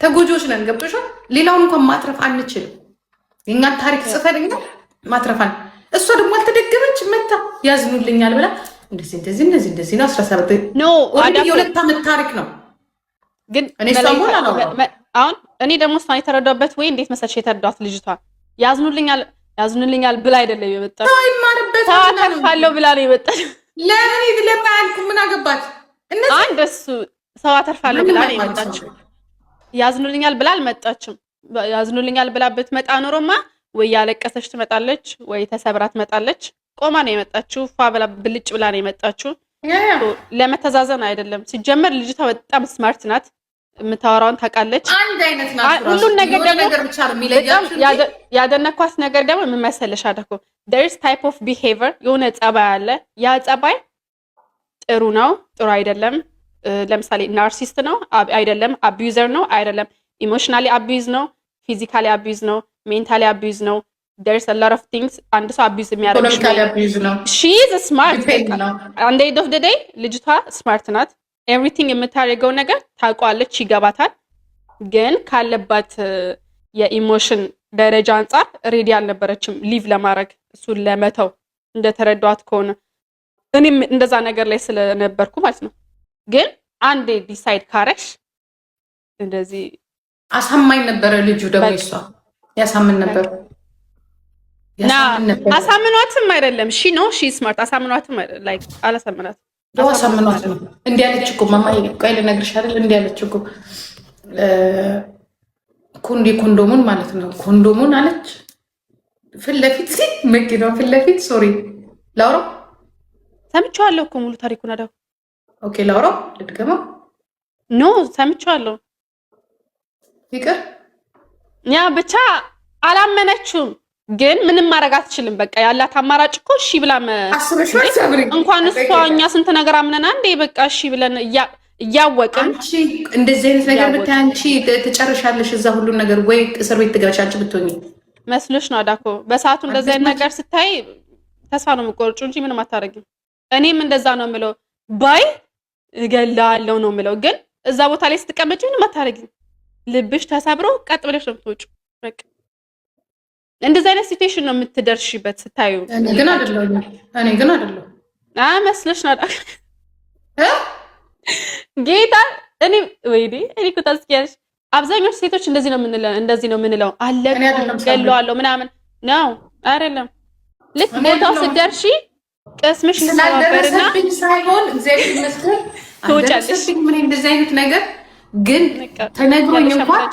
ተጎጂዎች ነን። ገብቶሻል? ሌላውን እንኳን ማትረፍ አንችልም። የእኛን ታሪክ ጽፈን እኛ ማትረፋን፣ እሷ ደግሞ አልተደገመች፣ መታ ያዝኑልኛል ብላ እንደዚህ እንደዚህ እንደዚህ እንደዚህ ነው። 17 No. Already የ2 ዓመት ታሪክ ነው። ግን እኔ እሷን ብሆን አላወራም። አሁን እኔ ደግሞ እሷን የተረዳበት ወይ እንዴት መሰለሽ የተረዳት፣ ልጅቷ ያዝኑልኛል ያዝኑልኛል ብላ አይደለም የመጣችው። ይማርበት። ሰው አተርፋለሁ ብላ ነው የመጣችው። ለምን ለምን አያልኩም? ምን አገባት እነዚህ? አንድ እሱ ሰው አተርፋለሁ ብላ ነው የመጣችው። ያዝኑልኛል ብላ አልመጣችም። ያዝኑልኛል ብላ ብትመጣ ኖሮማ ወይ ያለቀሰች ትመጣለች፣ ወይ ተሰብራ ትመጣለች። ቆማ ነው የመጣችው። ፏ ብላ ብልጭ ብላ ነው የመጣችው። ለመተዛዘን አይደለም። ሲጀመር ልጅቷ በጣም smart ናት። የምታወራውን ታውቃለች። አንድ አይነት ናት። ሁሉን ነገር የሆነ ደግሞ ነገር ብቻ ነው በጣም የሚለያችሁ እንጂ ያደነኳት ነገር ደግሞ ምን መሰለሽ አደኮ፣ there's type of behavior፣ የሆነ ጸባይ አለ። ያ ጸባይ ጥሩ ነው፣ ጥሩ አይደለም። ለምሳሌ narcissist ነው አይደለም፣ abuser ነው አይደለም፣ emotionally abuse ነው፣ physically abuse ነው፣ mentally abuse ነው። There's a lot of things አንድ ሰው abuse የሚያደርግሽ። Economically abuse ነው። She is smart. Depend ነው። At the end of the day ልጅቷ smart ናት። Everything የምታደርገው ነገር ታውቋለች፣ ይገባታል። ግን ካለባት የ emotion ደረጃ አንጻር ready አልነበረችም leave ለማድረግ፣ እሱን ለመተው፣ እንደተረዷት ከሆነ። እኔም እንደዛ ነገር ላይ ስለነበርኩ ማለት ነው። ግን አንዴ decide ካረግሽ እንደዚህ አሳማኝ ነበረ ልጁ ደግሞ። በቃ። እሷ ያሳምን ነበር። ና ያሳምን ነበር። አሳምኗትም አይደለም፣ she know she smart፣ አሳምኗትም like አላሳምናት። ያው አሳምኗት ነው። እንዲህ ያለች እኮ ማማዬ፣ ቆይ ልነግርሽ አይደል? እንዲህ ያለች እኮ ኮንዶሙን ማለት ነው። ኮንዶሙን አለች ፊት ለፊት፣ መኪናው ፊት ለፊት፣ sorry ላውራው። ሰምቼዋለሁ እኮ ሙሉ ታሪኩን አዳው። Okay፣ ላውራው፣ ልድገመው? No፣ ሰምቼዋለሁ። ይቅር። Yeah፣ ብቻ አላመነችውም፣ ግን ምንም ማድረግ አትችልም። በቃ ያላት አማራጭ እኮ እሺ ብላ አስበሽዋል ሰብሪ? እንኳን እሷ እኛ ስንት ነገር አምነና እንዴ በቃ እሺ ብለን እያወቅን። አንቺ እንደዚህ አይነት ነገር ብታይ አንቺ ትጨርሻለሽ እዛ ሁሉን ነገር፣ ወይ እስር ቤት ትገባሽ አንቺ ብትሆኚ። መስሎሽ ነው አዳኮ። በሰዓቱ እንደዚህ አይነት ነገር ስታይ ተስፋ ነው የምቆርጩ እንጂ ምንም አታደርጊም። እኔም እንደዛ ነው የምለው፣ ባይ እገላለሁ ነው የምለው። ግን እዛ ቦታ ላይ ስትቀመጪ ምንም አታደርጊም። ልብሽ ተሰብሮ ቀጥ ብለሽ ነው የምትወጪው። በቃ እንደዚህ አይነት situation ነው የምትደርሺበት ስታዩ። እኔ ግን አይደለሁም። እኔ ግን አይደለሁም። መስሎሽ ነው አዳኮ ጌታ። እኔ ወይኔ፣ እኔ እኮ ታስቂያለሽ። አብዛኞቹ ሴቶች እንደዚህ ነው የምንለው፣ እንደዚህ ነው የምንለው። አለ ገለዋለሁ ምናምን ነው አይደለም። ልክ ቦታው ስትደርሺ ቅስምሽ ይሰባበርና ስላልደረሰብኝ ሳይሆን እግዚአብሔር ይመስገን ትወጫለሽ። አልደረሰብኝ። ምን እንደዚህ አይነት ነገር ግን ተነግሮኝ እንኳን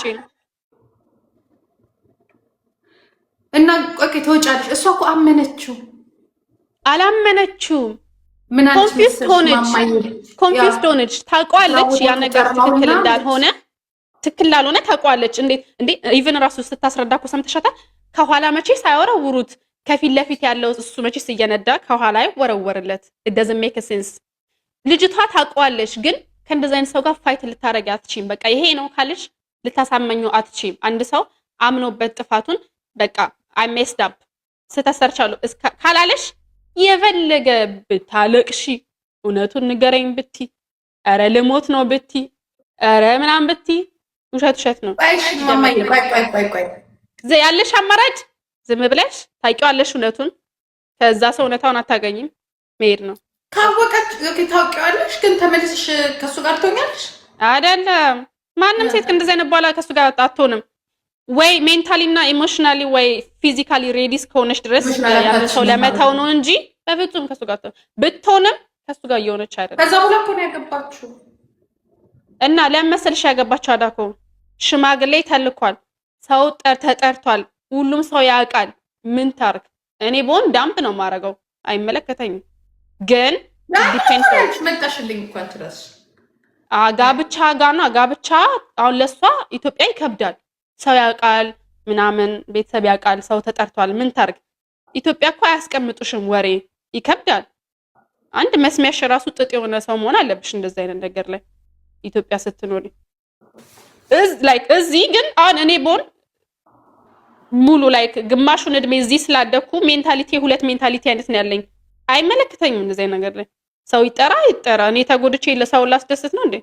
እና okay ትወጫለሽ። እሷ እኮ አመነችው። አላመነችውም። ምን አለች Confused መሰለሽ ሆነች። ማማዬ? Confused ሆነች። ታውቀዋለች ያ ነገር ትክክል እንዳልሆነ፣ ትክክል ላልሆነ ታውቀዋለች። እንዴት እንዴ even ራሱ ስታስረዳ እኮ ሰምተሻታል። ከኋላ መቼስ አይወረውሩት፣ ከፊት ለፊት ያለው እሱ መቼስ እየነዳ ከኋላ አይወረወርለት። It doesn't make sense። ልጅቷ ታውቀዋለች፣ ግን ከእንደዚህ አይነት ሰው ጋር fight ልታረጊ አትችይም። በቃ ይሄ ነው ካለሽ ልታሳመኙ አትችይም። አንድ ሰው አምኖበት ጥፋቱን በቃ I messed up፣ ስህተት ሰርቻለሁ ካላለሽ የፈለገ ብታለቅሺ፣ እውነቱን ንገረኝ ብቲ፣ ኧረ ልሞት ነው ብቲ፣ ኧረ ምናምን ብቲ፣ ውሸት ውሸት ነው። ቆይ እሺ ማማዬ፣ ቆይ ቆይ ቆይ ቆይ። ያለሽ አማራጭ ዝም ብለሽ ታውቂዋለሽ እውነቱን፣ ከዛ ሰው እውነታውን አታገኝም፣ መሄድ ነው። ካወቀች okay፣ ታውቂዋለሽ፣ ግን ተመልሰሽ ከእሱ ጋር ትሆኛለሽ? አይደለም። ማንም ሴት እንደዚህ አይነት በኋላ ከእሱ ጋር አትሆንም። ወይ mentally እና emotionally ወይ physically ready እስከሆነች ድረስ ያንን ሰው ለመተው ነው እንጂ በፍጹም ከእሱ ጋር ብትሆንም ከእሱ ጋር እየሆነች አይደለም። ከዛ በኋላ እኮ ነው ያገባችው። እና ለምን መሰልሽ ያገባችው አዳኮ? ሽማግሌ ተልኳል፣ ሰው ተጠርቷል፣ ሁሉም ሰው ያውቃል። ምን ታርግ? እኔ ብሆን dump ነው የማደርገው፣ አይመለከተኝም። ግን depend መጣሽልኝ እኮ አንቺ እራስሽ። ጋብቻ ጋና ጋብቻ አሁን ለእሷ ኢትዮጵያ ይከብዳል። ሰው ያውቃል ምናምን፣ ቤተሰብ ያውቃል፣ ሰው ተጠርቷል። ምን ታርግ? ኢትዮጵያ እኮ አያስቀምጡሽም፣ ወሬ ይከብዳል። አንድ መስሚያሽ ራሱ ጥጥ የሆነ ሰው መሆን አለብሽ እንደዚህ አይነት ነገር ላይ ኢትዮጵያ ስትኖሪ። Like እዚህ ግን አሁን እኔ ብሆን ሙሉ like ግማሹን እድሜ እዚህ ስላደግኩ mentality ሁለት mentality አይነት ነው ያለኝ። አይመለከተኝም እንደዚህ አይነት ነገር ላይ፣ ሰው ይጠራ ይጠራ። እኔ ተጎድቼ ለሰው ላስደስት ነው እንዴ?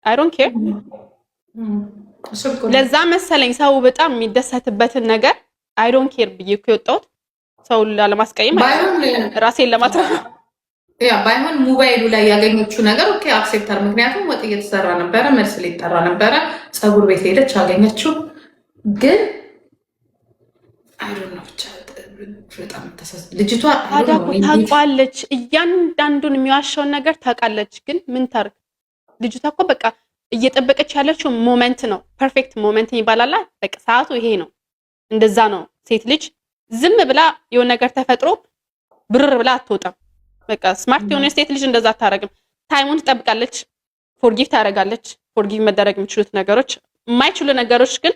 I don't care። ለዛ መሰለኝ ሰው በጣም የሚደሰትበትን ነገር I don't care ብዬ እኮ የወጣሁት ሰው ላለማስቀየም ራሴን ለማትረፍ። Yeah፣ ባይሆን ሞባይሉ ላይ ያገኘችው ነገር okay accept አር፣ ምክንያቱም ወጥ እየተሰራ ነበረ፣ መልስ ሊጠራ ነበረ። ፀጉር ቤት ሄደች፣ አገኘችው። ግን I don't know፣ ብቻ በጣም ልጅቷ ታውቋለች፣ እያንዳንዱን የሚዋሻውን ነገር ታውቃለች። ግን ምን ታርግ? ልጅቷ እኮ በቃ እየጠበቀች ያለችው moment ነው። Perfect moment ይባላል። በቃ ሰዓቱ ይሄ ነው። እንደዛ ነው። ሴት ልጅ ዝም ብላ የሆነ ነገር ተፈጥሮ ብርር ብላ አትወጣም። በቃ smart የሆነ ሴት ልጅ እንደዛ አታረግም። Time ኡን ትጠብቃለች፣ forgive ታደርጋለች። Forgive መደረግ የሚችሉት ነገሮች፣ የማይችሉ ነገሮች ግን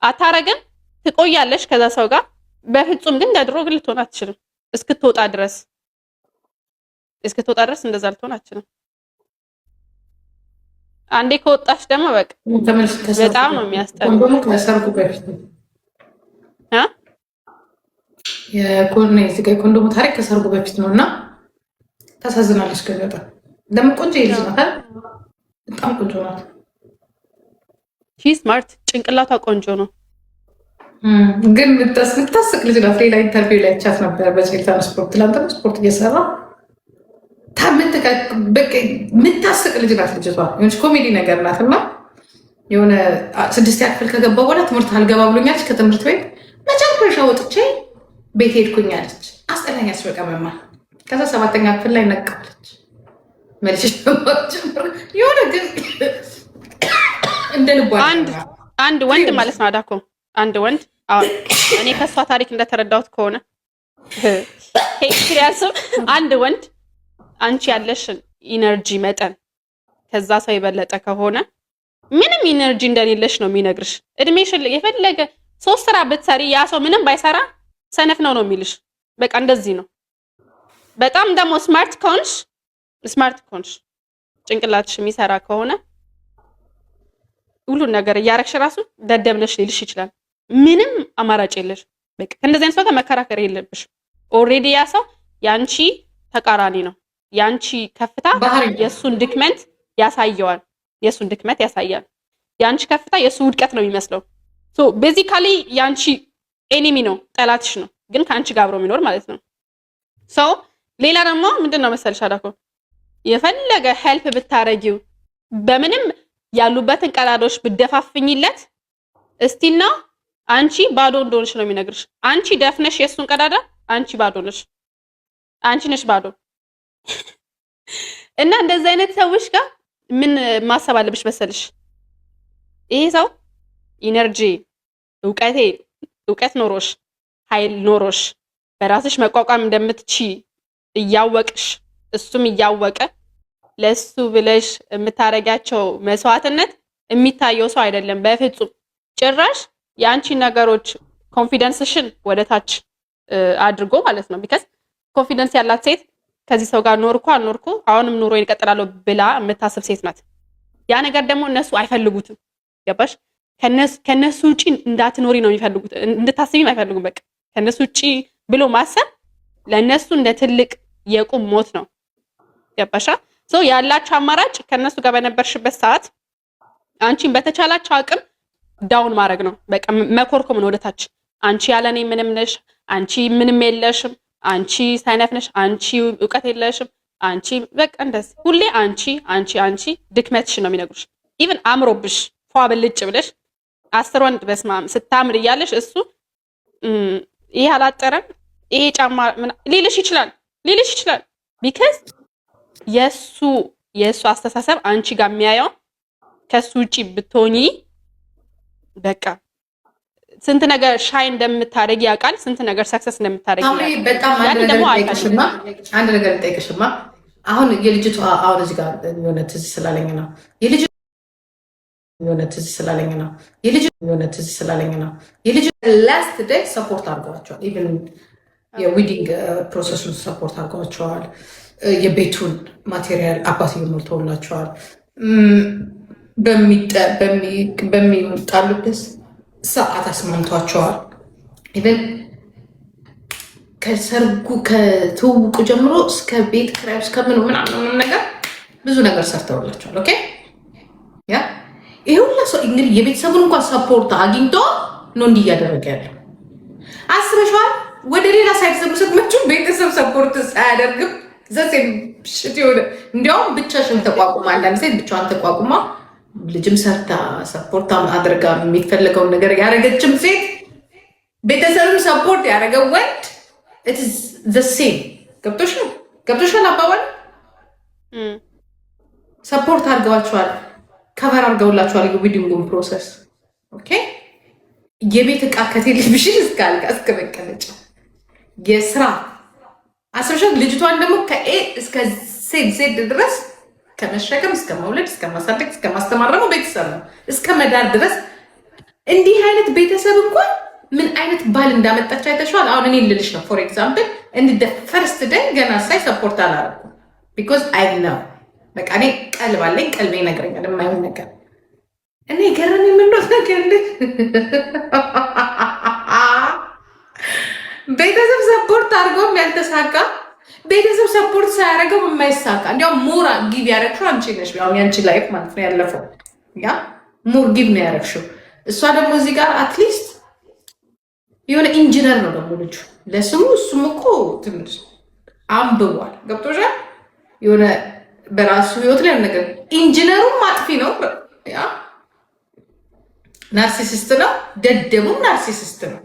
አታረግም። ትቆያለች ከዛ ሰው ጋር። በፍጹም ግን እንደ ድሮ ግን ልትሆን አትችልም። እስክትወጣ ድረስ እንደዛ ልትሆን አትችልም። አንዴ ከወጣች ደግሞ በቃ በጣም ነው የሚያስጠላው። ከሰርጉ በፊት የኮንዶሙ ታሪክ ከሰርጉ በፊት ነው እና ታሳዝናለች። ግን በጣም ደግሞ ቆንጆ ልጅ ናት። በጣም ቆንጆ ናት። She smart፣ ጭንቅላቷ ቆንጆ ነው። ግን የምታስቅ ልጅ ናት። ሌላ interview ላይ ቻት ነበር በቼልታን ስፖርት፣ ትላንትና ስፖርት እየሰራ የምታስቅ ልጅ ናት ልጅቷ። የሆነች ኮሜዲ ነገር ናት እና የሆነ ስድስተኛ ክፍል ከገባ በኋላ ትምህርት አልገባ ብሎኛለች። ከትምህርት ቤት መጨረሻ ወጥቼ ቤት ሄድኩኝ አለች። አስጠላኛች በቃ መማር። ከዛ ሰባተኛ ክፍል ላይ ነቃለች። መልሼ የሆነ ግን እንደ ልቧ አንድ ወንድ ማለት ነው አዳኮ፣ አንድ ወንድ አሁን እኔ ከእሷ ታሪክ እንደተረዳሁት ከሆነ experience ም አንድ ወንድ አንቺ ያለሽን energy መጠን ከዛ ሰው የበለጠ ከሆነ ምንም energy እንደሌለሽ ነው የሚነግርሽ። እድሜሽን የፈለገ ሶስት ስራ ብትሰሪ ያ ሰው ምንም ባይሰራ ሰነፍ ነው ነው የሚልሽ። በቃ እንደዚህ ነው። በጣም ደግሞ smart ከሆንሽ ጭንቅላትሽ የሚሰራ ከሆነ ሁሉን ነገር እያረግሽ ራሱ ደደብ ነሽ ሊልሽ ይችላል። ምንም አማራጭ የለሽ። በቃ ከእንደዚህ አይነት ሰው ጋር መከራከር የለብሽ። Already ያ ሰው ያንቺ ተቃራኒ ነው። ያንቺ ከፍታ የእሱን ድክመት ያሳየዋል። የእሱን ድክመት ያሳያል። የአንቺ ከፍታ የእሱ ውድቀት ነው የሚመስለው። So basically የአንቺ enemy ነው፣ ጠላትሽ ነው፣ ግን ከአንቺ ጋር አብሮ የሚኖር ማለት ነው። So ሌላ ደግሞ ምንድን ነው መሰልሽ አዳኮ፣ የፈለገ help ብታረጊው፣ በምንም ያሉበትን ቀዳዳዎች ብደፋፍኝለት still ነው አንቺ ባዶ እንደሆንሽ ነው የሚነግርሽ። አንቺ ደፍነሽ የእሱን ቀዳዳ አንቺ ባዶ ነሽ፣ አንቺ ነሽ ባዶ። እና እንደዚህ አይነት ሰዎች ጋር ምን ማሰብ አለብሽ መሰልሽ? ይሄ ሰው energy፣ እውቀት ኖሮሽ፣ ኃይል ኖሮሽ፣ በራስሽ መቋቋም እንደምትችዪ እያወቅሽ፣ እሱም እያወቀ ለሱ ብለሽ የምታረጊያቸው መስዋዕትነት የሚታየው ሰው አይደለም በፍጹም። ጭራሽ የአንቺ ነገሮች confidence ሽን ወደ ታች አድርጎ ማለት ነው። Because confidence ያላት ሴት ከዚህ ሰው ጋር ኖርኩ አልኖርኩ አሁንም ኑሮ እቀጥላለሁ ብላ የምታስብ ሴት ናት። ያ ነገር ደግሞ እነሱ አይፈልጉትም። ገባሽ? ከነሱ ውጪ እንዳትኖሪ ነው የሚፈልጉት፣ እንድታስቢም አይፈልጉም። በቃ ከነሱ ውጪ ብሎ ማሰብ ለእነሱ እንደ ትልቅ የቁም ሞት ነው። ገባሻ? So ያላቸው አማራጭ ከነሱ ጋር በነበርሽበት ሰዓት አንቺን በተቻላቸው አቅም down ማድረግ ነው። በቃ መኮርኮም ነው ወደታች። አንቺ ያለኔ ምንም ነሽ፣ አንቺ ምንም የለሽም፣ አንቺ ሰነፍ ነሽ፣ አንቺ እውቀት የለሽም፣ አንቺ በቃ እንደዚህ ሁሌ አንቺ አንቺ አንቺ ድክመትሽ ነው የሚነግሩሽ። Even አምሮብሽ ፏ ብልጭ ብለሽ 10 ወንድ በስማም ስታምር እያለሽ እሱ ይሄ አላጠረም፣ ይሄ ጫማ ሊልሽ ይችላል። Because የእሱ አስተሳሰብ አንቺ ጋር የሚያየው ከሱ ውጪ ብትሆኚ በቃ ስንት ነገር shine እንደምታደርጊ ያውቃል። ስንት ነገር success እንደምታደርጊ ያውቃል። በጣም አንድ ነገር ልጠይቅሽማ። አሁን የልጅቷ አሁን እዚህ ጋር የሆነ ትዝ ስላለኝ ነው የልጅ የሆነ ትዝ ስላለኝ ነው የልጅ የሆነ ትዝ ስላለኝ ነው የልጅ last day support አድርገዋቸዋል። Even የ wedding process ኡን support አድርገዋቸዋል። የቤቱን material አባትዬው ሞልተውላቸዋል። በሚጣሉበት ሰዓት አስማምቷቸዋል። Even ከሰርጉ ከትውውቁ ጀምሮ እስከ ቤት ኪራዩ እስከምኑ ምናምን ነገር ብዙ ነገር ሰርተውላቸዋል። Okay፣ yeah፣ ይሄ ሁላ እንግዲህ የቤተሰቡን እንኳን support አግኝቶ ነው እንዲህ እያደረገ ያለው። አስበሽዋል? ወደ ሌላ side ስትመጪው ቤተሰብ support ሳያደርግም the same shit የሆነ፣ እንዲያውም ብቻሽን ተቋቁማ፣ አንዳንድ ሴት ብቻዋን ተቋቁማ ልጅም ሰርታ support አድርጋ የሚፈለገውን ነገር ያደረገችም ሴት፣ ቤተሰብም support ያደረገ ወንድ the same። ገብቶሻል? ገብቶሻል አባባል? Support አድርገዋቸዋል፣ cover አድርገውላቸዋል የ wedding ኡን process። Okay፣ የቤት ዕቃ ከቴሌቪዥን እስከ አልጋ እስከ መቀመጫ የስራ አስበሻል። ልጅቷን ደግሞ ከ A እስከ Z Z ድረስ ከመሸከም እስከ መውለድ እስከ ማሳደግ እስከ ማስተማር ደግሞ ቤተሰብ ነው፣ እስከ መዳር ድረስ። እንዲህ አይነት ቤተሰብ እንኳን ምን አይነት ባል እንዳመጣች አይተሸዋል። አሁን እኔ ልልሽ ነው፣ for example እንደ first day ገና ሳይ support አላደረኩም። Because I know፣ በቃ እኔ ቀልብ አለኝ፣ ቀልቤ ይነግረኛል የማይሆን ነገር። እኔ ገረመኝ የምንለው ነገር ቤተሰብ support አድርገውም ያልተሳካ፣ ቤተሰብ support ሳያደርገው የማይሳካ። እንዲያውም more give ያደረግሽው አንቺ ነሽ። አሁን ያንቺ life ማለት ነው ያለፈው፣ yeah፣ more give ነው ያደረግሽው። እሷ ደግሞ እዚህ ጋር at least የሆነ ኢንጂነር ነው ደግሞ ልጁ ለስሙ። እሱም እኮ ትንሽ አንብቧል። ገብቶሻል? የሆነ በራሱ ህይወት ላይ ነገር ኢንጂነሩም አጥፊ ነው፣ yeah፣ narcissist ነው፣ ደደቡም narcissist ነው።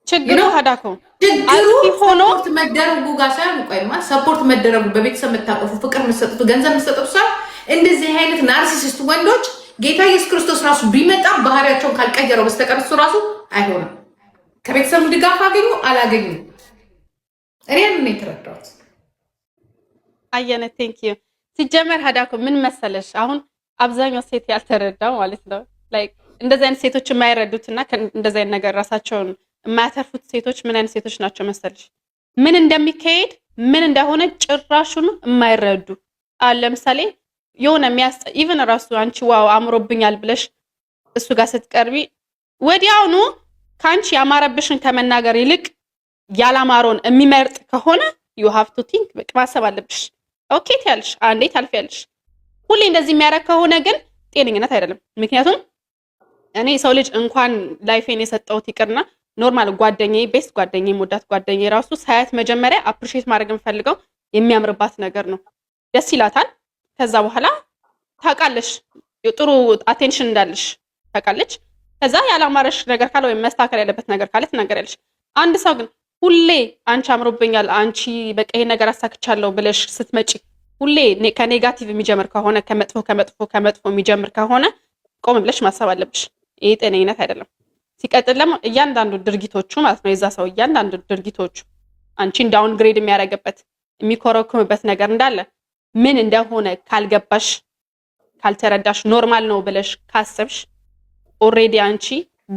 ችግሩ ሀዳኮ ችግሩ ሆኖ መደረጉ ጋር ሳይሆን፣ ቆይማ፣ support መደረጉ፣ በቤተሰብ መታቀፉ፣ ፍቅር መሰጠቱ፣ ገንዘብ መሰጠቱ ሳይሆን እንደዚህ አይነት narcissist ወንዶች ጌታ ኢየሱስ ክርስቶስ ራሱ ቢመጣ ባህሪያቸውን ካልቀየረው በስተቀር እሱ ራሱ አይሆንም። ከቤተሰቡ ድጋፍ አገኙ አላገኙ፣ እኔ ያን ነው የተረዳሁት። አየነ፣ thank you። ሲጀመር ሀዳኮ ምን መሰለሽ፣ አሁን አብዛኛው ሴት ያልተረዳው ማለት ነው፣ like እንደዚህ አይነት ሴቶች የማይረዱት እና እንደዚህ አይነት ነገር ራሳቸውን የማያተርፉት ሴቶች ምን አይነት ሴቶች ናቸው መሰለሽ? ምን እንደሚካሄድ ምን እንደሆነ ጭራሹን የማይረዱ። አሁን ለምሳሌ የሆነ የሚያስ even ራሱ አንቺ wow አምሮብኛል ብለሽ እሱ ጋር ስትቀርቢ ወዲያውኑ ከአንቺ ያማረብሽን ከመናገር ይልቅ ያላማረውን የሚመርጥ ከሆነ you have to think፣ በቃ ማሰብ አለብሽ። Okay ትያለሽ፣ አንዴ ታልፊያለሽ። ሁሌ እንደዚህ የሚያደርግ ከሆነ ግን ጤነኝነት አይደለም። ምክንያቱም እኔ ሰው ልጅ እንኳን life ኤን የሰጠሁት ይቅርና normal ጓደኛዬ፣ best ጓደኛዬ፣ የምወዳት ጓደኛዬ ራሱ ሳያት መጀመሪያ appreciate ማድረግ የምፈልገው የሚያምርባት ነገር ነው። ደስ ይላታል። ከዛ በኋላ ታውቃለሽ፣ ጥሩ attention እንዳለሽ ታውቃለች። ከዛ ያላማረሽ ነገር ካለ ወይም መስተካከል ያለበት ነገር ካለ ትናገሪያለሽ። አንድ ሰው ግን ሁሌ አንቺ አምሮብኛል፣ አንቺ በቃ ይሄን ነገር አሳክቻለሁ ብለሽ ስትመጪ ሁሌ ከ negative የሚጀምር ከሆነ፣ ከመጥፎ ከመጥፎ ከመጥፎ የሚጀምር ከሆነ ቆም ብለሽ ማሰብ አለብሽ። ይሄ ጤነኝነት አይደለም። ሲቀጥል ደግሞ እያንዳንዱ ድርጊቶቹ ማለት ነው፣ የዛ ሰው እያንዳንዱ ድርጊቶቹ አንቺን downgrade የሚያደርግበት፣ የሚኮረኩምበት ነገር እንዳለ ምን እንደሆነ ካልገባሽ፣ ካልተረዳሽ፣ normal ነው ብለሽ ካሰብሽ already አንቺ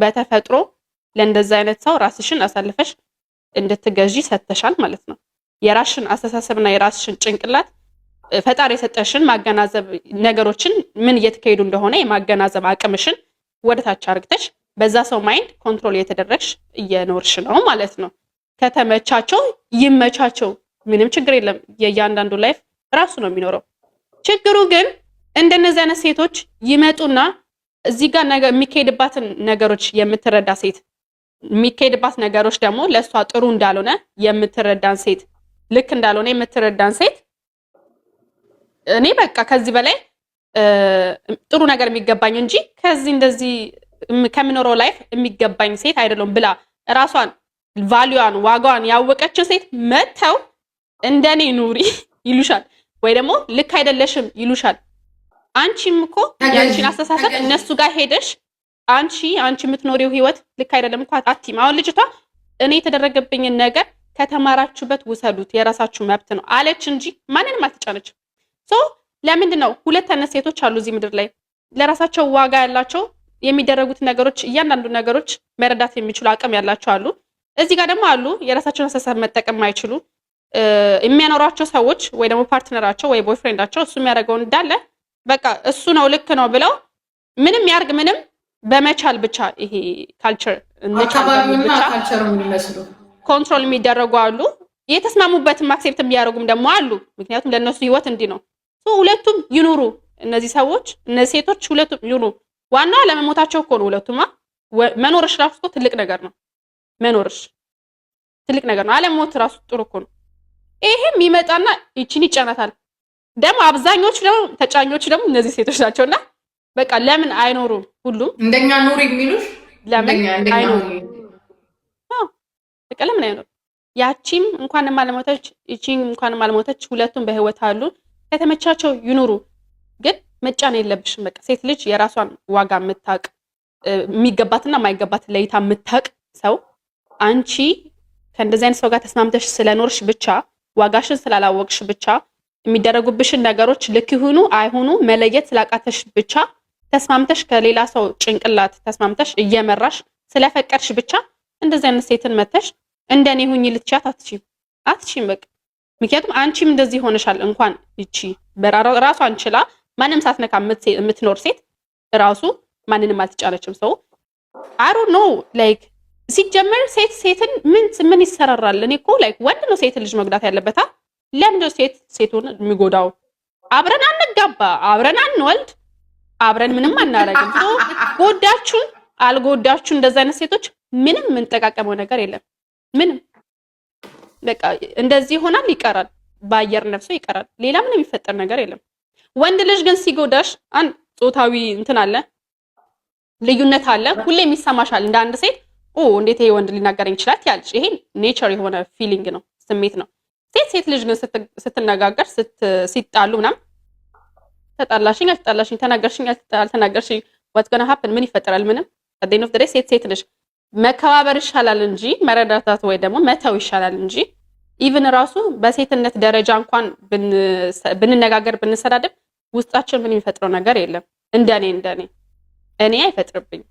በተፈጥሮ ለእንደዛ አይነት ሰው ራስሽን አሳልፈሽ እንድትገዢ ሰጥተሻል ማለት ነው። የራስሽን አስተሳሰብና የራስሽን ጭንቅላት፣ ፈጣሪ የሰጠሽን ማገናዘብ፣ ነገሮችን ምን እየተካሄዱ እንደሆነ የማገናዘብ አቅምሽን ወደ ታች አርግተሽ በዛ ሰው mind control እየተደረግሽ እየኖርሽ ነው ማለት ነው። ከተመቻቸው ይመቻቸው፣ ምንም ችግር የለም። የእያንዳንዱ life ራሱ ነው የሚኖረው። ችግሩ ግን እንደነዚህ አይነት ሴቶች ይመጡና እዚህ ጋር የሚካሄድባትን ነገሮች የምትረዳ ሴት፣ የሚካሄድባት ነገሮች ደግሞ ለእሷ ጥሩ እንዳልሆነ የምትረዳን ሴት፣ ልክ እንዳልሆነ የምትረዳን ሴት እኔ በቃ ከዚህ በላይ ጥሩ ነገር የሚገባኝ እንጂ ከዚህ እንደዚህ ከምኖረው life የሚገባኝ ሴት አይደለም ብላ ራሷን value ዋን ዋጋዋን ያወቀችን ሴት መጥተው እንደኔ ኑሪ ይሉሻል፣ ወይ ደግሞ ልክ አይደለሽም ይሉሻል። አንቺም እኮ የአንቺን አስተሳሰብ እነሱ ጋር ሄደሽ አንቺ የምትኖሪው ህይወት ልክ አይደለም እኮ አትይም። አሁን ልጅቷ እኔ የተደረገብኝን ነገር ከተማራችሁበት ውሰዱት፣ የራሳችሁ መብት ነው አለች እንጂ ማንንም አልተጫነችም። So ለምንድን ነው፣ ሁለት አይነት ሴቶች አሉ እዚህ ምድር ላይ፣ ለራሳቸው ዋጋ ያላቸው፣ የሚደረጉት ነገሮች እያንዳንዱ ነገሮች መረዳት የሚችሉ አቅም ያላቸው አሉ። እዚህ ጋር ደግሞ አሉ የራሳቸውን አስተሳሰብ መጠቀም የማይችሉ፣ የሚያኖሯቸው ሰዎች ወይ ደግሞ partner ኣቸው ወይ boyfriend ኣቸው እሱ የሚያደርገውን እንዳለ በቃ እሱ ነው ልክ ነው ብለው ምንም ያርግ ምንም በመቻል ብቻ፣ ይሄ culture አካባቢውና culture የሚመስሉ control የሚደረጉ አሉ። የተስማሙበትም accept የሚያደርጉም ደግሞ አሉ። ምክንያቱም ለእነሱ ህይወት እንዲህ ነው። ሁለቱም ይኑሩ እነዚህ ሰዎች፣ እነዚህ ሴቶች ሁለቱም ይኑሩ። ዋናው አለመሞታቸው እኮ ነው። ሁለቱማ መኖርሽ ራሱ እኮ ትልቅ ነገር ነው። መኖርሽ ትልቅ ነገር ነው። አለመሞት ራሱ ጥሩ እኮ ነው። ይሄም ይመጣና ይቺን ይጫናታል። ደግሞ አብዛኞቹ ደግሞ ተጫኞቹ ደግሞ እነዚህ ሴቶች ናቸውና በቃ ለምን አይኖሩም? ሁሉም እንደኛ ኑር የሚሉሽ ለምን አይኖሩም? በቃ ለምን አይኖሩም? ያቺም እንኳንም አልሞተች፣ ይቺም እንኳንም አልሞተች፣ ሁለቱም በህይወት አሉ። ከተመቻቸው ይኑሩ። ግን መጫን የለብሽም። በቃ ሴት ልጅ የራሷን ዋጋ የምታውቅ፣ የሚገባትና የማይገባት ለይታ የምታውቅ ሰው፣ አንቺ ከእንደዚህ አይነት ሰው ጋር ተስማምተሽ ስለኖርሽ ብቻ፣ ዋጋሽን ስላላወቅሽ ብቻ፣ የሚደረጉብሽን ነገሮች ልክ ይሁኑ አይሁኑ መለየት ስላቃተሽ ብቻ፣ ተስማምተሽ ከሌላ ሰው ጭንቅላት ተስማምተሽ እየመራሽ ስለፈቀድሽ ብቻ እንደዚህ አይነት ሴትን መተሽ እንደኔ ሁኚ ልትቻት አትችይም፣ አትችይም። በቃ ምክንያቱም አንቺም እንደዚህ ሆነሻል። እንኳን ይቺ ራሷን ችላ ማንም ሳትነካ የምትኖር ሴት ራሱ ማንንም አልተጫነችም። So I don't know, like ሲጀመር ሴት ሴትን ምን ምን ይሰራራል? እኔ እኮ like ወንድ ነው ሴት ልጅ መጉዳት ያለበታ። ለምንድን ነው ሴት ሴቱን የሚጎዳው? አብረን አንጋባ፣ አብረን አንወልድ፣ አብረን ምንም አናረግም። So ጎዳችሁን አልጎዳችሁ እንደዛ አይነት ሴቶች ምንም የምንጠቃቀመው ነገር የለም። ምንም በቃ እንደዚህ ይሆናል፣ ይቀራል፣ በአየር ነፍሶ ይቀራል። ሌላ ምንም የሚፈጠር ነገር የለም። ወንድ ልጅ ግን ሲጎዳሽ አንድ ጾታዊ እንትን አለ፣ ልዩነት አለ። ሁሌም ይሰማሻል እንደ አንድ ሴት፣ ኦ እንዴት ይሄ ወንድ ሊናገረኝ ይችላል ትያለሽ። ይሄ nature የሆነ feeling ነው፣ ስሜት ነው። ሴት ሴት ልጅ ግን ስትነጋገር፣ ሲጣሉ ምናምን፣ ተጣላሽኝ አልተጣላሽኝ፣ ተናገርሽኝ አልተናገርሽኝ፣ what's gonna happen? ምን ይፈጠራል? ምንም። At the end of the day ሴት ሴት ነሽ። መከባበር ይሻላል እንጂ መረዳታት ወይ ደግሞ መተው ይሻላል እንጂ even ራሱ በሴትነት ደረጃ እንኳን ብንነጋገር ብንሰዳደብ ውስጣችን ምን የሚፈጥረው ነገር የለም። እንደኔ እኔ አይፈጥርብኝም።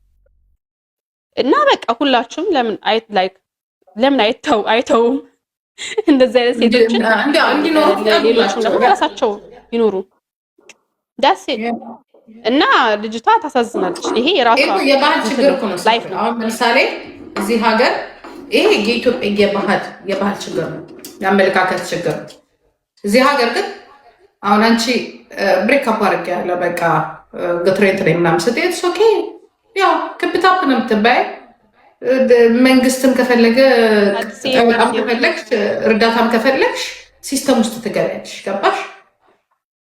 እና በቃ ሁላችሁም ለምን አይ like ለምን አይተው አይተውም እንደዚህ አይነት ሴቶችን? ሌሎችም ደግሞ ራሳቸው ይኑሩ። That's it። እና ልጅቷ ታሳዝናለች። ይሄ የራሷ የባህል ችግር እኮ ነው። life ነው። አሁን ለምሳሌ እዚህ ሀገር ይሄ የኢትዮጵያ የባህል ችግር ነው፣ የአመለካከት ችግር ነው። እዚህ ሀገር ግን አሁን አንቺ break up አድርጌያለሁ በቃ ግትሬንት ላይ ምናምን ስትይ okay፣ ያው keep it up ነው የምትባይ። መንግስትም ከፈለገ፣ ጠበቃም ከፈለግሽ፣ እርዳታም ከፈለግሽ system ውስጥ ትገቢያለሽ። ገባሽ?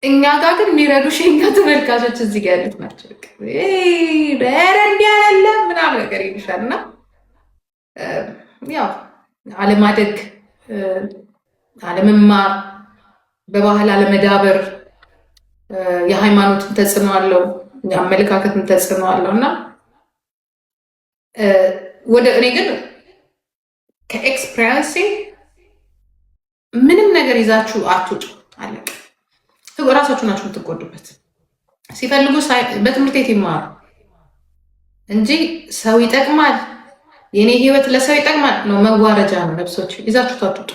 እኛ ጋር ግን የሚረዱሽ የኛ ተመልካቾች እዚህ ጋር ያሉት ናቸው። ኧረ እንዲህ ያለ ምናምን ነገር ይልሻል። እና ያው አለማደግ፣ አለመማር፣ በባህል አለመዳበር፣ የሃይማኖትን ተጽዕኖ አለው፣ የአመለካከትን ተጽዕኖ አለው። እና ወደ እኔ ግን ከ experience ኤ ምንም ነገር ይዛችሁ አትውጡ። አለቀ። እራሳችሁ ናችሁ የምትጎዱበት። ሲፈልጉ በትምህርት ቤት ይማሩ እንጂ ሰው ይጠቅማል፣ የኔ ህይወት ለሰው ይጠቅማል ነው መዋረጃ ነው። ነብሶች ይዛችሁ አትውጡ።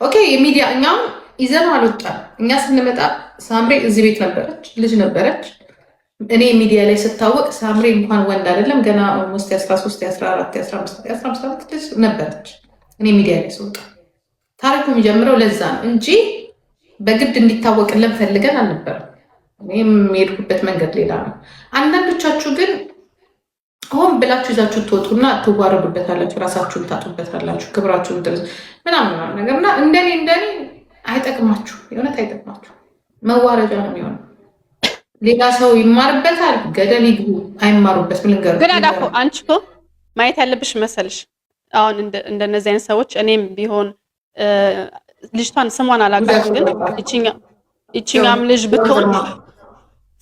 Okay፣ የሚዲያ እኛም ይዘነው አልወጣም። እኛ ስንመጣ ሳምሬ እዚህ ቤት ነበረች፣ ልጅ ነበረች። እኔ ሚዲያ ላይ ስታወቅ ሳምሬ እንኳን ወንድ አይደለም ገና almost የ13፣ የ14፣ የ15 ዓመት ልጅ ነበረች። እኔ ሚዲያ ላይ ስወጣ ታሪኩ የሚጀምረው ለዛ ነው እንጂ በግድ እንዲታወቅልን ፈልገን አልነበረም። እኔም የሄድኩበት መንገድ ሌላ ነው። አንዳንዶቻችሁ ግን ሆን ብላችሁ ይዛችሁ ትወጡና ትዋረዱበታላችሁ፣ ራሳችሁን ታጡበታላችሁ፣ ክብራችሁን ምናምን ነገር። እና እንደኔ እንደኔ አይጠቅማችሁ፣ የእውነት አይጠቅማችሁ፣ መዋረጃ ነው የሚሆነው። ሌላ ሰው ይማርበታል፣ ገደል ይግቡ፣ አይማሩበትም። ልንገርህ ግን አዳፎ አንቺ እኮ ማየት ያለብሽ መሰልሽ አሁን እንደነዚህ አይነት ሰዎች እኔም ቢሆን ልጅቷን ስሟን አላውቃትም፣ ግን ይችኛም ልጅ ብትሆን፣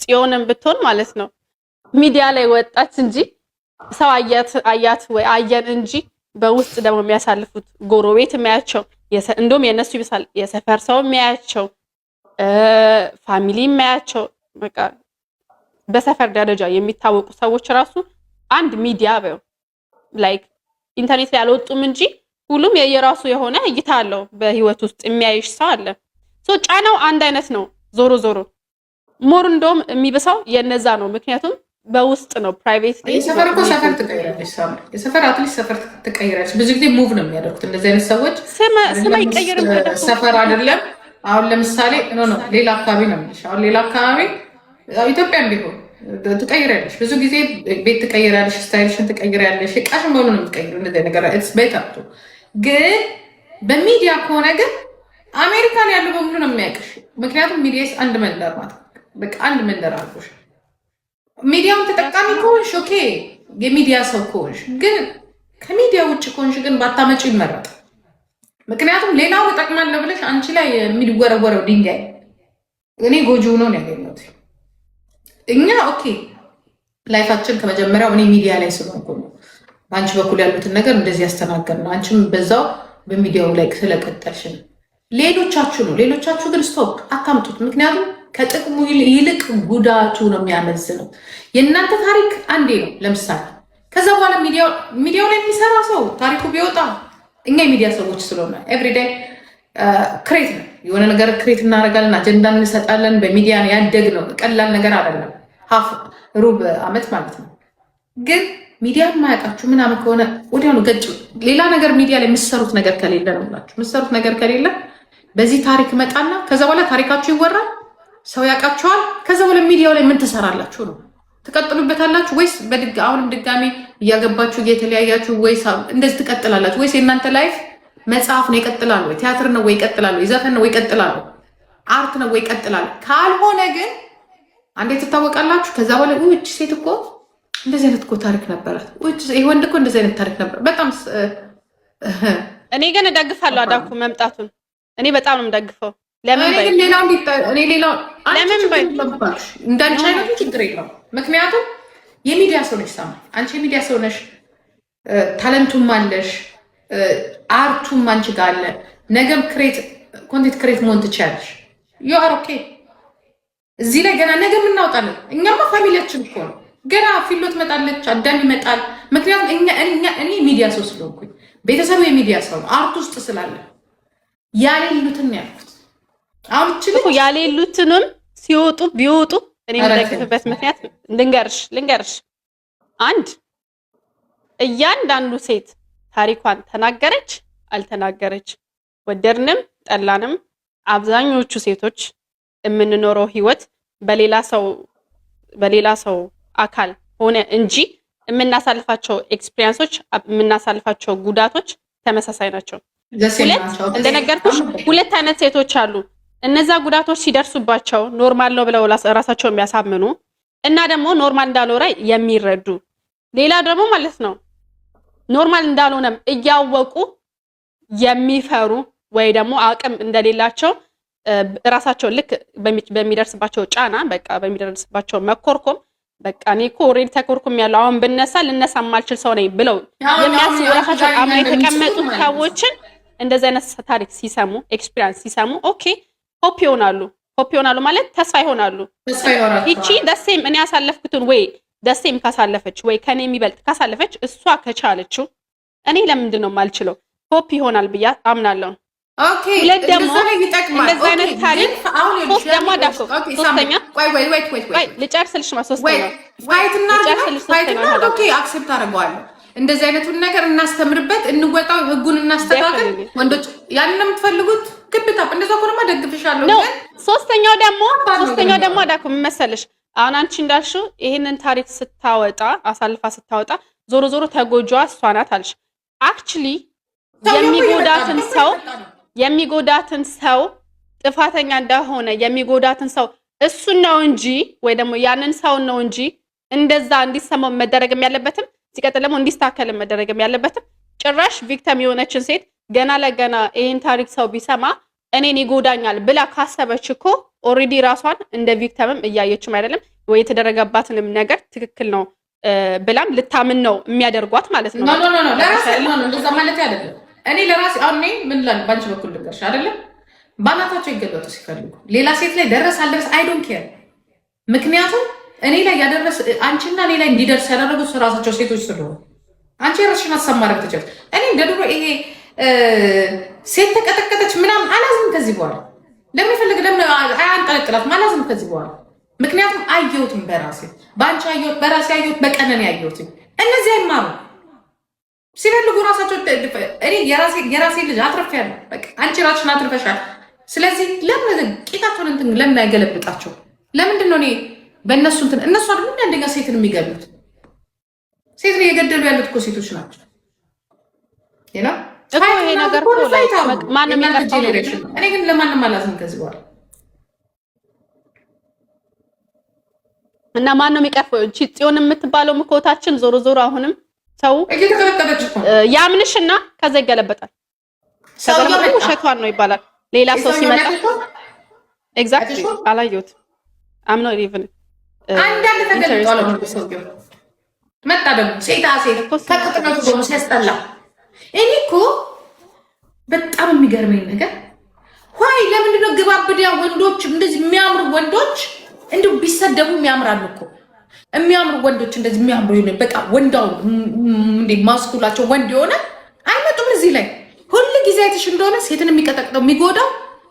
ጽዮንም ብትሆን ማለት ነው፣ ሚዲያ ላይ ወጣች እንጂ ሰው አያት አያት ወይ አየን እንጂ በውስጥ ደግሞ የሚያሳልፉት ጎረቤት የሚያያቸው፣ እንደውም የእነሱ ይብሳል፣ የሰፈር ሰው የሚያያቸው፣ family የሚያያቸው፣ በቃ በሰፈር ደረጃ የሚታወቁ ሰዎች ራሱ አንድ ሚዲያ በው like ኢንተርኔት ላይ አልወጡም እንጂ ሁሉም የየራሱ የሆነ እይታ አለው። በህይወት ውስጥ የሚያይሽ ሰው አለ። So ጫናው አንድ አይነት ነው። ዞሮ ዞሮ more እንደውም የሚብሰው የነዛ ነው። ምክንያቱም በውስጥ ነው private። የሰፈር እኮ ሰፈር ትቀይራለች። የሰፈር at least ሰፈር ትቀይራለች። ብዙ ጊዜ move ነው የሚያደርጉት እንደዚህ አይነት ሰዎች። ስም አይቀይርም። ሰፈር አይደለም። አሁን ለምሳሌ no no ሌላ አካባቢ ነው የምልሽ። አሁን ሌላ አካባቢ ኢትዮጵያም ቢሆን ትቀይሪያለሽ። ብዙ ጊዜ ቤት ትቀይሪያለሽ፣ style ሽን ትቀይሪያለሽ፣ እቃሽን በሙሉ ነው የምትቀይሪው። እንደዚህ ነገር it's better። ግን በሚዲያ ከሆነ ግን አሜሪካን ያለው በሙሉ ነው የሚያውቅሽ። ምክንያቱም ሚዲያስ አንድ መንደር ናት። በቃ አንድ መንደር አልኩሽ። ሚዲያውን ተጠቃሚ ከሆንሽ okay፣ የሚዲያ ሰው ከሆንሽ ግን፣ ከሚዲያ ውጭ ከሆንሽ ግን ባታመጪው ይመረጣል። ምክንያቱም ሌላው እጠቅማለሁ ብለሽ አንቺ ላይ የሚወረወረው ድንጋይ እኔ ጎጂ ሆኖ ነው ያገኘሁት። እኛ okay life ኣችን ከመጀመሪያው እኔ ሚዲያ ላይ ስለሆንኩ ነው በአንቺ በኩል ያሉትን ነገር እንደዚህ ያስተናገድ ነው። አንቺም በዛው በሚዲያው ላይ ስለቀጠልሽ ነው። ሌሎቻችሁ ነው። ሌሎቻችሁ ግን stop አታምጡት። ምክንያቱም ከጥቅሙ ይልቅ ጉዳቱ ነው የሚያመዝነው። የእናንተ ታሪክ አንዴ ነው ለምሳሌ፣ ከዛ በኋላ ሚዲያው ላይ የሚሰራ ሰው ታሪኩ ቢወጣ፣ እኛ የሚዲያ ሰዎች ስለሆነ everyday create ነው፣ የሆነ ነገር create እናደርጋለን፣ አጀንዳ እንሰጣለን። በሚዲያ ያደግ ነው፣ ቀላል ነገር አይደለም። Half ሩብ ዓመት ማለት ነው። ግን ሚዲያ የማያውቃችሁ ምናምን ከሆነ ወዲያውኑ ገጭ። ሌላ ነገር ሚዲያ ላይ የምትሰሩት ነገር ከሌለ ነው የምላችሁ። የምትሰሩት ነገር ከሌለ በዚህ ታሪክ መጣና ከዛ በኋላ ታሪካችሁ ይወራል፣ ሰው ያውቃችኋል። ከዛ በኋላ ሚዲያው ላይ ምን ትሰራላችሁ ነው? ትቀጥሉበታላችሁ ወይስ አሁንም ድጋሚ እያገባችሁ እየተለያያችሁ ወይስ እንደዚህ ትቀጥላላችሁ? ወይስ የእናንተ life መጽሐፍ ነው ይቀጥላል ወይ? ቲያትር ነው ወይ ይቀጥላል ወይ? ዘፈን ነው ወይ ይቀጥላል? Art ነው ወይ ይቀጥላል? ካልሆነ ግን አንዴ ትታወቃላችሁ። ከዛ በኋላ ውጭ ሴት እኮ እንደዚህ አይነት እኮ ታሪክ ነበራት፣ ይህ ወንድ እኮ እንደዚህ አይነት ታሪክ ነበር። በጣም እኔ ግን እደግፋለሁ አዳኩ መምጣቱን። እኔ በጣም ነው የምደግፈው። ለምን እኔ ግን ሌላው እኔ ሌላው ለምን በይ እንዳንቺ አይነቱ ችግር የለውም። ምክንያቱም የሚዲያ ሰው ነሽ ሳማ፣ አንቺ የሚዲያ ሰው ነሽ፣ talent ኡም አለሽ፣ art ኡም አንቺ ጋር አለ። ነገም create content create መሆን ትችያለሽ። You are okay። እዚህ ላይ ገና ነገም እናውጣለን። እኛማ family ያችን እኮ ነው። ገና ፊሎ ትመጣለች፣ አዳም ይመጣል። ምክንያቱም እኔ ሚዲያ ሰው ስለሆንኩኝ ቤተሰቡ የሚዲያ ሰው ነው፣ art ውስጥ ስላለ ያሌሉትን ያልኩት። አሁን እኮ ያሌሉትንም ሲወጡ ቢወጡ እኔ የምደግፍበት ምክንያት ልንገርሽ። አንድ፣ እያንዳንዱ ሴት ታሪኳን ተናገረች አልተናገረች፣ ወደድንም ጠላንም አብዛኞቹ ሴቶች የምንኖረው ህይወት በሌላ ሰው አካል ሆነ እንጂ የምናሳልፋቸው experience ኦች፣ የምናሳልፋቸው ጉዳቶች ተመሳሳይ ናቸው። ሁለት፣ እንደነገርኩሽ ሁለት አይነት ሴቶች አሉ። እነዛ ጉዳቶች ሲደርሱባቸው normal ነው ብለው ራሳቸው የሚያሳምኑ እና ደግሞ normal እንዳልሆነ የሚረዱ፣ ሌላ ደግሞ ማለት ነው normal እንዳልሆነም እያወቁ የሚፈሩ ወይ ደግሞ አቅም እንደሌላቸው ራሳቸው ልክ በሚደርስባቸው ጫና፣ በቃ በሚደርስባቸው መኮርኮም፣ በቃ እኔ እኮ already ተኮርኩም ያለው፣ አሁን ብነሳ ልነሳ የማልችል ሰው ነኝ ብለው የሚያስቡ፣ ራሳቸው አምነው የተቀመጡ ሰዎችን እንደዚህ አይነት ታሪክ ሲሰሙ፣ experience ሲሰሙ okay hope ይሆናሉ። Hope ይሆናሉ ማለት ተስፋ ይሆናሉ። ይቺ the same እኔ ያሳለፍኩትን ወይ the same ካሳለፈች ወይ ከኔ የሚበልጥ ካሳለፈች፣ እሷ ከቻለችው እኔ ለምንድን ነው የማልችለው? Hope ይሆናል ብዬ አምናለሁ። ሁለት ደግሞ እንደዚህ አይነት ታሪክ፣ ሶስት ደግሞ አዳኮ ሶስተኛ፣ ቆይ ልጨርስልሽ ማ ሶስተኛ fight okay accept አደርገዋለሁ። እንደዚህ አይነቱን ነገር እናስተምርበት፣ እንወጣው፣ ህጉን እናስተካክል። ወንዶች ያንን የምትፈልጉት ግብታ እንደዛ ከሆነማ ደግፍሻለሁ። ግን ሶስተኛው ደግሞ አዳኮ ምን መሰለሽ፣ አሁን አንቺ እንዳልሽው ይሄንን ታሪክ ስታወጣ፣ አሳልፋ ስታወጣ ዞሮ ዞሮ ተጎጂዋ እሷ ናት አልሽ። Actually የሚጎዳትን ሰው ጥፋተኛ እንደሆነ የሚጎዳትን ሰው እሱን ነው እንጂ ወይ ደግሞ ያንን ሰው ነው እንጂ እንደዛ እንዲሰማው መደረግም ያለበትም፣ ሲቀጥል ደግሞ እንዲስተካከልም መደረግም ያለበትም። ጭራሽ victim የሆነችን ሴት ገና ለገና ይህን ታሪክ ሰው ቢሰማ እኔን ይጎዳኛል ብላ ካሰበች እኮ already ራሷን እንደ victim ም እያየችም አይደለም ወይ፣ የተደረገባትንም ነገር ትክክል ነው ብላም ልታምን ነው የሚያደርጓት ማለት ነው። No, no, no፣ ለራሴ እንደዛ ማለት አይደለም። እኔ ለራሴ አሁን እኔ ምን ላል ባንቺ በኩል ልንገርሽ አይደለም፣ ባናታቸው ይገለጡ ሲፈልጉ፣ ሌላ ሴት ላይ ደረስ አልደረስ I don't care። ምክንያቱም እኔ ላይ ያደረስ፣ አንቺና እኔ ላይ እንዲደርስ ያደረጉት ራሳቸው ሴቶች ስለሆኑ አንቺ የራስሽን ሀሳብ ማድረግ ትችላለሽ። እኔ እንደ ድሮ ይሄ ሴት ተቀጠቀጠች ምናምን አላዝም ከዚህ በኋላ። ለምን ይፈልግ ለምን አያንጠለጥላትም? አላዝም ከዚህ በኋላ፣ ምክንያቱም አየሁትም በራሴ፣ በአንቺ አየሁት፣ በራሴ አየሁት፣ በቀነን ያየሁትም። እነዚህ አይማሩ ሲፈልጉ ራሳቸው። እኔ የራሴ ልጅ አትርፌያለሁ። በቃ አንቺ ራስሽን አትርፈሻል። ስለዚህ ለምን ቂጣቸውን እንትን ለምን አይገለብጣቸው? ለምንድን ነው እኔ በእነሱ እንትን እነሱ አይደሉም አንደኛ ሴትን የሚገሉት፣ ሴትን እየገደሉ ያሉት እኮ ሴቶች ናቸው። እኮ ይሄ ነገር እኮ ማንም generation። እኔ ግን ለማንም አላዝንም ከዚህ በኋላ። እና ማን ነው የሚቀርፈው? እቺ ጽዮን የምትባለው ምኮታችን ዞሮ ዞሮ አሁንም ሰው እየተቀጠቀጠች እኮ ያምንሽና ከዛ ይገለበጣል። ውሸቷን ነው ይባላል። ሌላ ሰው ሲመጣ exactly አላየሁትም። I'm not even አንዳንድ ተገልጧል። ሰውዬው መጣ ደግሞ ሴታ ሴት ከቅጥነቱ ደግሞ ሲያስጠላ። እኔ እኮ በጣም የሚገርመኝ ነገር why ለምንድነው ግባብዲያ ወንዶች እንደዚህ የሚያምሩ ወንዶች እንዲሁ ቢሰደቡ የሚያምራሉ እኮ፣ የሚያምሩ ወንዶች እንደዚህ የሚያምሩ በቃ ወንዳው እንዴ ማስኩላቸው ወንድ የሆነ አይመጡም እዚህ ላይ። ሁል ጊዜ አይተሽ እንደሆነ ሴትን የሚቀጠቅጠው የሚጎዳው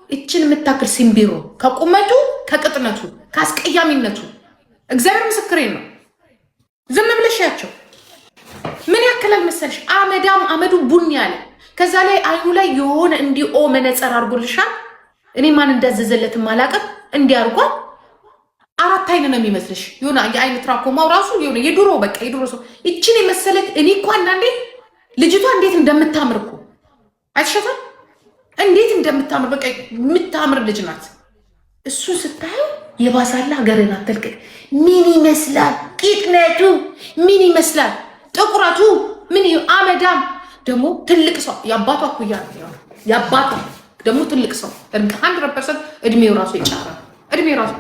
እችን የምታክል ሲምቢሮ ከቁመቱ፣ ከቅጥነቱ፣ ከአስቀያሚነቱ፣ እግዚአብሔር ምስክሬ ነው። ዝም ብለሽ ያቸው ምን ያክላል መሰለሽ? አመዳም አመዱ ቡን ያለ፣ ከዛ ላይ አይኑ ላይ የሆነ እንዲህ ኦ መነፀር አድርጎልሻል። እኔ ማን እንዳዘዘለትም አላውቅም። እንዲህ አድርጓል። አራት አይን ነው የሚመስልሽ። የሆነ የአይን ትራኮማው ራሱ የሆነ የድሮ በቃ የድሮ ሰው ይችን የመሰለች። እኔ እኮ አንዳንዴ ልጅቷ እንዴት እንደምታምር እኮ አይተሻታል? እንዴት እንደምታምር፣ በቃ የምታምር ልጅ ናት። እሱን ስታየው የባሳላ ሀገርን አትልቅቅ። ምን ይመስላል ቂጥነቱ? ምን ይመስላል ጥቁረቱ? ምን አመዳም ደግሞ ትልቅ ሰው፣ የአባቷ እኩያ ነው። የአባቷ ደግሞ ትልቅ ሰው 100% እድሜው ራሱ ይጫራል። እድሜው ራሱ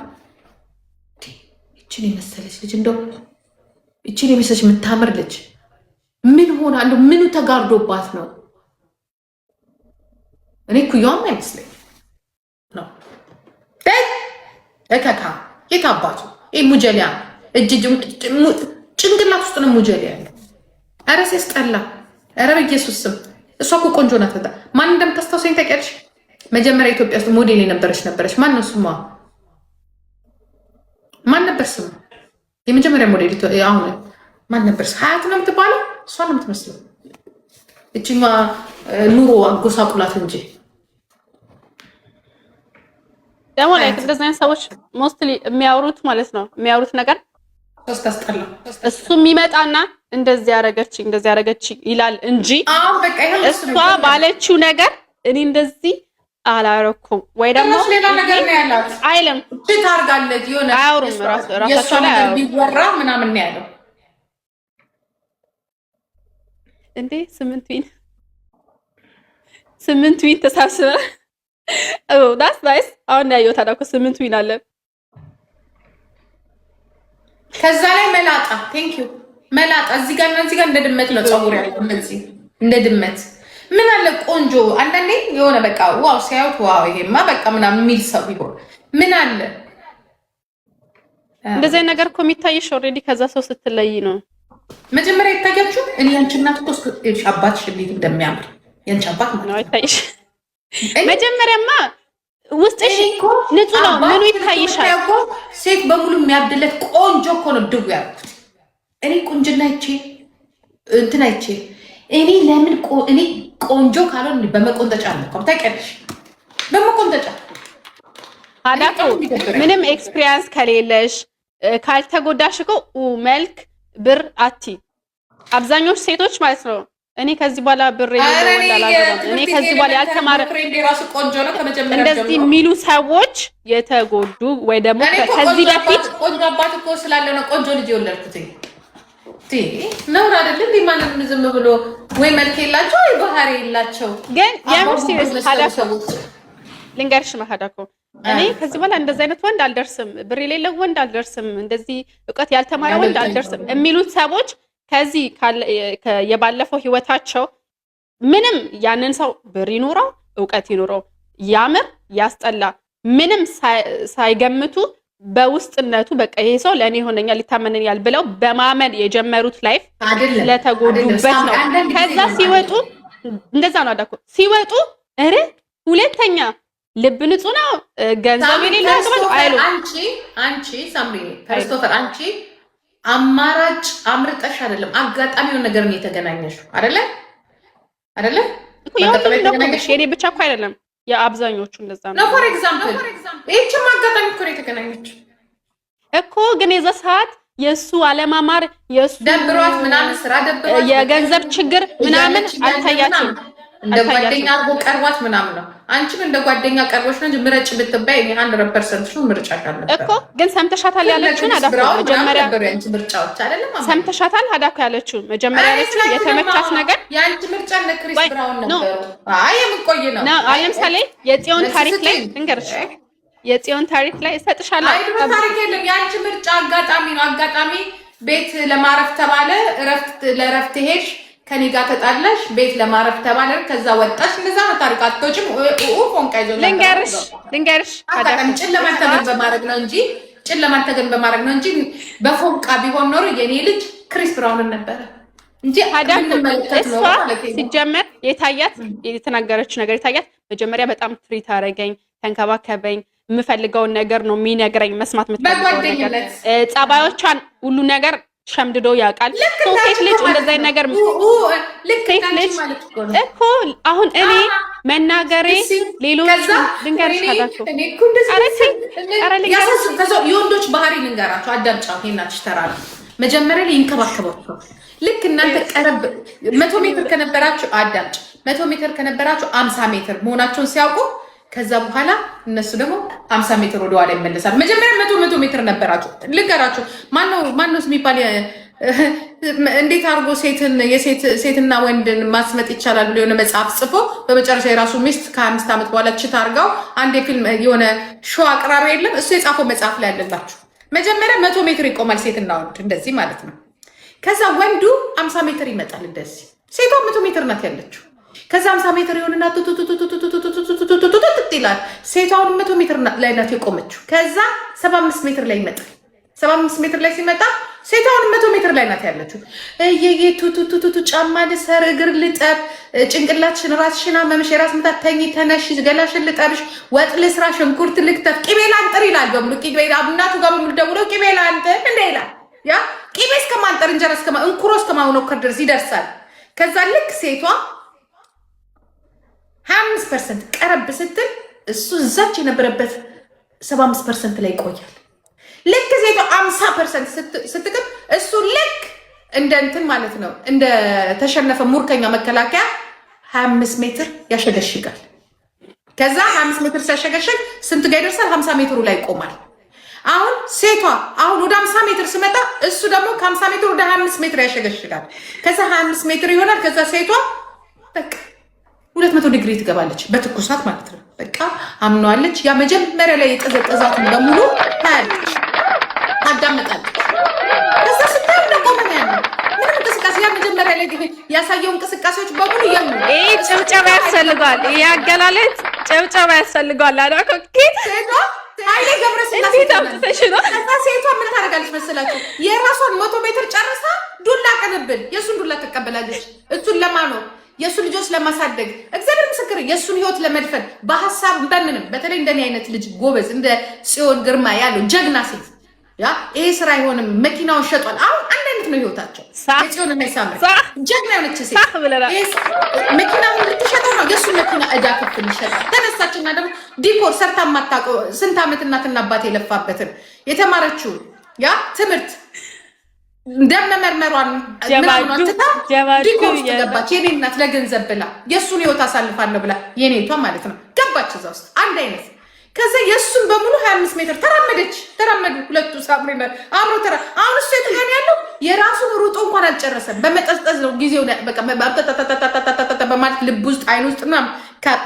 ይችን የመሰለች ልጅ፣ እንደው ይችን የመሰለች የምታምር ልጅ ምን ሆና፣ እንደው ምኑ ተጋርዶባት ነው? እኔ እኩያዋም አይመስለኝ ነው። እከካ የት አባቱ ይህ ሙጀሊያ እጅ ጭንቅላት ውስጥ ነው ሙጀሊያ ያለ። ኧረ ሲያስጠላ! ኧረ በኢየሱስ ስም፣ እሷ እኮ ቆንጆ ናት በጣም። ማን እንደምታስታውሰኝ ታውቂያለሽ? መጀመሪያ ኢትዮጵያ ውስጥ ሞዴል የነበረች ነበረች። ማን ነው ስሟ? ማን ነበር ስሟ? የመጀመሪያ ሞዴል አሁን ማን ነበር? ሀያት ነው የምትባለው። እሷ ነው የምትመስለው። እችኛ ኑሮ አጎሳቁላት እንጂ። ደግሞ like እንደዚህ አይነት ሰዎች mostly የሚያወሩት ማለት ነው፣ የሚያወሩት ነገር ታስጠላ። እሱ የሚመጣና እንደዚህ ያደረገች እንደዚህ ያደረገች ይላል እንጂ እሷ ባለችው ነገር እኔ እንደዚህ አላረኩም ወይ ደግሞ ሌላ ነገር ነው ያላት አይልም። ታርጋለች የሆነ አያወሩም። ራሳቸው ላይ ነገር ቢወራ ምናምን ነው ያለው። እንዴ 8 win፣ 8 win ተሰብስበ፣ that's nice። አሁን ያየሁት እኮ 8 win አለ። ከዛ ላይ መላጣ፣ thank you መላጣ። እዚህ ጋር እና እዚህ ጋር እንደ ድመት ነው ፀጉር ያለው፣ እንደዚህ እንደ ድመት። ምን አለ ቆንጆ፣ አንዳንዴ የሆነ በቃ wow ሲያዩት wow ይሄማ በቃ ምናምን የሚል ሰው ቢሆን ምን አለ? እንደዚህ አይነት ነገር እኮ የሚታይሽ already ከዛ ሰው ስትለይ ነው። መጀመሪያ ይታያችሁ። እኔ ያንቺ እናት እኮ አባትሽ እንዴት እንደሚያምር፣ ያንቺ አባት ማለት ነው አይታይሽ። መጀመሪያማ ውስጥሽ ንጹህ ነው። ምኑ ይታይሻል? ሴት በሙሉ የሚያብድለት ቆንጆ እኮ ነው ድው ያልኩት። እኔ ቁንጅና አይቼ እንትን አይቼ እኔ ለምን እኔ ቆንጆ ካልሆን በመቆንጠጫ አልነካም። ታውቂያለሽ፣ በመቆንጠጫ። አዳቶ ምንም experience ከሌለሽ፣ ካልተጎዳሽ እኮ መልክ ብር አቲ አብዛኞቹ ሴቶች ማለት ነው። እኔ ከዚህ በኋላ ብር የሌለው ወንድ አላገባም፣ እኔ ከዚህ በኋላ ያልተማረ ራሱ ቆንጆ ነው ከመጀመሪያ እንደዚህ የሚሉ ሰዎች የተጎዱ ወይ ደግሞ ከዚህ በፊት ቆንጆ አባት እኮ ስላለ ነው ቆንጆ ልጅ የወለድኩት። ነውር አይደል? እንዲህ ማንም ዝም ብሎ ወይ መልክ የላቸው ወይ ባህሪ የላቸው። ግን የምር serious ሀዳኮ ልንገርሽ ሀዳኮ፣ እኔ ከዚህ በኋላ እንደዚህ አይነት ወንድ አልደርስም፣ ብር የሌለው ወንድ አልደርስም፣ እንደዚህ እውቀት ያልተማረ ወንድ አልደርስም የሚሉት ሰዎች ከዚህ የባለፈው ህይወታቸው ምንም ያንን ሰው ብር ይኑረው እውቀት ይኑረው ያምር ያስጠላ ምንም ሳይገምቱ በውስጥነቱ በቃ ይሄ ሰው ለእኔ ይሆነኛል፣ ይታመነኛል ብለው በማመን የጀመሩት life ስለተጎዱበት ነው። ከዛ ሲወጡ እንደዛ ነው አዳኮ፣ ሲወጡ እረ ሁለተኛ ልብ ንጹህ ነው ገንዘብ የሌለው ያገባል አይሉ። አንቺ ሳምሪ ክርስቶፈር፣ አንቺ አማራጭ አምርጠሽ አይደለም፣ አጋጣሚውን ነገር ነው የተገናኘሽው፣ አይደለ አይደለ? የኔ ብቻ እኮ አይደለም፣ የአብዛኞቹ እንደዛ ነው። For example ይህችም አጋጣሚ እኮ ነው የተገናኘችው። እኮ። ግን የዛ ሰዓት የእሱ አለማማር፣ የእሱ ደብሯት ምናምን፣ ስራ ደብሯት፣ የገንዘብ ችግር ምናምን አልታያትም። እንደ ጓደኛ አድርጎ ቀርቧት ምናምን ነው። አንቺም እንደ ጓደኛ ቀርቦች ነው እንጂ ምረጭ ብትባይ እኔ 100% ምርጫሽ አልነበረም። እኮ ግን ሰምተሻታል ያለችውን አዳኮ መጀመሪያ ነበሩ የአንቺ ምርጫዎች አይደለም? ሰምተሻታል አዳኮ ያለችውን መጀመሪያ ያለችው የተመቻት ነገር የአንቺ ምርጫ እነ ክሪስ ብራውን ነበሩ። አይ የምቆይ ነው። ለምሳሌ የጽዮን ታሪክ ላይ ልንገርሽ፣ የጽዮን ታሪክ ላይ እሰጥሻለሁ። አይ ድሮ ታሪክ የለም። የአንቺ ምርጫ አጋጣሚ ነው። አጋጣሚ ቤት ለማረፍ ተባለ። እረፍት ለእረፍት ሄድሽ፣ ከኔ ጋር ተጣላሽ፣ ቤት ለማረፍ ተባለ፣ ከዛ ወጣሽ። እንደዛ ነው ታሪክ። አትወጪም። ፎንቃ ይዞ ልንገርሽ ልንገርሽ አጋጣሚ ጨለማን ተገን በማድረግ ነው እንጂ፣ ጨለማን ተገን በማድረግ ነው እንጂ በፎንቃ ቢሆን ኖሮ የኔ ልጅ ክሪስ ብራውንን ነበረ እንጂ እሷ ሲጀመር የታያት፣ የተናገረችው ነገር የታያት መጀመሪያ በጣም treat አረገኝ፣ ተንከባከበኝ፣ የምፈልገውን ነገር ነው የሚነግረኝ፣ መስማት የምትፈልገውን ነገር፣ ጸባዮቿን ሁሉ ነገር ሸምድዶ ያውቃል። ሴት ልጅ እንደዛ ነገር፣ ሴት ልጅ እኮ አሁን እኔ መናገሬ ሌሎች ልንገርሽ አዳቸው። የወንዶች ባህሪ ልንገራቸው፣ አዳምጫው ሄናች ተራ ነው። መጀመሪያ ላይ ይንከባከባቸዋል። ልክ እናንተ ቀረብ 100 ሜትር ከነበራችሁ፣ አዳምጭ፣ 100 ሜትር ከነበራችሁ 50 ሜትር መሆናቸውን ሲያውቁ ከዛ በኋላ እነሱ ደግሞ 50 ሜትር ወደኋላ ይመለሳሉ። መጀመሪያ መቶ መቶ ሜትር ነበራችሁ። ልንገራችሁ፣ ማነው ማነው የሚባል እንዴት አድርጎ ሴትና ወንድን ማስመጥ ይቻላል ብሎ የሆነ መጽሐፍ ጽፎ በመጨረሻ የራሱ ሚስት ከ5 ዓመት በኋላ cheat አድርጋው አንድ የፊልም የሆነ show አቅራቢ የለም፣ እሱ የጻፈው መጽሐፍ ላይ ያለላችሁ። መጀመሪያ 100 ሜትር ይቆማል ሴትና ወንድ እንደዚህ ማለት ነው። ከዛ ወንዱ 50 ሜትር ይመጣል እንደዚህ፣ ሴቷ 100 ሜትር ናት ያለችው። ከዛ 50 ሜትር ይሆንና ቱቱቱቱቱቱቱቱቱቱቱቱቱቱት ይላል። ሴቷ አሁን 100 ሜትር ላይ ናት የቆመችው። ከዛ 75 ሜትር ላይ ይመጣል። 75 ሜትር ላይ ሲመጣ ሴቷ አሁን 100 ሜትር ላይ ናት ያለችው። እየዬ ቱቱቱቱ ጫማ ልሰር፣ እግር ልጠብ፣ ጭንቅላትሽን ራስሽን አመምሽ፣ የራስ ምታት፣ ተኝ፣ ተነሽ፣ ገላሽን ልጠብሽ፣ ወጥ ልስራ፣ ሽንኩርት ልክተፍ፣ ቅቤ ላንጥር ይላል። በሙሉ ቅቤ እናቱ ጋር በሙሉ ደውሎ ቅቤ ላንጥር እንደ ይላል። ያ ቅቤ እስከማንጠር፣ እንጀራ እስከማ እንኩሮ እስከማውነከር ድረስ ይደርሳል። ከዛ ልክ ሴቷ 25% ቀረብ ስትል እሱ እዛች የነበረበት 75% ላይ ይቆያል። ልክ ሴቷ 50% ስትቅብ እሱ ልክ እንደ እንትን ማለት ነው፣ እንደ ተሸነፈ ሙርከኛ መከላከያ 25 ሜትር ያሸገሽጋል። ከዛ 25 ሜትር ሲያሸገሽግ ስንት ጋር ይደርሳል? 50 ሜትሩ ላይ ይቆማል። አሁን ሴቷ አሁን ወደ 50 ሜትር ስመጣ እሱ ደግሞ ከ50 ሜትር ወደ 25 ሜትር ያሸገሽጋል። ከዛ 25 ሜትር ይሆናል። ከዛ ሴቷ በቃ 200 ዲግሪ ትገባለች፣ በትኩሳት ማለት ነው። በቃ አምነዋለች። ያ መጀመሪያ ላይ የጠዘጠዛትን በሙሉ ታያለች፣ ታዳምጣለች። ከዛ ስታይ እንደቆመ ነው ያለው። ምንም እንቅስቃሴ ያ መጀመሪያ ላይ ያሳየው እንቅስቃሴዎች በሙሉ የሉ። ይህ ጭብጨባ ያስፈልገዋል። ይህ አገላለጽ ጭብጨባ ያስፈልገዋል። አዳኮ ሴቷ ኃይሌ ገብረስላሴ እንዴት አምጥተሽ ነው? ከዛ ሴቷ ምን ታደርጋለች መሰላችሁ? የራሷን 100 ሜትር ጨርሳ ዱላ ቅብብል የእሱን ዱላ ትቀበላለች። እሱን ለማኖር፣ የእሱን ልጆች ለማሳደግ፣ እግዚአብሔር ምስክር፣ የእሱን ህይወት ለመድፈን በሀሳብ በምንም፣ በተለይ እንደኔ አይነት ልጅ ጎበዝ እንደ ጽዮን ግርማ ያለው ጀግና ሴት ያ ይሄ ስራ አይሆንም፣ መኪናውን ሸጧል። አሁን አንድ አይነት ነው ህይወታቸው። የጽዮን እና የሳምሪ ጀግና የሆነች ሴት መኪናውን ልትሸጠው ነው። የእሱን መኪና እዳ ክፍል ይሸጣል። ተነሳችና ደግሞ decor ሰርታ የማታውቀው፣ ስንት ዓመት እናትና አባት የለፋበትን የተማረችውን ያ ትምህርት ደም መመርመሯን ምናምኗን ትታ decor ውስጥ ገባች። የኔ እናት ለገንዘብ ብላ፣ የእሱን ህይወት አሳልፋለሁ ብላ፣ የኔቷ ማለት ነው፣ ገባች እዛ ውስጥ አንድ አይነት። ከዛ የእሱን በሙሉ 25 ሜትር ተራመደች። ተራመዱ ሁለቱ፣ ሳምሪ አብሮ ተራ አሁን እሱ የት ጋር ያለው የራሱን ሩጦ እንኳን አልጨረሰም። በመጠዝጠዝ ነው ጊዜው በማለት ልብ ውስጥ አይን ውስጥ ምናምን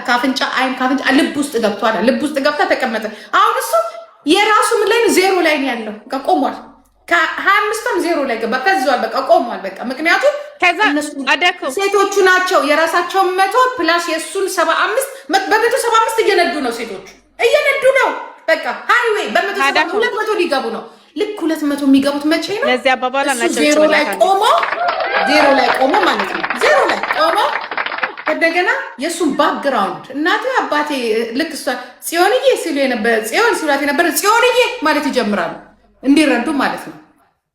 ካፍንጫ አይን ካፍንጫ ልብ ውስጥ ገብቷል። ልብ ውስጥ ገብታ ተቀመጠ። አሁን እሱ የራሱ ምን ላይ ነው? ዜሮ ላይ ነው ያለው። በቃ ቆሟል። ከ25ቷም ዜሮ ላይ ገባ። ፈዟል። በቃ ቆሟል። በቃ ምክንያቱም ከዛ አዳኮ ሴቶቹ ናቸው የራሳቸውን 100 plus የእሱን 75፣ በ175 እየነዱ ነው። ሴቶቹ እየነዱ ነው። በቃ highway በ170 200 ሊገቡ ነው። ልክ 200 የሚገቡት መቼ ነው? ለዚህ አባባል እሱ ዜሮ ላይ ቆሞ፣ ዜሮ ላይ ቆሞ ማለት ነው። ዜሮ ላይ ቆሞ እንደገና የእሱን background እናቴ አባቴ ልክ እሷ ጽዮንዬ ሲሉ የነበረ፣ ጽዮን ሲሏት የነበረ ጽዮንዬ ማለት ይጀምራሉ፣ እንዲረዱ ማለት ነው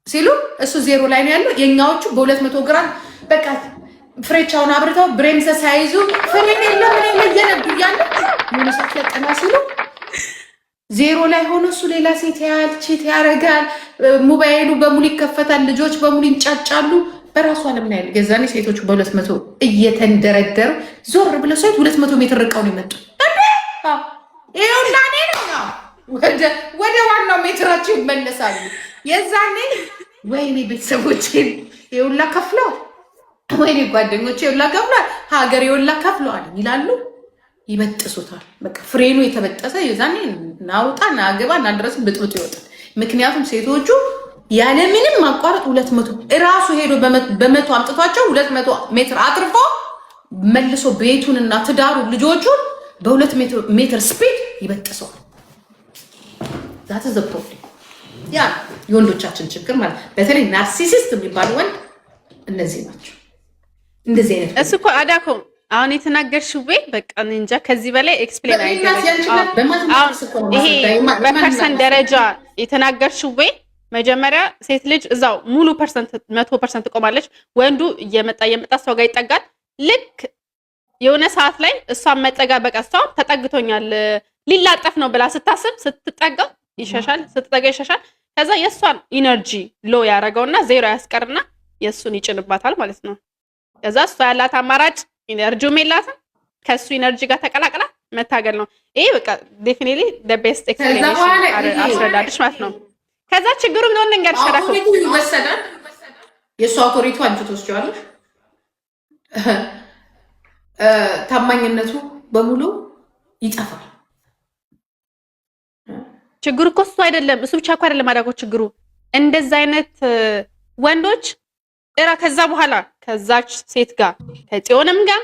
ሲሉ እሱ ዜሮ ላይ ነው ያለው። የኛዎቹ በ200 ግራም በቃ ፍሬቻውን አብርተው ብሬምሰ ሳይዙ ፍሬን የለ ምን የለ እየነዱ እያለ የሆነ ሰዓት ላይ ቀና ሲሉ ዜሮ ላይ ሆኖ እሱ ሌላ ሴት ያያል፣ cheat ያደርጋል፣ ሞባይሉ በሙሉ ይከፈታል፣ ልጆች በሙሉ ይንጫጫሉ። በራሱ ዓለም ላይ ያለ የዛኔ ሴቶቹ በ200 እየተንደረደሩ ዞር ብለው ሴት 200 ሜትር ርቀው ነው የመጡ። ይኸውና እኔ ነው ወደ ዋናው ሜትራቸው ይመለሳሉ። የዛኔ ወይኔ ቤተሰቦቼን የውላ ከፍለዋል፣ ወይኔ ጓደኞቼ የውላ ከፍለዋል፣ ሀገር የውላ ከፍለዋል ይላሉ። ይበጥሱታል። በቃ ፍሬኑ የተበጠሰ የዛኔ ናውጣ ናግባ ናድረስ ብጥብጡ ይወጣል። ምክንያቱም ሴቶቹ ያለምንም ማቋረጥ 200 እራሱ ሄዶ በ100 አምጥቷቸው 200 ሜትር አትርፎ መልሶ ቤቱንና ትዳሩ ልጆቹን በ2 ሜትር speed ይበጥሰዋል። That's the problem። ያ የወንዶቻችን ችግር ማለት በተለይ narcissist የሚባሉ ወንድ እነዚህ ናቸው። እንደዚህ አይነት እሱ እኮ አዳኮ አሁን የተናገርሽው ወይ በቃ እንጃ ከዚህ በላይ explain አይደረግም። ይሄ በ percent ደረጃ የተናገርሽው ወይ መጀመሪያ ሴት ልጅ እዛው ሙሉ percent 100% ትቆማለች። ወንዱ እየመጣ እየመጣ እሷ ጋር ይጠጋል። ልክ የሆነ ሰዓት ላይ እሷን መጠጋ በቃ እሷ ተጠግቶኛል ሊላጠፍ ነው ብላ ስታስብ ስትጠጋው ይሸሻል፣ ስትጠጋ ይሸሻል። ከዛ የእሷን energy low ያደረገውና ዜሮ ያስቀርና የእሱን ይጭንባታል ማለት ነው። ከዛ እሷ ያላት አማራጭ energy ውም የላትም፣ ከእሱ energy ጋር ተቀላቅላ መታገል ነው። ይሄ በቃ definitely the best explanation አስረዳድሽ ማለት ነው። ከዛ ችግሩ ምን ሆነ ልንገርሽ፣ authority ይወሰዳል። የእሱ authority አንቺ ትወስጂዋለሽ። ታማኝነቱ በሙሉ ይጠፋል። ችግሩ እኮ እሱ አይደለም፣ እሱ ብቻ እኮ አይደለም አዳጎ ችግሩ እንደዛ አይነት ወንዶች እራ ከዛ በኋላ ከዛች ሴት ጋር ከጽዮንም ጋር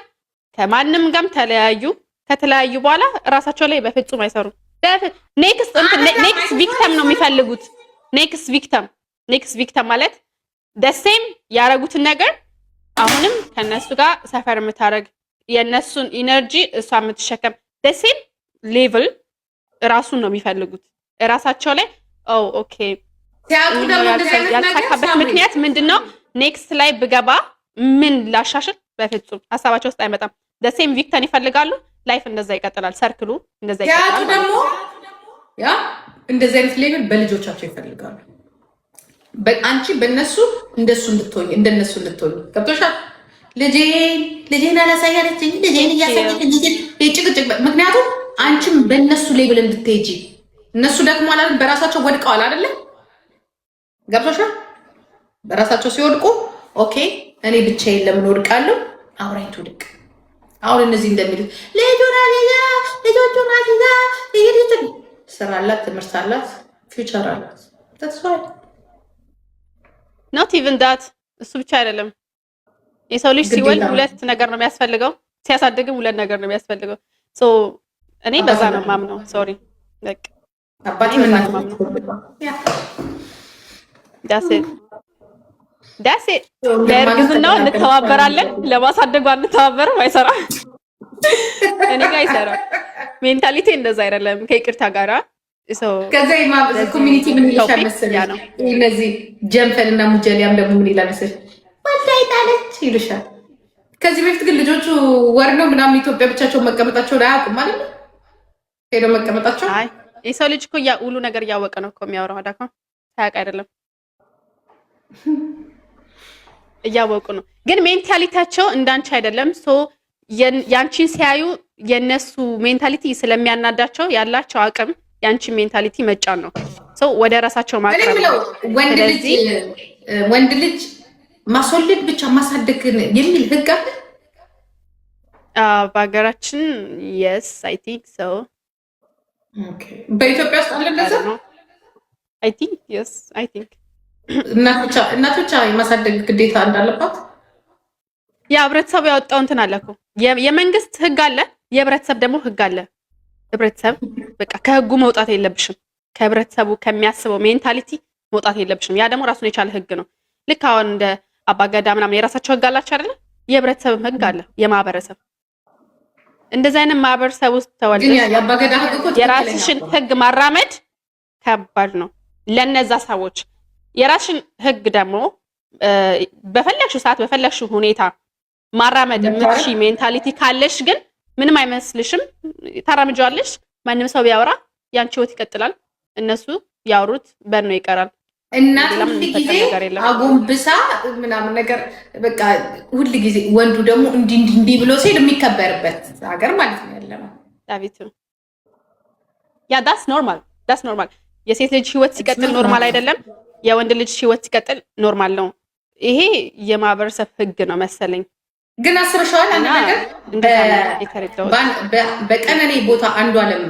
ከማንም ጋርም ተለያዩ። ከተለያዩ በኋላ እራሳቸው ላይ በፍጹም አይሰሩም። Next victim ነው የሚፈልጉት። Next victim፣ next victim ማለት the same ያደረጉትን ነገር አሁንም ከነሱ ጋር ሰፈር የምታደርግ፣ የእነሱን energy እሷ የምትሸከም፣ the same level እራሱን ነው የሚፈልጉት። እራሳቸው ላይ okay ያልተሳካበት ምክንያት ምንድን ነው? Next ላይ ብገባ ምን ላሻሽል? በፍጹም ሀሳባቸው ውስጥ አይመጣም። The same victim ይፈልጋሉ። Life እንደዛ ይቀጥላል። Circle ኡ እንደዛ ይቀጥላል። ደግሞ ያ እንደዚህ አይነት level በልጆቻቸው ይፈልጋሉ። አንቺ በእነሱ እንደሱ እንድትሆኝ እንደነሱ እንድትሆኝ ገብቶሻል። ልጄን ልጄን አላሳያለችኝ፣ ልጄን እያሳየች ጭቅጭቅ። ምክንያቱም አንቺም በእነሱ level እንድትሄጂ እነሱ ደግሞ አላለም በራሳቸው ወድቀዋል አይደለ? ገብቶሻል። በራሳቸው ሲወድቁ okay እኔ ብቻዬን ለምን ወድቃለሁ? አብራኝ ትውድቅ። አሁን እነዚህ እንደሚሉት ልጁን አዚዛ ልጆቹን አዚዛ ስራ አላት፣ ትምህርት አላት፣ future አላት። ተስፋ Not even that፣ እሱ ብቻ አይደለም። የሰው ልጅ ሲወልድ ሁለት ነገር ነው የሚያስፈልገው፣ ሲያሳድግም ሁለት ነገር ነው የሚያስፈልገው። So እኔ በዛ ነው የማምነው። Sorry በቃ አባት እኔ በዛ ነው የማምነው። That's it, that's it። ለእርግዝናው እንተባበራለን፣ ለማሳደጓ አንተባበርም። አይሰራም፣ እኔ ጋር አይሰራም። Mentality እንደዛ አይደለም። ከይቅርታ ጋራ ከዛ community ምን ይልሻል መሰለሽ? እነዚህ ጀንፈል እና ሙጀሊያም ደግሞ ምን ይላል መሰለሽ? ወልዳ ይጣለች ይሉሻል። ከዚህ በፊት ግን ልጆቹ ወር ነው ምናምን ኢትዮጵያ ብቻቸውን መቀመጣቸውን አያውቁም ማለት ነው። ሄደው መቀመጣቸው አይ የሰው ልጅ እኮ ሁሉ ነገር እያወቀ ነው እኮ የሚያወራው። አዳካ ሳያውቅ አይደለም፣ እያወቁ ነው። ግን mentality ያቸው እንዳንቺ አይደለም። So ያንቺን ሲያዩ የነሱ mentality ስለሚያናዳቸው ያላቸው አቅም ያንቺን mentality መጫን ነው። So ወደ ራሳቸው ማቅረብ ነው። ወንድ ልጅ ማስወለድ ብቻ ማሳደግ የሚል ህግ አለ በሀገራችን? Yes, I think so። በኢትዮጵያ ውስጥ አለ እንደዛ? I think yes, I think። እናት ብቻ የማሳደግ ግዴታ እንዳለባት? ያ ህብረተሰቡ ያወጣው እንትን አለ እኮ፣ የመንግስት ህግ አለ፣ የህብረተሰብ ደግሞ ህግ አለ። ህብረተሰብ በቃ ከህጉ መውጣት የለብሽም። ከህብረተሰቡ ከሚያስበው mentality መውጣት የለብሽም። ያ ደግሞ ራሱን የቻለ ህግ ነው። ልክ አሁን እንደ አባገዳ ምናምን የራሳቸው ህግ አላቸው አይደለ? የህብረተሰብም ህግ አለ፣ የማህበረሰብ። እንደዚህ አይነት ማህበረሰብ ውስጥ ተወልደሽ የራስሽን ህግ ማራመድ ከባድ ነው ለነዛ ሰዎች። የራስሽን ህግ ደግሞ በፈለግሽው ሰዓት በፈለግሽው ሁኔታ ማራመድ የምትችይ mentality ካለሽ ግን ምንም አይመስልሽም፣ ታራምጂዋለሽ። ማንም ሰው ቢያወራ ያንቺ ህይወት ይቀጥላል። እነሱ ያወሩት በኖ ይቀራል። እናት ሌላ ሁል ምንም ጊዜ የሚፈጠር ነገር የለም። አጎንብሳ ምናምን ነገር በቃ ሁል ጊዜ ወንዱ ደግሞ እንዲህ እንዲህ እንዲህ ብሎ ሲል የሚከበርበት ሀገር ማለት ነው ያለ ነው። ዳዊት፣ yeah, that's normal, that's normal። የሴት ልጅ ህይወት ሲቀጥል normal አይደለም። የወንድ ልጅ ህይወት ሲቀጥል normal ነው። ይሄ የማህበረሰብ ህግ ነው መሰለኝ። ግን አስበሽዋል? አንድ እና ነገር እንደዛ ነው የተረዳሁት። በቀነኔ ቦታ አንዷለም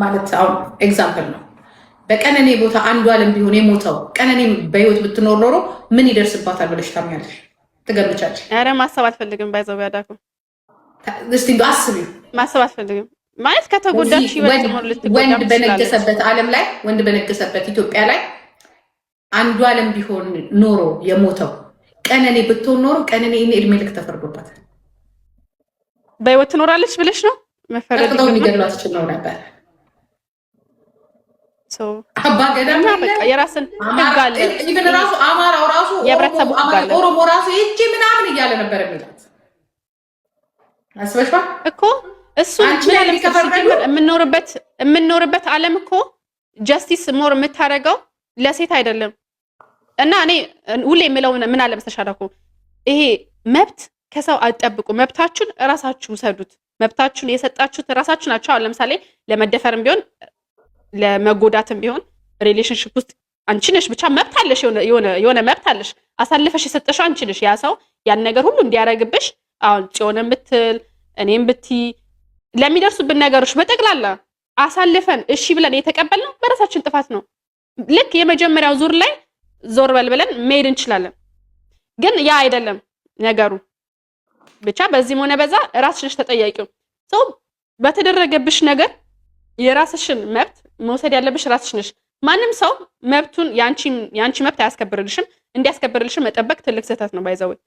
ማለት አሁን example ነው። በቀነኔ ቦታ አንዷለም ቢሆን የሞተው፣ ቀነኔ በህይወት ብትኖር ኖሮ ምን ይደርስባታል ብለሽ ታምኛለሽ? ትገምቻለሽ? ኧረ ማሰብ አልፈልግም። By the way አዳኩ እስቲ እንደው አስቢው። ማሰብ አልፈልግም። ማለት ከተጎዳች ይበልጥ more ልትጎዳም ወንድ ትችላለች። በነገሰበት ዓለም ላይ፣ ወንድ በነገሰበት ኢትዮጵያ ላይ አንዷለም ቢሆን ኖሮ የሞተው፣ ቀነኔ ብትሆን ኖሮ ቀነኔ እኔ እድሜ ልክ ተፈርዶባታል። በህይወት ትኖራለች ብለሽ ነው መፈረድ ቀጥቅጠው ይገባል። የሚገድሏት ይችል ነው ነበር። So አባ ገዳም እና በቃ የራስን ህግ አለ። Even ራሱ አማራው ራሱ የህብረተሰቡ ህግ አለ። ኦሮሞ ራሱ ሂጅ ምናምን እያለ ነበር የሚላት፣ አስበሽዋል? እኮ እሱን አንቺ ምን ላይ አለ መሰለሽ፣ ከፈረዱ? ሲጀመር የምንኖርበት ዓለም እኮ justice more የምታደርገው ለሴት አይደለም። እና እኔ ሁሌ የምለው ምን አለ መሰለሽ አዳኩ፣ ይሄ መብት ከሰው አትጠብቁ። መብታችሁን እራሳችሁ ውሰዱት። መብታችሁን የሰጣችሁት እራሳችሁ ናቸው። አሁን ለምሳሌ ለመደፈርም ቢሆን ለመጎዳትም ቢሆን relationship ውስጥ አንቺ ነሽ፣ ብቻ መብት አለሽ፣ የሆነ መብት አለሽ። አሳልፈሽ የሰጠሽው አንቺ ነሽ። ያ ሰው ያን ነገር ሁሉ እንዲያደርግብሽ፣ አሁን ጽዮንን ብትል እኔም ብትይ ለሚደርሱብን ነገሮች በጠቅላላ አሳልፈን እሺ ብለን የተቀበልነው በራሳችን ጥፋት ነው። ልክ የመጀመሪያው ዙር ላይ ዞር በል ብለን መሄድ እንችላለን። ግን ያ አይደለም ነገሩ። ብቻ በዚህም ሆነ በዛ ራስሽ ነሽ ተጠያቂው። So በተደረገብሽ ነገር የራስሽን መብት መውሰድ ያለብሽ ራስሽ ነሽ። ማንም ሰው መብቱን ያንቺ መብት አያስከብርልሽም። እንዲያስከብርልሽም መጠበቅ ትልቅ ስህተት ነው። By the way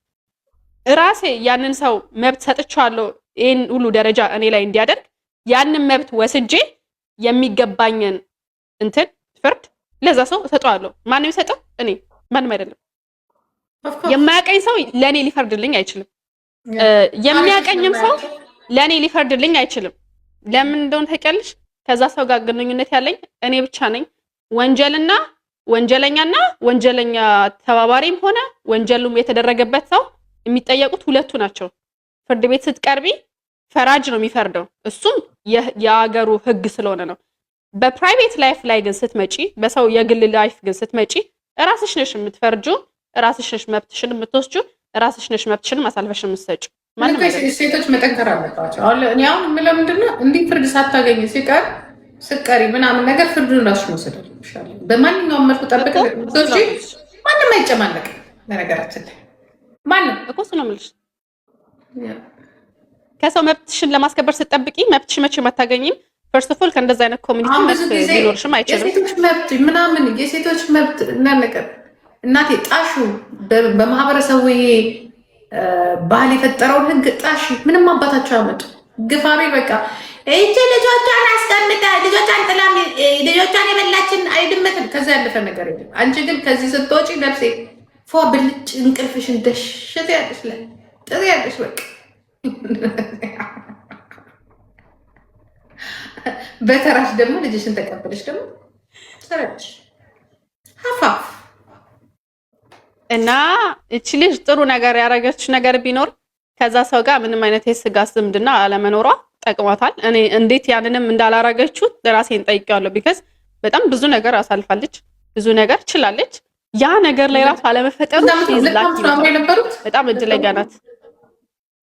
ራሴ ያንን ሰው መብት ሰጥቼዋለሁ ይህን ሁሉ ደረጃ እኔ ላይ እንዲያደርግ፣ ያንን መብት ወስጄ የሚገባኝን እንትን ፍርድ ለዛ ሰው እሰጠዋለሁ። ማንም ይሰጠው? እኔ፣ ማንም አይደለም። የማያቀኝ ሰው ለእኔ ሊፈርድልኝ አይችልም። የሚያቀኝም ሰው ለእኔ ሊፈርድልኝ አይችልም። ለምን እንደሆነ ታውቂያለሽ? ከዛ ሰው ጋር ግንኙነት ያለኝ እኔ ብቻ ነኝ። ወንጀልና ወንጀለኛና ወንጀለኛ ተባባሪም ሆነ ወንጀሉም የተደረገበት ሰው የሚጠየቁት ሁለቱ ናቸው። ፍርድ ቤት ስትቀርቢ ፈራጅ ነው የሚፈርደው፣ እሱም የሀገሩ ሕግ ስለሆነ ነው። በ private life ላይ ግን ስትመጪ፣ በሰው የግል life ግን ስትመጪ ራስሽ ነሽ የምትፈርጁ፣ ራስሽ ነሽ መብትሽን የምትወስጁ፣ ራስሽ ነሽ መብትሽን ማሳልፈሽ የምትሰጪው። ማንም አይደለም። ሴቶች መጠንከር አለባቸው። አሁን እኔ አሁን የምለው ምንድን ነው፣ እንዲህ ፍርድ ሳታገኝ ሲቀር ስቀሪ ምናምን ነገር ፍርዱን ራስሽ መውሰድ አለብሽ። በማንኛውም መልኩ ጠብቅ። እኮ እሱ ነው የምልሽ። ማንም አይጨማለቅም። በነገራችን ላይ ማንም እኮ እሱ ነው የምልሽ። ከሰው መብትሽን ለማስከበር ስትጠብቂ መብትሽ መቼም አታገኝም። First of all ከእንደዛ አይነት community አሁን ብዙ መብት ጊዜ ሊኖርሽም አይችልም። የሴቶች መብት ምናምን፣ የሴቶች መብት እና ነገር፣ እናቴ ጣሹ፣ በማህበረሰቡ ይሄ ባህል የፈጠረውን ህግ ጣሽ፣ ምንም አባታቸው ያመጡ ግፋቤ በቃ ይቺ ልጆቿን አስቀምጣ ልጆቿን ጥላ ልጆቿን የበላችን አይድመትም። ከዛ ያለፈ ነገር የለም። አንቺ ግን ከዚህ ስትወጪ ነፍሴ ፏ ብልጭ እንቅልፍሽን ደሽት ያለሽ ጥሩ ያለሽ በቃ በተራሽ ደግሞ ልጅሽን ተቀበለሽ ደግሞ ትሰሪያለሽ። ሀፋፍ እና እቺ ልጅ ጥሩ ነገር ያደረገች ነገር ቢኖር ከዛ ሰው ጋር ምንም አይነት የስጋ ዝምድና አለመኖሯ ጠቅሟታል። እኔ እንዴት ያንንም እንዳላረገችው ራሴን ጠይቄዋለሁ። Because በጣም ብዙ ነገር አሳልፋለች፣ ብዙ ነገር ችላለች። ያ ነገር ላይ ራሱ አለመፈጠሩ የነበሩት በጣም እድለኛ ናት።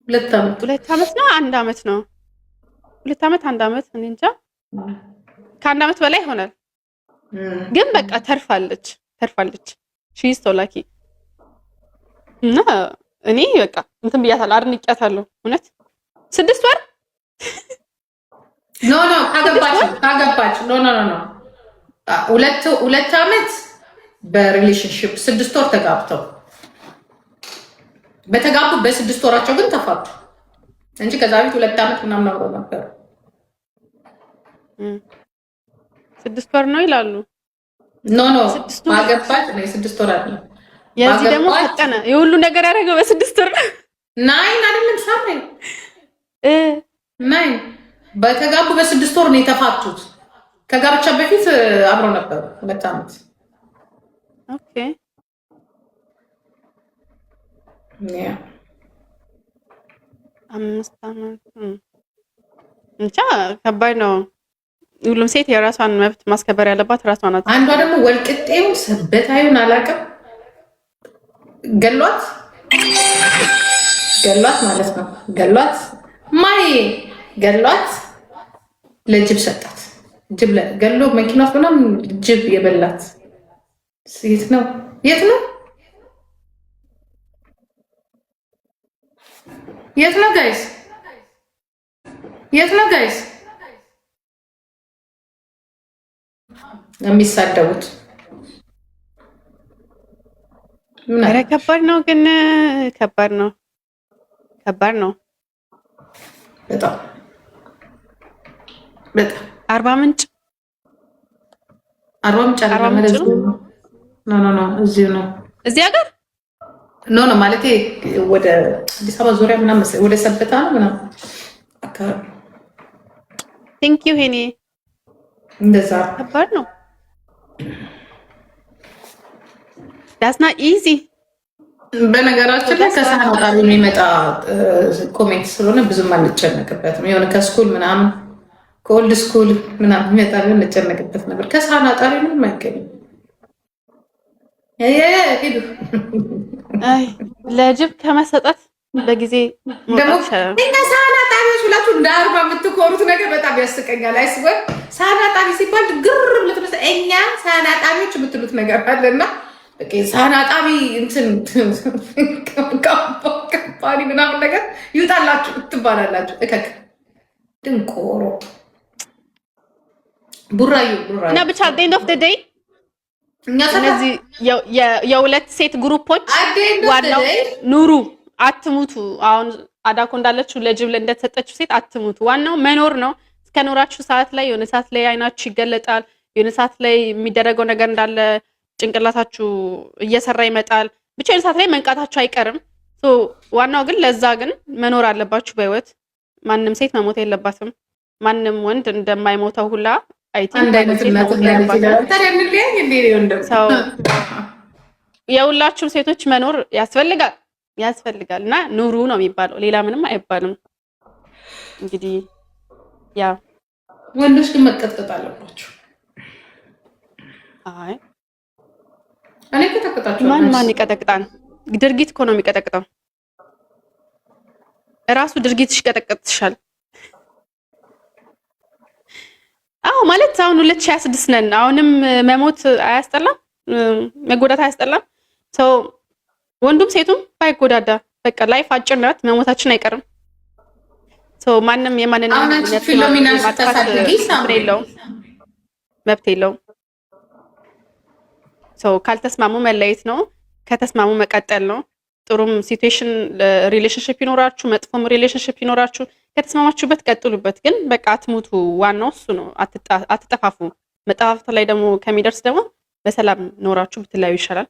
2 ዓመት። 2 ዓመት ነው፣ 1 ዓመት ነው፣ 2 ዓመት፣ 1 ዓመት፣ እኔ እንጃ፣ ከ1 ዓመት በላይ ይሆናል። ግን በቃ ተርፋለች፣ ተርፋለች። She's so lucky። እና እኔ በቃ እንትን ብያታለሁ፣ አድንቂያታለሁ። እውነት 6 ወር No, no፣ ካገባች፣ ካገባች፣ no, no, no፣ 2 ዓመት በ relationship፣ 6 ወር ተጋብተው፣ በተጋቡ በ6 ወራቸው ግን ተፋቱ እንጂ ከዛ በፊት 2 ዓመት ምናምን አብረው ነበሩ። 6 ወር ነው ይላሉ። No, no፣ ባገባች ነው፣ የ6 ወር አለ። የዚህ ደግሞ ፈጠነ። የሁሉ ነገር ያደረገው በ6 ወር ነው። Nine አይደለም ሳምሪ፣ nine፣ በተጋቡ በ6 ወር ነው የተፋቱት። ከጋብቻ በፊት አብረው ነበሩ 2 ዓመት። Yeah. 5 ዓመት ብቻ ከባድ ነው። ሁሉም ሴት የራሷን መብት ማስከበር ያለባት ራሷ ናት። አንዷ ደግሞ ወልቅጤውን ሰበታዩን አላውቅም ገሏት ገሏት ማለት ነው። ገሏት ማይ ገሏት ለጅብ ሰጣት። ጅብ ገሎ መኪና ውስጥ ምናምን ጅብ የበላት። የት ነው? የት ነው? የት ነው guys? የት ነው guys የሚሳደቡት? ምን ኧረ ከባድ ነው ግን፣ ከባድ ነው፣ ከባድ ነው። በጣም በጣም። አርባ ምንጭ። አርባ ምንጭ አርባ አይደለም። ምንጭ እዚሁ ነው። No, no, no፣ እዚሁ ነው። እዚህ ሀገር። No, no፣ ማለቴ ወደ አዲስ አበባ ዙሪያ ምናምን መሰለኝ፣ ወደ ሰበታ ነው ምናምን አካባቢ። Thank you ሄኔ። እንደዛ። ከባድ ነው። That's not easy. በነገራችን ላይ ከሳህን አውጣቢ የሚመጣ comment ስለሆነ ብዙም አንጨነቅበትም። የሆነ ከ school ምናምን፣ ከ old school ምናምን የሚመጣ ቢሆን እንጨነቅበት ነበር። ከሳህን አጣቢ ምንም አይገኝም። ሄዱ። አይ፣ ለጅብ ከመሰጠት በጊዜ ደግሞ መውጣት ይሻላል። እኛ ሳህን አጣቢዎች ብላችሁ እንደ አርባ የምትኮሩት ነገር በጣም ያስቀኛል። I swear፣ ሳህን አጣቢ ሲባል ግር ብለት መሰለኝ እኛ ሳህን አጣቢዎች የምትሉት ነገር አለና በቃ ሳህን አጣቢ እንትን company ምናምን ነገር ይውጣላችሁ ትባላላችሁ። እከክ ድንቆሮ ቡራዩ ቡራዩ። እና ብቻ at the end of the day እኛ ሰፈር እነዚህ የሁለት ሴት group ኦች At the end of the ዋናው day ኑሩ፣ አትሙቱ። አሁን አዳኮ እንዳለችው ለጅብ እንደተሰጠችው ሴት አትሙቱ። ዋናው መኖር ነው። እስከኖራችሁ ሰዓት ላይ የሆነ ሰዓት ላይ አይናችሁ ይገለጣል። የሆነ ሰዓት ላይ የሚደረገው ነገር እንዳለ ጭንቅላታችሁ እየሰራ ይመጣል። ብቻ የሆነ ሰዓት ላይ መንቃታችሁ አይቀርም። So ዋናው ግን ለዛ ግን መኖር አለባችሁ በህይወት። ማንም ሴት መሞት የለባትም። ማንም ወንድ እንደማይሞተው ሁላ I think አንድ ማንም አይነት ሴት እናት መሞት እና ልጅ የለባትም። ይላል። ታዲያ እንለያይ እንዴ ወንድም? ሰው የሁላችሁም ሴቶች መኖር ያስፈልጋል፣ ያስፈልጋል እና ኑሩ ነው የሚባለው፣ ሌላ ምንም አይባልም። እንግዲህ yeah። ወንዶች ግን መቀጥቀጥ አለባቸው። አይ። እኔ ቀጠቅጣቸዋለሁ። ማን ማን ይቀጠቅጣል? ድርጊት እኮ ነው የሚቀጠቅጠው። እራሱ ድርጊትሽ ይቀጠቅጥሻል። አዎ፣ ማለት አሁን 2026 ነን። አሁንም መሞት አያስጠላም፣ መጎዳት አያስጠላም። ሰው ወንዱም ሴቱም ባይጎዳዳ በቃ life አጭር ናት፣ መሞታችን አይቀርም። ሰው ማንም የማንንም አሁን አንቺ ነፍስ ፊሎሚናን የማጥፋት ስታሳድጊ እንትን ሳምሪ የለውም፣ መብት የለውም። ሰው ካልተስማሙ መለየት ነው፣ ከተስማሙ መቀጠል ነው። ጥሩም situation relationship ይኖራችሁ፣ መጥፎም relationship ይኖራችሁ፣ ከተስማማችሁበት ቀጥሉበት። ግን በቃ አትሙቱ። ዋናው እሱ ነው። አትጠፋፉ። መጠፋፋት ላይ ደግሞ ከሚደርስ ደግሞ በሰላም ኖራችሁ ብትለያዩ ይሻላል።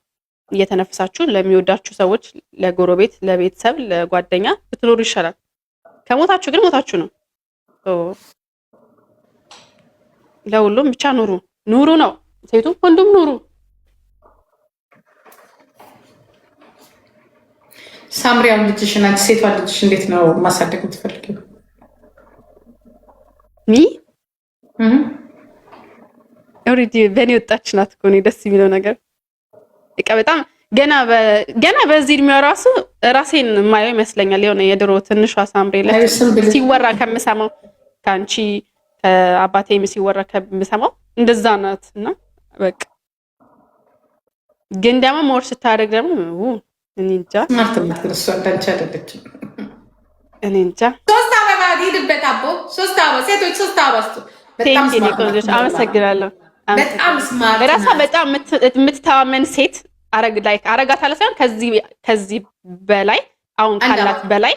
እየተነፍሳችሁ ለሚወዳችሁ ሰዎች፣ ለጎረቤት፣ ለቤተሰብ፣ ለጓደኛ ብትኖሩ ይሻላል። ከሞታችሁ ግን ሞታችሁ ነው። So ለሁሉም ብቻ ኑሩ፣ ኑሩ ነው። ሴቱም ወንዱም ኑሩ። ሳምሪያውን ልጅሽን፣ አንቺ ሴቷ ልጅሽ እንዴት ነው ማሳደግ የምትፈልጊው? Me already በእኔ ወጣች ናት እኮ። እኔ ደስ የሚለው ነገር በቃ በጣም ገና በዚህ እድሜዋ ራሱ ራሴን የማየው ይመስለኛል። የሆነ የድሮ ትንሿ ሳምሬ ሲወራ ከምሰማው፣ ከአንቺ ከአባቴም ሲወራ ከምሰማው እንደዛ ናት። እና በቃ ግን ደግሞ more ስታደርግ ደግሞ እኔ እንጃ። Smart ናት ግን እሷ እንዳንቺ አይደለችም። እኔ እንጃ። ሶስት አበባ ሂድበት አቦ፣ ሶስት አበባ፣ ሴቶች ሶስት አበባ ስጡ። በጣም Thank smart ናት። አመሰግናለሁ። በጣም smart በራሷ ናት። በጣም የምትተማመን ሴት አረግ like አረጋታለሁ ሳይሆን ከዚህ በላይ አሁን አንድ ካላት አበባ። በላይ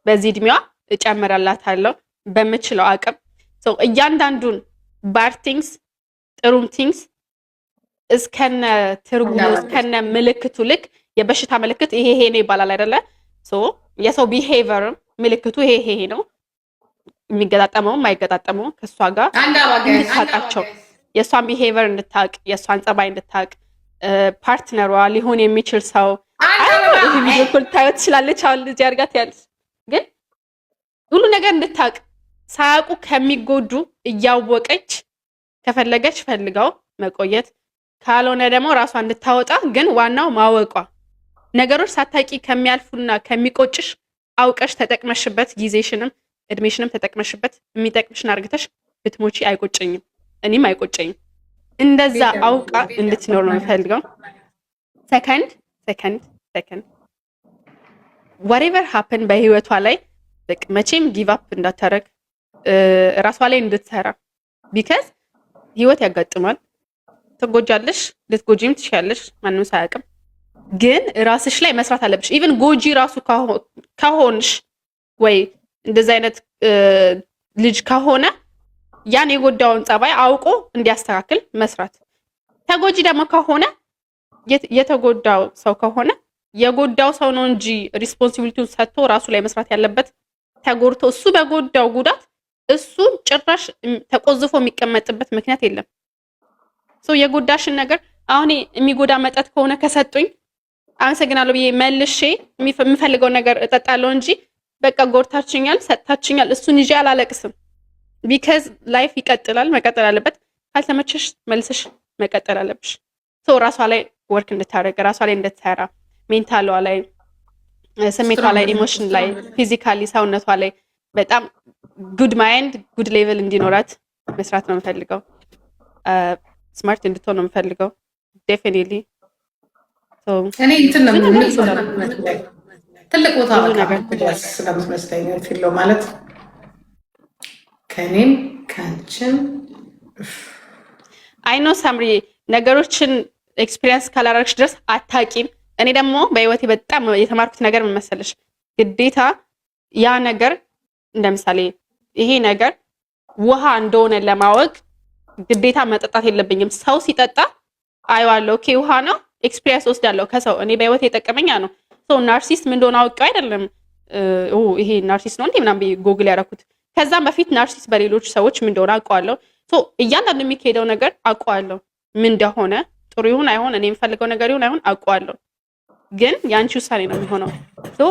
በዚህ እድሜዋ እጨምርላታለሁ በምችለው አቅም። So እያንዳንዱን bad things፣ ጥሩም things እስከነ ትርጉሙ አንድ አበባ። እስከነ ምልክቱ፣ ልክ የበሽታ ምልክት ይሄ ይሄ ነው ይባላል አይደለ? So የሰው behavior ም ምልክቱ ይሄ ይሄ ነው። የሚገጣጠመውም የማይገጣጠመው ከእሷ ጋር እንድታውቃቸው፣ የእሷን behavior እንድታውቅ፣ የእሷን ጸባይ እንድታውቅ፣ partner ሯ ሊሆን የሚችል ሰው ይህ ቪዲዮ እኮ ልታየው ትችላለች። አሁን ልጅ ያርጋት ያለች ግን ሁሉ ነገር እንድታውቅ፣ ሳያውቁ ከሚጎዱ እያወቀች ከፈለገች ፈልገው መቆየት፣ ካልሆነ ደግሞ ራሷ እንድታወጣ። ግን ዋናው ማወቋ፣ ነገሮች ሳታቂ ከሚያልፉና ከሚቆጭሽ አውቀሽ ተጠቅመሽበት፣ ጊዜሽንም እድሜሽንም ተጠቅመሽበት የሚጠቅምሽን አርግተሽ ብትሞቺ አይቆጨኝም፣ እኔም አይቆጨኝም። እንደዛ አውቃ እንድትኖር ነው የምፈልገው። Second, whatever happen በህይወቷ ላይ በቃ መቼም give up እንዳታረግ፣ ራሷ ላይ እንድትሰራ። Because ህይወት ያጋጥማል። ትጎጃለሽ፣ ልትጎጂም ትችያለሽ፣ ማንም ሳያውቅም። ግን ራስሽ ላይ መስራት አለብሽ። Even ጎጂ ራሱ ከሆንሽ ወይ እንደዚህ አይነት ልጅ ከሆነ ያን የጎዳውን ጸባይ አውቆ እንዲያስተካክል መስራት። ተጎጂ ደግሞ ከሆነ፣ የተጎዳው ሰው ከሆነ፣ የጎዳው ሰው ነው እንጂ responsibility ውን ሰጥቶ ራሱ ላይ መስራት ያለበት፣ ተጎድቶ እሱ በጎዳው ጉዳት እሱ ጭራሽ ተቆዝፎ የሚቀመጥበት ምክንያት የለም። So የጎዳሽን ነገር አሁን የሚጎዳ መጠጥ ከሆነ ከሰጡኝ አመሰግናለሁ ብዬ መልሼ የምፈልገው ነገር እጠጣለሁ እንጂ በቃ ጎድታችኛል፣ ሰጥታችኛል፣ እሱን ይዤ አላለቅስም። Because life ይቀጥላል፣ መቀጠል አለበት። ካልተመቸሽ መልሰሽ መቀጠል አለብሽ። So ራሷ ላይ work እንድታደርግ፣ ራሷ ላይ እንድትሰራ፣ mental ሏ ላይ፣ ስሜቷ ላይ፣ emotion ላይ፣ physically ሰውነቷ ላይ በጣም good mind, good level እንዲኖራት መስራት ነው የምፈልገው። Smart እንድትሆን ነው የምፈልገው። Definitely. እኔ እንትን ነው፣ ትልቅ ቦታ ስለምትመስለኝ ፊሎ ማለት ከእኔም ከአንቺም። I know ሳምሪ፣ ነገሮችን experience ካላረግሽ ድረስ አታቂም። እኔ ደግሞ በህይወቴ በጣም የተማርኩት ነገር ምን መሰለሽ? ግዴታ ያ ነገር እንደ ምሳሌ ይሄ ነገር ውሃ እንደሆነ ለማወቅ ግዴታ መጠጣት የለብኝም። ሰው ሲጠጣ አየዋለሁ። Okay ውሃ ነው፣ experience ወስዳለሁ ከሰው። እኔ በህይወቴ የጠቀመኝ ነው። So narcissist ምን እንደሆነ አውቄው አይደለም ይሄ narcissist ነው እንዴ ምናምን ብዬ ጎግል ያደረኩት። ከዛም በፊት narcissist በሌሎች ሰዎች ምን እንደሆነ አውቀዋለሁ። So እያንዳንዱ የሚካሄደው ነገር አውቀዋለሁ፣ ምን እንደሆነ፣ ጥሩ ይሁን አይሆን፣ እኔ የምፈልገው ነገር ይሁን አይሁን አውቀዋለሁ። ግን የአንቺ ውሳኔ ነው የሚሆነው። So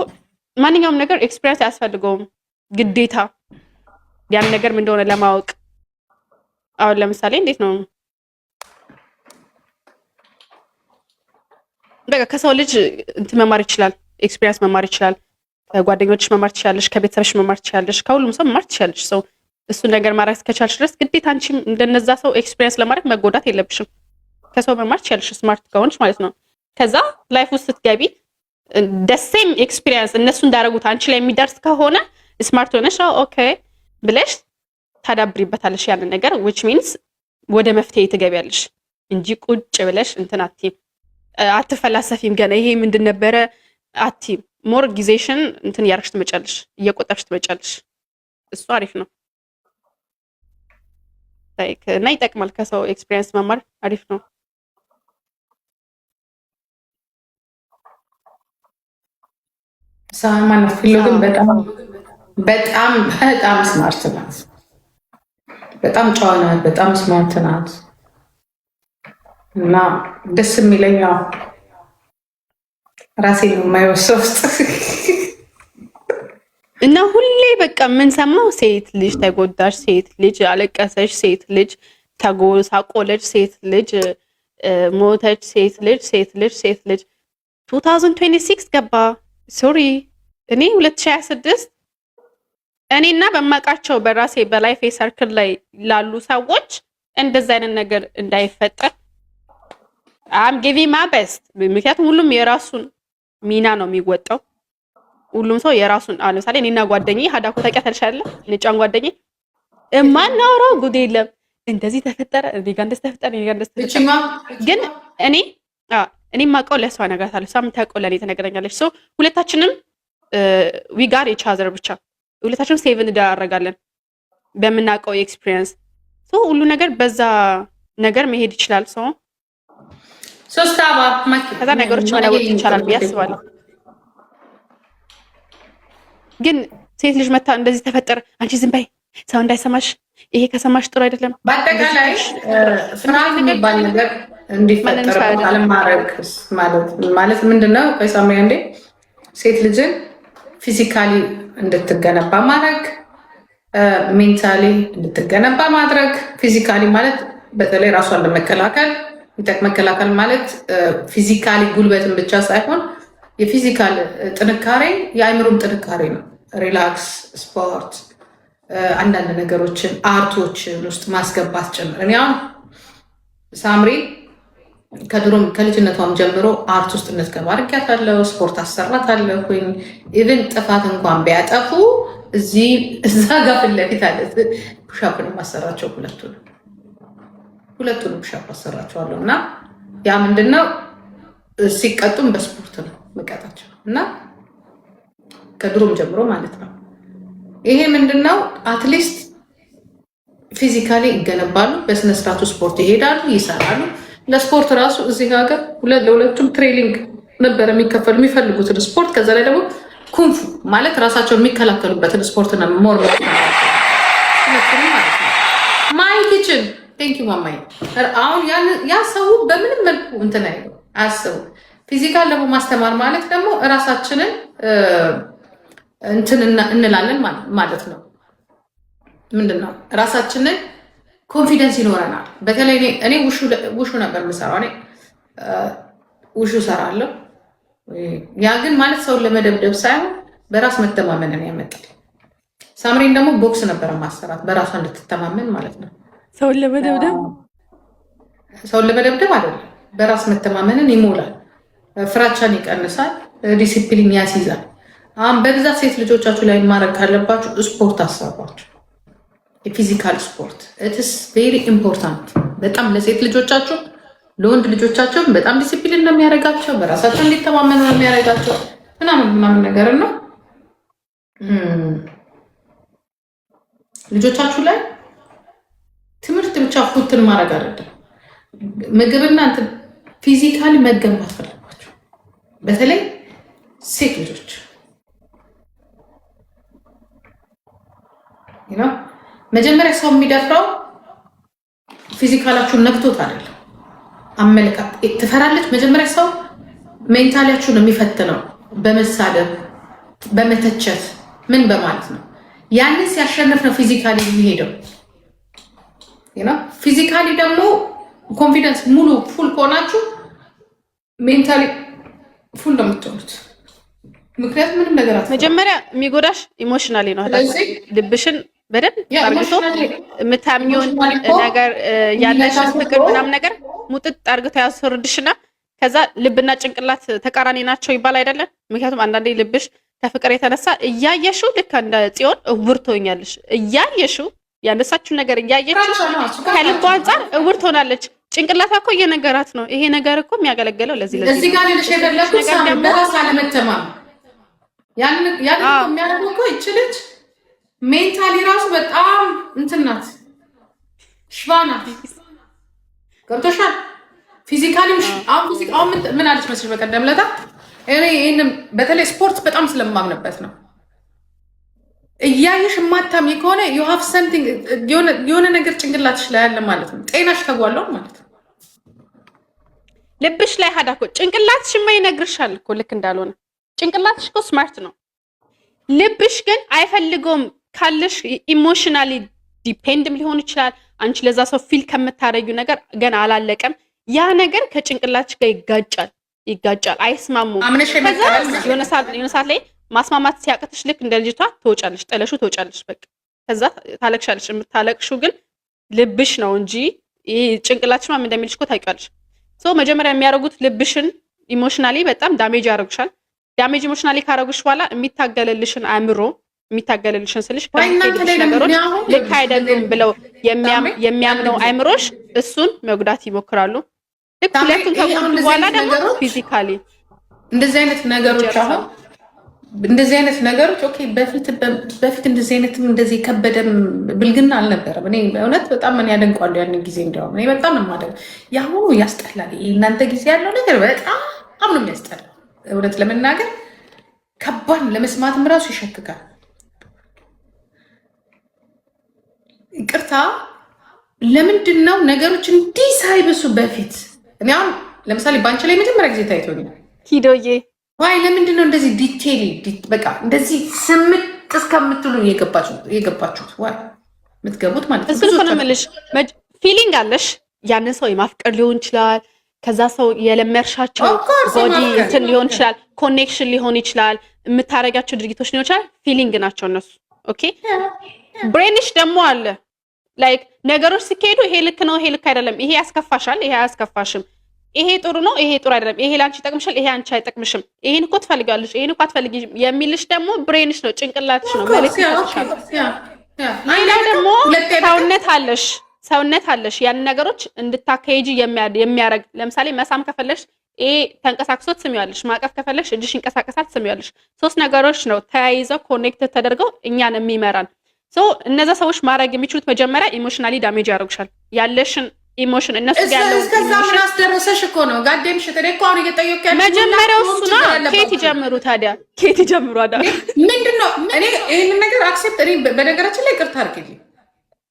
ማንኛውም ነገር experience አያስፈልገውም ግዴታ ያን ነገር ምን እንደሆነ ለማወቅ። አሁን ለምሳሌ እንዴት ነው፣ በቃ ከሰው ልጅ እንትን መማር ይችላል፣ experience መማር ይችላል። ከጓደኞችሽ መማር ትችላለሽ፣ ከቤተሰብሽ መማር ትችላለሽ፣ ከሁሉም ሰው መማር ትችላለሽ። So እሱን ነገር ማድረግ እስከቻልሽ ድረስ ግዴታ አንቺም እንደነዛ ሰው experience ለማድረግ መጎዳት የለብሽም። ከሰው መማር ትችላለሽ smart ከሆንሽ ማለት ነው። ከዛ life ውስጥ ስትገቢ the same experience እነሱ እንዳደረጉት አንቺ ላይ የሚደርስ ከሆነ smart ሆነሽ okay ብለሽ ታዳብሪበታለሽ ያንን ነገር፣ which means ወደ መፍትሄ ትገቢያለሽ እንጂ ቁጭ ብለሽ እንትን አትይም፣ አትፈላሰፊም። ገና ይሄ ምንድን ነበረ አትይም። More ጊዜሽን እንትን እያደረግሽ ትመጫለሽ፣ እየቆጠብሽ ትመጫለሽ። እሱ አሪፍ ነው like እና ይጠቅማል። ከሰው experience መማር አሪፍ ነው። ማነው ፊሎ ግን በጣም በጣም በጣም smart ናት። በጣም ጨዋ ናት። በጣም smart ናት። እና ደስ የሚለኝ ያው ራሴን ነው የማየው ሰው ውስጥ። እና ሁሌ በቃ የምንሰማው ሴት ልጅ ተጎዳች፣ ሴት ልጅ አለቀሰች፣ ሴት ልጅ ተጎሳቆለች፣ ሴት ልጅ ሞተች፣ ሴት ልጅ፣ ሴት ልጅ፣ ሴት ልጅ። 2026 ገባ። Sorry፣ እኔ 2026 እኔና በማውቃቸው በራሴ በ life circle ላይ ላሉ ሰዎች እንደዛ አይነት ነገር እንዳይፈጠር I'm giving my best። ምክንያቱም ሁሉም የራሱን ሚና ነው የሚወጣው። ሁሉም ሰው የራሱን፣ አሁን ለምሳሌ እኔና ጓደኛዬ ሀዳኮ ታውቂያታለሽ አይደለ? ነጯን ጓደኛዬ እማናወራው ጉድ የለም። እንደዚህ ተፈጠረ፣ እኔ ጋር እንደዚህ ተፈጠረ፣ እኔ ጋር እንደዚህ ተፈጠረ። ግን እኔ የማውቀው ለእሷ እነግራታለሁ፣ እሷ የምታውቀው ለእኔ ትነግረኛለች። So ሁለታችንም we got each other፣ ብቻ ሁለታችንም save እንደራረጋለን በምናውቀው experience። So ሁሉ ነገር በዛ ነገር መሄድ ይችላል። So ሶስት አበባ። ከዛ ነገሮች መለወጥ ይቻላል ብዬ አስባለሁ። ግን ሴት ልጅ መታ እንደዚህ ተፈጠረ፣ አንቺ ዝም በይ፣ ሰው እንዳይሰማሽ፣ ይሄ ከሰማሽ ጥሩ አይደለም። በአጠቃላይ ፍርሃት የሚባል ነገር እንዲፈጠር አለማድረግ ማለት ምንድን ነው? ቆይ ሳሚ አንዴ፣ ሴት ልጅን physically እንድትገነባ ማድረግ፣ mentally እንድትገነባ ማድረግ። Physically ማለት በተለይ ራሷን ለመከላከል፣ መከላከል ማለት physically ጉልበትን ብቻ ሳይሆን የ physical ጥንካሬ የአእምሮም ጥንካሬ ነው። Relax፣ ስፖርት፣ አንዳንድ ነገሮችን art ኦችን ውስጥ ማስገባት ጭምር። እኔ አሁን ሳምሪ ከድሮም ከልጅነቷም ጀምሮ art ውስጥ እንድትገባ አድርጊያታለሁ። ስፖርት አሰራታለሁኝ። Even ጥፋት እንኳን ቢያጠፉ እዚህ እዛ ጋር ፊት ለፊት አለ push up ነው የማሰራቸው። ሁለቱንም push up አሰራቸዋለሁ። እና ያ ምንድነው፣ ሲቀጡም በስፖርት ነው መቀጣቸው እና ከድሮም ጀምሮ ማለት ነው። ይሄ ምንድነው፣ at least physically ይገነባሉ። በስነስርዓቱ ስፖርት ይሄዳሉ፣ ይሰራሉ። ለስፖርት ራሱ እዚህ ሀገር ለሁለቱም training ነበር የሚከፈሉ የሚፈልጉትን ስፖርት። ከዛ ላይ ደግሞ kung fu ማለት ራሳቸውን የሚከላከሉበትን ስፖርት ነው more ሁለቱንም ማለት ነው። My kitchen, thank you ማማይ። አሁን ያ ሰው በምንም መልኩ እንትን አይለው አያስቡ። Physical ደግሞ ማስተማር ማለት ደግሞ እራሳችንን እንትን እንላለን ማለት ነው። ምንድን ነው፣ ራሳችንን confidence ይኖረናል። በተለይ እኔ ውሹ ነበር የምሰራው። እኔ ውሹ እሰራለሁ። ያ ግን ማለት ሰውን ለመደብደብ ሳይሆን በራስ መተማመንን ያመጣል። ሳምሪን ደግሞ ቦክስ ነበር ማሰራት በራሷ እንድትተማመን ማለት ነው። ሰውን ለመደብደብ? ሰውን ለመደብደብ አይደለም፣ በራስ መተማመንን ይሞላል፣ ፍራቻን ይቀንሳል፣ ዲሲፕሊን ያስይዛል። አሁን በብዛት ሴት ልጆቻችሁ ላይ ማድረግ ካለባችሁ ስፖርት አሰሯቸው። የ physical ስፖርት it's very important በጣም ለሴት ልጆቻችሁ፣ ለወንድ ልጆቻቸው በጣም ዲሲፕሊን ነው የሚያደርጋቸው፣ በራሳቸው እንዲተማመኑ ነው የሚያደርጋቸው ምናምን ምናምን ነገር ነው። ልጆቻችሁ ላይ ትምህርት ብቻ ፉትን ማድረግ አይደለም፣ ምግብና physically መገንባት አለባቸው። በተለይ ሴት ልጆች። መጀመሪያ ሰው የሚደፍረው physical ኣችሁን ነክቶት አይደለም። አመለካከት ትፈራለች። መጀመሪያ ሰው mentality ያችሁን የሚፈትነው በመሳደብ፣ በመተቸት፣ ምን በማለት ነው። ያንን ሲያሸንፍ ነው physically የሚሄደው። Physically ደግሞ confidence ሙሉ full ከሆናችሁ mentally full ነው የምትሆኑት። ምክንያቱም ምንም ነገር መጀመሪያ የሚጎዳሽ emotionally ነው። ልብሽን በደንብ አርግቶ የምታምኚውን ነገር ያለሽን ፍቅር ምናምን ነገር ሙጥጥ አርግቶ ያስወርድሽና ከዛ ልብና ጭንቅላት ተቃራኒ ናቸው ይባል አይደለም? ምክንያቱም አንዳንዴ ልብሽ ከፍቅር የተነሳ እያየሽው ልክ እንደ ጽዮን እውር ትሆኛለሽ። እያየሽው ያነሳችውን ነገር እያየችው ከልቧ አንጻር እውር ትሆናለች። ጭንቅላቷ እኮ እየነገራት ነው። ይሄ ነገር እኮ የሚያገለግለው ለዚህ ለዚህ እዚህ ጋር ልልሽ የፈለኩት በራስ አለመተማመን ያንን የሚያደርገው እኮ ይች ልጅ mentally ራሱ በጣም እንትን ናት፣ ሽባ ናት። ገብቶሻል? Physically አሁን ምን አለች መስልሽ በቀደም ለታ፣ እኔ ይህንም በተለይ ስፖርት በጣም ስለማምንበት ነው። እያየሽ የማታምኚ ከሆነ you have something፣ የሆነ ነገር ጭንቅላትሽ ላይ ያለ ማለት ነው። ጤናሽ ተጓሏል ማለት ነው። ልብሽ ላይ ሀዳ እኮ ጭንቅላትሽማ ይነግርሻል እኮ ልክ እንዳልሆነ። ጭንቅላትሽ እኮ smart ነው። ልብሽ ግን አይፈልገውም ካለሽ emotionally depend ም ሊሆን ይችላል። አንቺ ለዛ ሰው feel ከምታረጊው ነገር ገና አላለቀም። ያ ነገር ከጭንቅላትሽ ጋር ይጋጫል ይጋጫል፣ አይስማሙም። ከዛ የሆነ ሰዓት ላይ ማስማማት ሲያቅትሽ ልክ እንደ ልጅቷ ትወጫለሽ፣ ጥለሹ ትወጫለሽ። በቃ ከዛ ታለቅሻለሽ። የምታለቅሹ ግን ልብሽ ነው እንጂ ይሄ ጭንቅላትሽማ ምን እንደሚልሽ እኮ ታውቂዋለሽ። So መጀመሪያ የሚያደርጉት ልብሽን emotionally በጣም damage ያደርጉሻል። Damage emotionally ካደረጉሽ በኋላ የሚታገልልሽን አእምሮ፣ የሚታገልልሽን ስልሽ ከሚሄዱልሽ ነገሮች ልክ አይደሉም ብለው የሚያምነው አእምሮሽ እሱን መጉዳት ይሞክራሉ። ልክ ሁለቱን ከጎዱ በኋላ ደግሞ physically እንደዚህ አይነት ነገሮች አሁን እንደዚህ አይነት ነገሮች okay፣ በፊት በፊት እንደዚህ አይነት እንደዚህ የከበደም ብልግና አልነበረም። እኔ በእውነት በጣም እኔ ያደንቋለሁ ያንን ጊዜ፣ እንዲያውም እኔ በጣም ነው የማደንቀው። የአሁኑ ያስጠላል። እናንተ ጊዜ ያለው ነገር በጣም ነው የሚያስጠላው። እውነት ለመናገር ከባድ ለመስማትም ራሱ ይሸክካል። ለምንድን ነው ነገሮች እንዲህ ሳይብሱ በፊት፣ እኔ አሁን ለምሳሌ በአንቺ ላይ መጀመሪያ ጊዜ ታይቶኛል። ኪዶዬ። Why ለምንድን ነው እንደዚህ detail በቃ እንደዚህ ስምጥ እስከምትሉ የገባችሁት? Why የምትገቡት ማለት ነው። እሱን እኮ ነው የምልሽ። Feeling አለሽ፣ ያንን ሰው የማፍቀር ሊሆን ይችላል። ከዛ ሰው የለመርሻቸው body እንትን ሊሆን ይችላል፣ connection ሊሆን ይችላል፣ የምታደርጊያቸው ድርጊቶች ሊሆን ይችላል። Feeling ናቸው እነሱ። Okay፣ brain ሽ ደግሞ አለ፣ like ነገሮች ሲካሄዱ ይሄ ልክ ነው፣ ይሄ ልክ አይደለም፣ ይሄ ያስከፋሻል፣ ይሄ አያስከፋሽም፣ ይሄ ጥሩ ነው፣ ይሄ ጥሩ አይደለም፣ ይሄ ለአንቺ ይጠቅምሻል፣ ይሄ አንቺ አይጠቅምሽም፣ ይሄን እኮ ትፈልጊያለሽ፣ ይሄን እኮ አትፈልጊም የሚልሽ ደግሞ brain ሽ ነው፣ ጭንቅላትሽ ነው፣ መልዕክት ይሰጥሻል። ሌላው ደግሞ ሰውነት አለሽ፣ ሰውነት አለሽ ያን ነገሮች እንድታካሄጂ የሚያደርግ። ለምሳሌ መሳም ከፈለሽ ይሄ ተንቀሳቅሶ ትስሚዋለሽ፣ ማቀፍ ከፈለሽ እጅሽ ይንቀሳቀሳል፣ ትስሚዋለሽ። ሶስት ነገሮች ነው ተያይዘው connect ተደርገው እኛን የሚመራን። So እነዛ ሰዎች ማድረግ የሚችሉት መጀመሪያ emotionally damage ያደርጉሻል። ያለሽን emotion እነሱ ጋር ያለው እስከዛ ምን አስደረሰሽ እኮ ነው። Goddamn shit፣ እኔ እኮ አሁን እየጠየኩ ያለሁት መጀመሪያው እሱ ነው። ከየት ይጀምሩ ታዲያ? ከየት ይጀምሩ? አዳ ምንድን ነው፣ እኔ ይህንን ነገር accept፣ እኔ በነገራችን ላይ ይቅርታ አድርጊልኝ።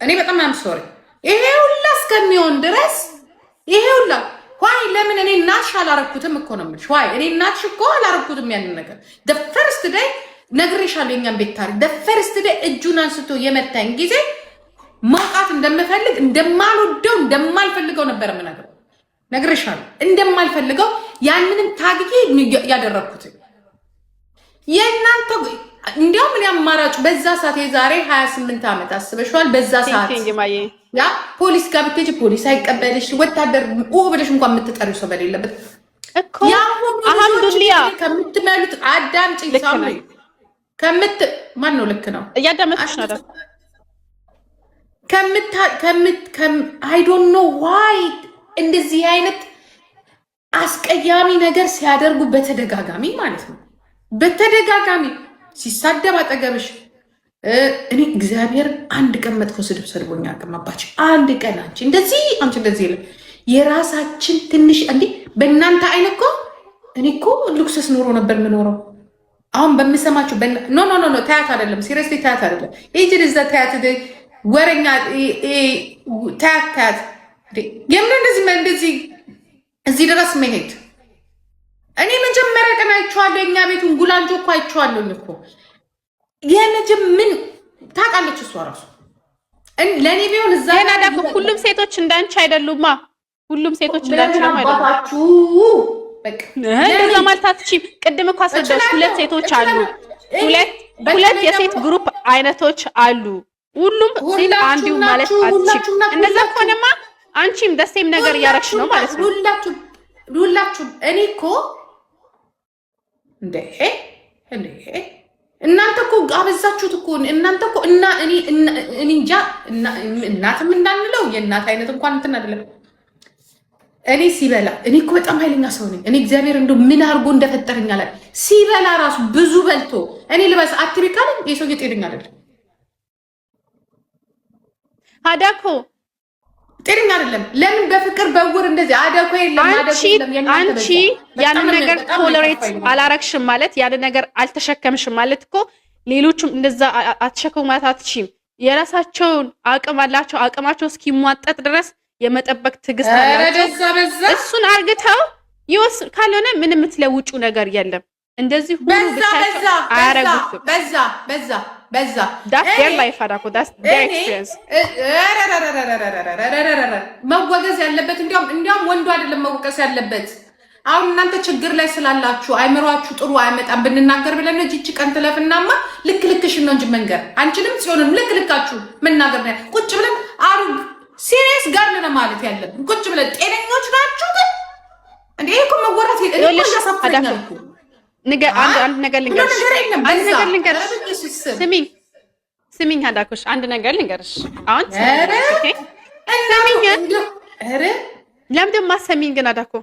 እኔ በጣም I'm sorry። ይሄ ሁላ እስከሚሆን ድረስ ይሄ ሁላ why ለምን እኔ እናትሽ አላረኩትም እኮ ነው የምልሽ። Why እኔ እናትሽ እኮ አላረኩትም ያንን ነገር። First day ነግሬሻለሁ። የኛን ቤት ታሪክ first day እጁን አንስቶ የመታኝ ጊዜ መውጣት እንደምፈልግ፣ እንደማልወደው፣ እንደማልፈልገው ነበር የምነግረው። ነግሬሻለሁ እንደማልፈልገው፣ ያንንም ታግዬ ያደረግኩት። የእናንተ እንዲያውም እኔ አማራጩ በዛ ሰዓት፣ የዛሬ 28 ዓመት አስበሽዋል። በዛ ሰዓት ያ ፖሊስ ጋር ብትሄጂ ፖሊስ አይቀበልሽ፣ ወታደር ብለሽ እንኳን የምትጠሪው ሰው በሌለበት እኮ አልሐምዱሊላህ። ከምትመሉት፣ አዳምጪ ሳምሪ፣ ከምት ማን ነው፣ ልክ ነው። እያዳመጥኩሽ ነው። ከምት I don't know why እንደዚህ አይነት አስቀያሚ ነገር ሲያደርጉ በተደጋጋሚ ማለት ነው። በተደጋጋሚ ሲሳደብ አጠገብሽ፣ እኔ እግዚአብሔር አንድ ቀን መጥፎ ስድብ ሰድቦኝ አያውቅም። አባች አንድ ቀን አንቺ እንደዚህ፣ አንቺ እንደዚህ የለም። የራሳችን ትንሽ እንዴ፣ በእናንተ አይን እኮ እኔ እኮ luxurious ኑሮ ነበር የምኖረው። አሁን በምሰማቸው no, no, no, no፣ ታያት አይደለም፣ seriously ታያት አይደለም። ይህ እዛ ታያት ወረኛ ታያት ታያት የምን እንደዚህ እንደዚህ እዚህ ድረስ መሄድ። እኔ መጀመሪያ ቀን አይቼዋለሁ። የእኛ ቤቱን ጉላንጆ እኮ አይቼዋለሁኝ እኮ። ምን ታውቃለች እሷ ራሱ ለእኔ ቢሆን እዛ ገና ደግሞ ሁሉም ሴቶች እንዳንቺ አይደሉማ። ሁሉም ሴቶች እንዳንቺ ደግሞ አይደሉም። እንደዛ ማለት አትችይም። ቅድም እኮ አስረዳሽ። ሁለት ሴቶች አሉ። ሁለት የሴት group አይነቶች አሉ። ሁሉም ሴት አንዱ ማለት አትችይም። እንደዛ ከሆነማ አንቺም the same ነገር እያደረግሽ ነው ማለት ነው። ሁላችሁም፣ ሁላችሁም። እኔ እኮ እንደ እንደ እናንተ እኮ አበዛችሁት እኮ እናንተ እኮ። እና እኔ እንጃ፣ እናትም እንዳንለው የእናት አይነት እንኳን እንትን አይደለም። እኔ ሲበላ፣ እኔ እኮ በጣም ኃይለኛ ሰው ነኝ። እኔ እግዚአብሔር እንደው ምን አድርጎ እንደፈጠረኝ አላውቅም። ሲበላ ራሱ ብዙ በልቶ እኔ ልበስ አትቢ ካለኝ የሰውዬ ጤነኛ አይደለም። አዳኮ ጤነኛ አይደለም። ለምን በፍቅር በውር እንደዚህ አደኮ የለም። አንቺ አንቺ ያንን ነገር tolerate አላረግሽም ማለት፣ ያንን ነገር አልተሸከምሽም ማለት እኮ ሌሎቹም እንደዛ አትሸከሙ ማለት አትችይም። የራሳቸውን አቅም አላቸው። አቅማቸው እስኪሟጠጥ ድረስ የመጠበቅ ትዕግስት አላቸው። እሱን አርግተው ይወስ ካልሆነ ምንም የምትለውጩ ነገር የለም። እንደዚህ ሁሉ ብቻ አያረጉትም። በዛ በዛ በዛ። That's their life አዳኮ፣ that's their experience። መወገዝ ያለበት እንዲያውም ወንዱ አይደለም መወቀስ ያለበት። አሁን እናንተ ችግር ላይ ስላላችሁ አይምሯችሁ ጥሩ አይመጣም ብንናገር ብለን ነው። ይህች ቀን ትለፍናማ ልክ ልክሽን ነው እንጂ መንገር አንችልም። ሲሆንም ልክ ልካችሁ መናገር ነው። ቁጭ ብለን አሩ serious ጋር ነው ማለት ያለብን። ቁጭ ብለን ጤነኞች ናችሁ ግን እንዴ? እኮ መወራት ያሳፍረኛል እኮ። አንድ ነገር ልንገርሽ፣ አንድ ነገር ልንገርሽ። ስሚኝ፣ ስሚኝ አዳኮሽ፣ አንድ ነገር ልንገርሽ። አሁን ስሚኝ፣ ለምንድን ማሰሚኝ ግን አዳኮ?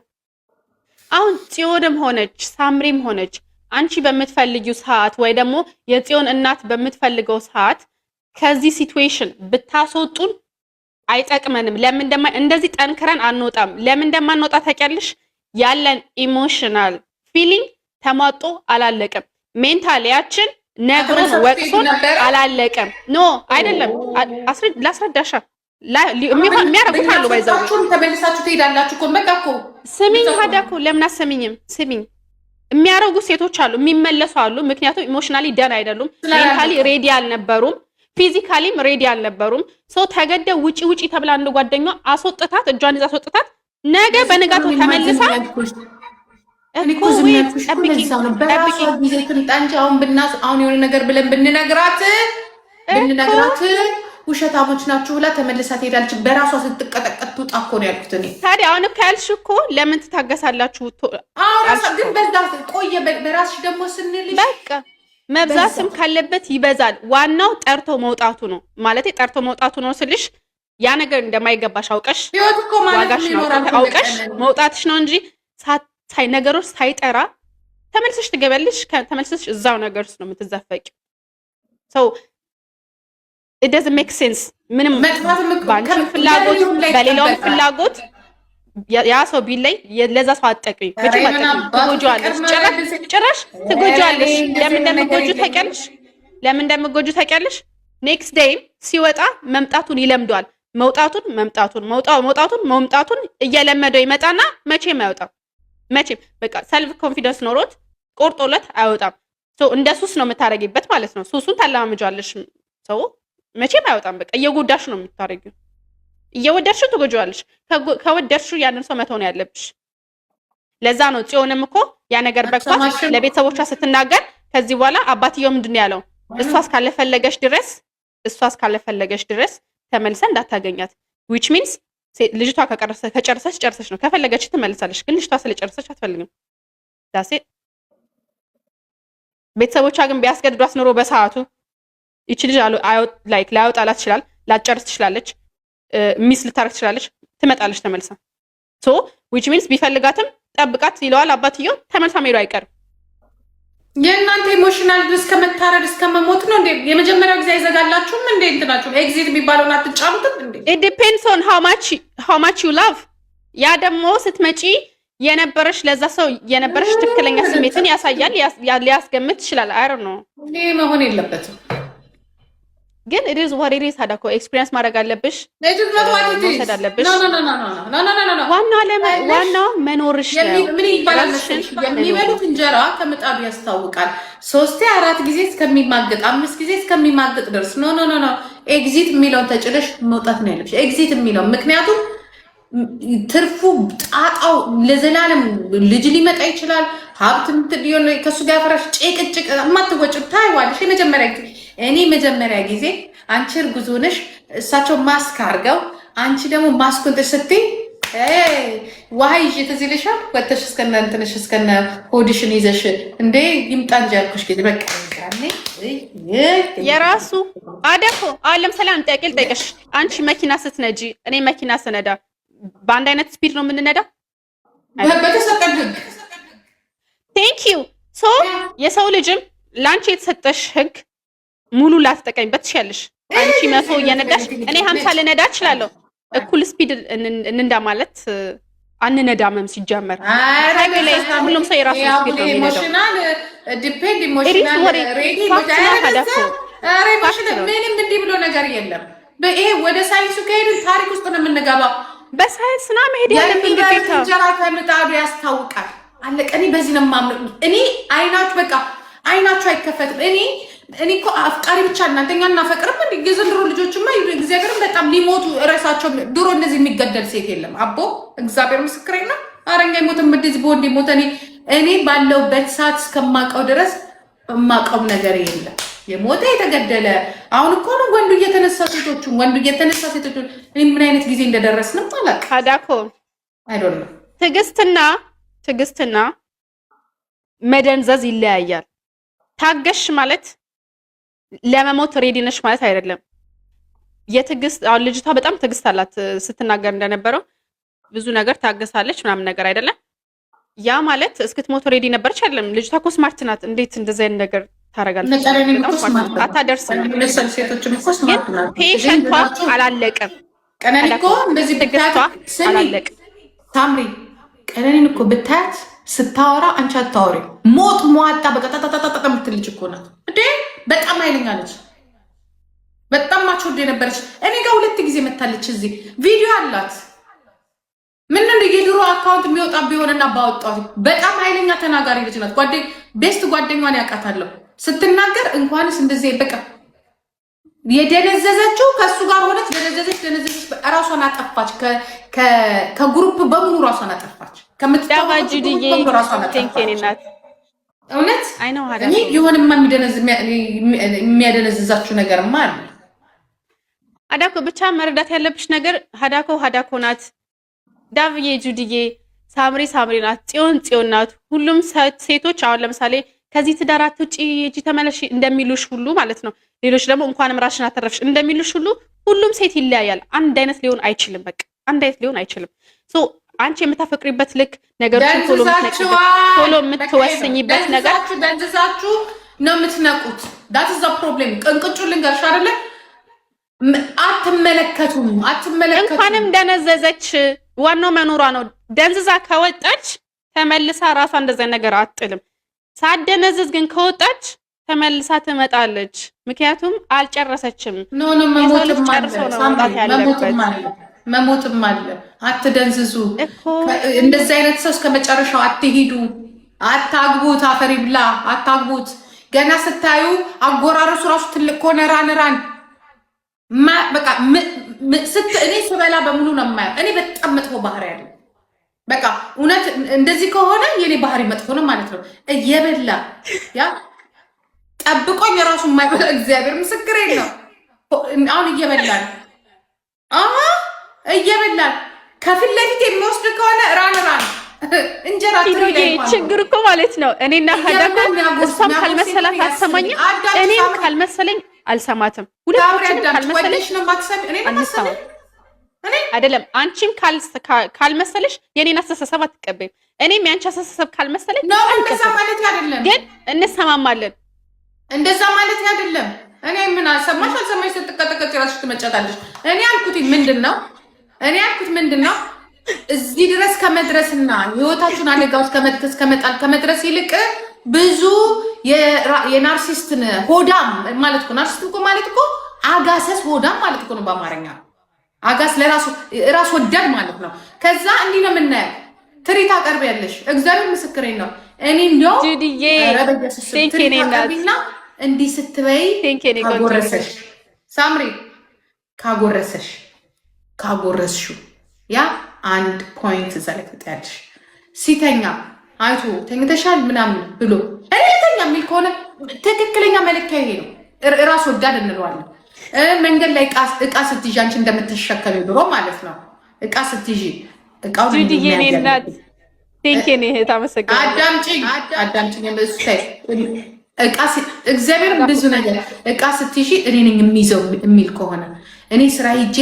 አሁን ጽዮንም ሆነች ሳምሪም ሆነች አንቺ በምትፈልጊው ሰዓት ወይ ደግሞ የጽዮን እናት በምትፈልገው ሰዓት ከዚህ situation ብታስወጡን አይጠቅመንም። ለምን እንደዚህ ጠንክረን አንወጣም? ለምን እንደማንወጣ ታውቂያለሽ? ያለን emotional feeling ተሟጦ አላለቀም። Mentally ያችን ነግሮን ወቅሶን አላለቀም። No አይደለም፣ ላስረዳሻ። የሚያደርጉት አሉ። By the way ተመልሳችሁ ትሄዳላችሁ እኮ፣ በቃ እኮ። ስሚኝ ታዲያ እኮ ለምን አትሰሚኝም? ስሚኝ፣ የሚያደርጉ ሴቶች አሉ፣ የሚመለሱ አሉ። ምክንያቱም emotionally done አይደሉም፣ mentally ready አልነበሩም፣ physically ም ready አልነበሩም። So ተገደው ውጪ ውጪ ተብላ አንድ ጓደኛ አስወጥታት፣ እጇን ይዛ አስወጥታት፣ ነገ በንጋቱ ተመልሳ እኮ ዝም ያልኩሽ እኮ ለዛ ነው። በራሷ ጊዜ ትምጣ እንጂ አሁን ብናስ አሁን የሆነ ነገር ብለን ብንነግራት ውሸታሞች ናችሁ ብላ ተመልሳ ትሄዳለች። በራሷ ስትቀጠቀጥ ትውጣ እኮ ነው ያልኩት እኔ። ታዲያ አሁን እኮ ያልሽ እኮ ለምን ትታገሳላችሁ? ግን በዛ ቆየ፣ በራስሽ ደግሞ ስንልሽ በቃ መብዛትም ካለበት ይበዛል። ዋናው ጠርቶ መውጣቱ ነው። ማለት ጠርቶ መውጣቱ ነው ስልሽ ያ ነገር እንደማይገባሽ አውቀሽ ህይወት እኮ ማለት ዋጋሽ ነው አውቀሽ መውጣትሽ ነው እንጂ ሳይ ነገሮች ሳይጠራ ተመልሰሽ ትገቢያለሽ። ተመልሰሽ እዛው ነገር ውስጥ ነው የምትዘፈቂው። So it doesn't make sense። ምንም በአንቺም ፍላጎት በሌላውም ፍላጎት ያ ሰው ቢለይ ለዛ ሰው አትጠቅሚ፣ መቼም አትጠቅሚ። ትጎጂዋለሽ፣ ጭራሽ ትጎጂዋለሽ። ለምን እንደምትጎጂው ታውቂያለሽ? ለምን እንደምትጎጂው ታውቂያለሽ? Next day ም ሲወጣ መምጣቱን ይለምዷል። መውጣቱን መምጣቱን መውጣቱን መምጣቱን እየለመደው ይመጣና መቼም አይወጣም። መቼም በቃ self confidence ኖሮት ቆርጦለት አይወጣም። እንደ ሱስ ነው የምታደርጊበት ማለት ነው። ሱሱን ታለማምጃለሽ። ሰው መቼም አይወጣም። በቃ እየጎዳሽ ነው የምታደርጊው። እየወደድሽው ትጎጂዋለሽ። ከወደድሽው ያንን ሰው መተው ነው ያለብሽ። ለዛ ነው ጽዮንም እኮ ያ ነገር በቅቷት ለቤተሰቦቿ ስትናገር ከዚህ በኋላ አባትየው ምንድን ነው ያለው? እሷ እስካለፈለገች ድረስ ተመልሰ እንዳታገኛት፣ which means ልጅቷ ከጨረሰች ጨርሰች ነው። ከፈለገች ትመልሳለች፣ ግን ልጅቷ ስለጨረሰች አትፈልግም። That's it። ቤተሰቦቿ ግን ቢያስገድዷት ኖሮ በሰዓቱ ይቺ ልጅ like ላያወጣላት ይችላል፣ ላትጨርስ ትችላለች፣ miss ልታረግ ትችላለች። ትመጣለች ተመልሳ። So which means ቢፈልጋትም ጠብቃት ይለዋል አባትየው። ተመልሳ መሄዱ አይቀርም። የእናንተ emotional እስከ መታረድ እስከ መሞት ነው እንዴ? የመጀመሪያው ጊዜ አይዘጋላችሁም እንዴ? እንትናችሁ exit የሚባለውን አትጫኑትም እንዴ? It depends on how much you love። ያ ደግሞ ስትመጪ የነበረሽ ለዛ ሰው የነበረሽ ትክክለኛ ስሜትን ያሳያል፣ ሊያስገምት ይችላል። I don't know። ይሄ መሆን የለበትም። ግን it is what it is። ታዲያ እኮ experience ማድረግ አለብሽ፣ መውሰድ አለብሽ። ዋናው መኖርሽ ነው። ምን ይባላል መሰለሽ፣ የሚበሉት እንጀራ ከምጣዱ ያስታውቃል። ሶስቴ አራት ጊዜ እስከሚማግጥ፣ አምስት ጊዜ እስከሚማግጥ ድረስ no, no, no, no፣ exit የሚለውን ተጭነሽ መውጣት ነው ያለብሽ። Exit የሚለውን፣ ምክንያቱም ትርፉ ጣጣው ለዘላለም ልጅ ሊመጣ ይችላል። ሀብት ሊሆን ከእሱ ጋር ፈራሽ ጭቅጭቅ የማትወጪው ታይዋለሽ። የመጀመሪያ ጊዜ እኔ መጀመሪያ ጊዜ አንቺ እርጉዝ ሆነሽ እሳቸው ማስክ አድርገው አንቺ ደግሞ ማስኩን ስትይ ውሃ ይዤ ትዝ ይልሻል። ወተሽ እስከነ እንትንሽ እስከነ ሆድሽን ይዘሽ እንዴ ይምጣ እንጂ ያልኩሽ ጊዜ በቃ የራሱ አደኮ። አሁን ለምሳሌ አንድ ጥያቄ ልጠይቅሽ። አንቺ መኪና ስትነጂ፣ እኔ መኪና ስነዳ በአንድ አይነት speed ነው የምንነዳው? በተሰጠን ህግ። Thank you። So የሰው ልጅም ለአንቺ የተሰጠሽ ህግ ሙሉ ላትጠቀሚበት ትችያለሽ። አንቺ 100 እየነዳሽ እኔ 50 ልነዳ እችላለሁ። እኩል speed እንንዳ ማለት አንነዳምም። ሲጀመር ላይ ሁሉም ሰው የራሱ speed ነው የሚነዳው። Emotional depend emotional ready ምንም እንዲህ ብሎ ነገር የለም። ይሄ ወደ ሳይንሱ ከሄድን ታሪክ ውስጥ ነው የምንገባው። በሳይንስ ና መሄድ ያለብን ግዴታ። እንጀራ ከምጣዱ ያስታውቃል። አለቀ። እኔ በዚህ ነው የማምነው። እኔ አይናችሁ በቃ አይናችሁ አይከፈትም። እኔ እኮ አፍቃሪ ብቻ እናንተ እኛ እናፈቅርም እንዴ? የዘንድሮ ልጆችማ እግዚአብሔርን በጣም ሊሞቱ እረሳቸው። ድሮ እንደዚህ የሚገደል ሴት የለም። አቦ እግዚአብሔር ምስክሬ ነው። አረኛ የሞተ እንደዚህ በወንድ የሞተ እኔ ባለውበት ሰዓት እስከማውቀው ድረስ የማውቀው ነገር የለም። የሞተ የተገደለ። አሁን እኮ ነው ወንዱ እየተነሳ ሴቶቹን፣ ወንዱ እየተነሳ ሴቶቹን። እኔ ምን አይነት ጊዜ እንደደረስንም አላውቅም። ካዳኮ I don't know። ትዕግስትና መደንዘዝ ይለያያል። ታገሽ ማለት ለመሞት ready ነሽ ማለት አይደለም። የትዕግስት አሁን ልጅቷ በጣም ትዕግስት አላት፣ ስትናገር እንደነበረው ብዙ ነገር ታገሳለች ምናምን ነገር አይደለም። ያ ማለት እስክትሞት ready ነበረች አይደለም። ልጅቷ እኮ smart ናት። እንዴት እንደዚህ አይነት ነገር ታደርጋለች? አታደርስም። ግን patient ቷ አላለቀም። ቀነኒ እኮ እንደዚህ ትዕግስቷ አላለቀም። ሳምሪ፣ ቀነኒን እኮ ብታያት ስታወራ አንቺ አታወሪ፣ ሞት ሟጣ በቃ ጣጣጣጣ የምትል ልጅ እኮ ናት እንዴ! በጣም ኃይለኛ ነች። በጣም matured የነበረች እኔ ጋር ሁለት ጊዜ መታለች። እዚህ ቪዲዮ አላት። ምን እንደ የድሮ account የሚወጣ ቢሆንና ባወጣት። በጣም ኃይለኛ ተናጋሪ ልጅ ናት። Best ጓደኛዋን ያውቃታለሁ። ስትናገር እንኳንስ እንደዚህ በቃ የደነዘዘችው ከእሱ ጋር ሆነች። ደነዘዘች፣ ደነዘዘች፣ ራሷን አጠፋች። ከ group በሙሉ ራሷን አጠፋች። ከምትታወቀው በሙሉ ራሷን አጠፋች። እውነት እኔ የሆነማ የሚያደነዝዛችሁ ነገርማ አለ። ሀዳኮ ብቻ መረዳት ያለብሽ ነገር ሀዳኮ ሀዳኮ ናት። ዳብዬ ጁድዬ፣ ሳምሪ ሳምሪ ናት። ጽዮን ጽዮን ናት። ሁሉም ሴቶች አሁን ለምሳሌ ከዚህ ትዳር አትውጪ ሂጂ ተመለሺ እንደሚሉሽ ሁሉ ማለት ነው። ሌሎች ደግሞ እንኳንም ራስሽን አተረፍሽ እንደሚሉሽ ሁሉ ሁሉም ሴት ይለያያል። አንድ አይነት ሊሆን አይችልም። በቃ አንድ አይነት ሊሆን አይችልም። So አንቺ የምታፈቅሪበት ልክ ነገሮችን ቶሎ ቶሎ የምትወስኝበት ነገር ደንዝዛችሁ ነው የምትነቁት። That's the problem። ቅንቅጩ ልንገርሽ አይደለ፣ አትመለከቱም፣ አትመለከቱም። እንኳንም ደነዘዘች፣ ዋናው መኖሯ ነው። ደንዝዛ ከወጣች ተመልሳ ራሷ እንደዛ ነገር አትጥልም። ሳትደነዝዝ ግን ከወጣች ተመልሳ ትመጣለች። ምክንያቱም አልጨረሰችም። No, no፣ መሞትም አለ፣ መሞትም አለ። አትደንዝዙ። እንደዚህ አይነት ሰው እስከ መጨረሻው አትሂዱ፣ አታግቡት። አፈሪ ብላ አታግቡት። ገና ስታዩ አጎራረሱ ራሱ ትልቅ ከሆነ run, run። በቃ እኔ ስበላ በሙሉ ነው የማየው። እኔ በጣም መጥፎ ባህሪ ያለ፣ በቃ እውነት እንደዚህ ከሆነ የኔ ባህሪ መጥፎ ነው ማለት ነው። እየበላ ያ ጠብቆኝ ራሱ የማይበላ፣ እግዚአብሔር ምስክሬ ነው። አሁን እየበላን እየበላን ከፊት ለፊት የሚወስድ ከሆነ run, run። እንጀራ ችግር እኮ ማለት ነው። እኔና ሀዳኮ እሷም ካልመሰላት አትሰማኝም፣ እኔም ካልመሰለኝ አልሰማትም። ሁለታችንም ካልመሰለኝ አንሰማም። አይደለም፣ አንቺም ካልመሰለሽ የኔን አስተሳሰብ አትቀበይም፣ እኔም የአንቺ አስተሳሰብ ካልመሰለኝ እንደዛ ማለት አይደለም፣ ግን እንሰማማለን። እንደዛ ማለት አይደለም። እኔ ምን አልሰማሽ አልሰማሽ ስትቀጠቀጭ እራስሽ ትመጫታለሽ። እኔ ያልኩት ምንድን ነው? እኔ ያልኩት ምንድን ነው? እዚህ ድረስ ከመድረስና ህይወታችሁን አደጋ ውስጥ ከመድረስ ከመጣል ከመድረስ ይልቅ ብዙ የ narcissist ን ሆዳም ማለት እኮ፣ narcissist እኮ ማለት እኮ አጋሰስ ሆዳም ማለት እኮ ነው በአማርኛ። አጋስ ለራሱ ራስ ወዳድ ማለት ነው። ከዛ እንዲህ ነው የምናየው። ትሪት አቀርቢያለሽ። እግዚአብሔር ምስክሬን ነው። እኔ እንዲያው ትሪት አቀርቢና እንዲህ ስትበይ ካጎረሰሽ፣ ሳምሪ፣ ካጎረሰሽ፣ ካጎረስሽው ያ አንድ point እዛ ላይ ትጥያለሽ። ሲተኛ አይቶ ተኝተሻል ምናምን ብሎ እኔ ልተኛ የሚል ከሆነ ትክክለኛ መለኪያ ይሄ ነው። ራስ ወዳድ እንለዋለን። መንገድ ላይ እቃ ስትይዢ አንቺ እንደምትሸከሚ ብሎ ማለት ነው። እቃ ስትይዢ እቃውን አዳምጪኝ፣ አዳምጪኝ። እቃ እግዚአብሔር ብዙ ነገር እቃ ስትይዢ እኔ ነኝ የሚይዘው የሚል ከሆነ፣ እኔ ስራ ሂጄ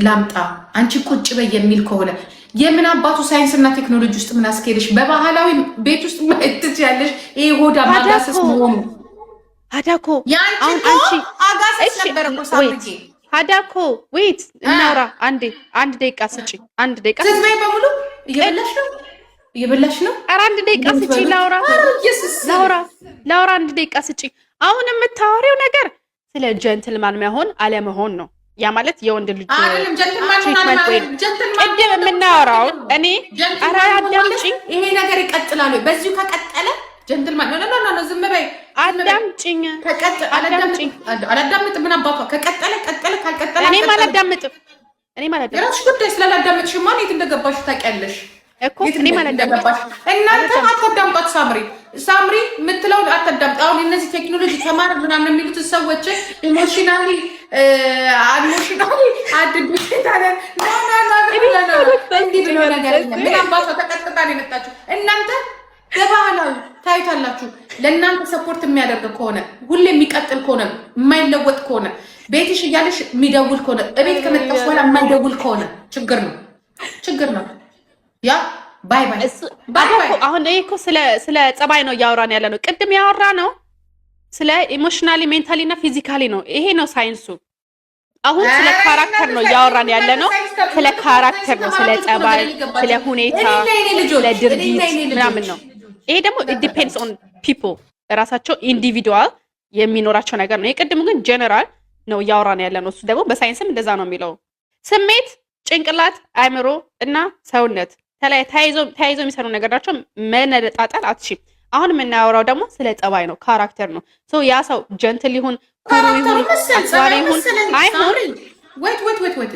ላምጣ አንቺ ቁጭ በይ የሚል ከሆነ፣ የምን አባቱ ሳይንስና ቴክኖሎጂ ውስጥ ምን አስኬደሽ? በባህላዊ ቤት ውስጥ ማየት ትችያለሽ። ይሄ ሆዳ ማጋሰስ መሆኑ ሀዳኮ ያንቺ አጋሰስ ነበር እኮ ሳምሪ። ሀዳኮ wait፣ እናውራ አንዴ። አንድ ደቂቃ ስጪ። አንድ ደቂቃ። ስትበይ በሙሉ እየበላሽ ነው፣ እየበላሽ ነው። ኧረ አንድ ደቂቃ ስጪ፣ ላውራ፣ ላውራ፣ ላውራ። አንድ ደቂቃ ስጪ። አሁን የምታወሪው ነገር ስለ gentleman መሆን አለመሆን ነው። ያ ማለት የወንድ ልጅ ቅድም የምናወራው እኔ ኧረ አዳምጪኝ። ይሄ ነገር ይቀጥላል ወይ? በዚሁ ከቀጠለ gentleman፣ no, no, no፣ ዝም በይ። አዳምጪኝ። አላዳምጥም። ምን አባቷ፣ ከቀጠለ ቀጠለ፣ ካልቀጠለ እኔም አላዳምጥም። እኔም አላዳምጥም። የራስሽ ጉዳይ። ስላላዳመጥሽማ የት እንደገባሽ ታውቂያለሽ እኮ። እኔም አላዳምጥም። እናንተ አታዳምጧት። ሳምሪ ሳምሪ የምትለውን አታዳምጥ። አሁን እነዚህ ቴክኖሎጂ ተማር ምናምን የሚሉትን ሰዎች emotionally emotionally አድብታለ እንዲህ ብሎ ነገር የለም። ምን አባቷ ተቀጥቅጣ ነው የመጣችው። እናንተ በባህላዊ ታዩታላችሁ። ለእናንተ support የሚያደርግ ከሆነ፣ ሁሌ የሚቀጥል ከሆነ፣ የማይለወጥ ከሆነ፣ ቤትሽ እያለሽ የሚደውል ከሆነ፣ እቤት ከመጣሽ በኋላ የማይደውል ከሆነ ችግር ነው፣ ችግር ነው። Yeah, bye bye። አሁን ይሄ እኮ ስለ ጸባይ ነው እያወራን ያለ ነው። ቅድም ያወራ ነው ስለ emotionally, mentally እና physically ነው። ይሄ ነው ሳይንሱ። አሁን ስለ character ነው እያወራን ያለ ነው። ስለ character ነው፣ ስለ ጸባይ፣ ስለ ሁኔታ፣ ስለ ድርጊት ምናምን ነው። ይሄ ደግሞ depends on people፣ ራሳቸው individual የሚኖራቸው ነገር ነው። የቅድሙ ግን ጀነራል ነው እያወራን ያለ ነው። እሱ ደግሞ በሳይንስም እንደዛ ነው የሚለው። ስሜት፣ ጭንቅላት፣ አእምሮ እና ሰውነት ተያይዞ የሚሰሩ ነገር ናቸው። መነጣጠል አትችይም። አሁን የምናወራው ደግሞ ስለ ጸባይ ነው፣ character ነው። ያ ሰው gentle ይሁን፣ ኩሩ ይሁን፣ አክባሪ ይሁን አይሁን። Wait, wait, wait, wait፣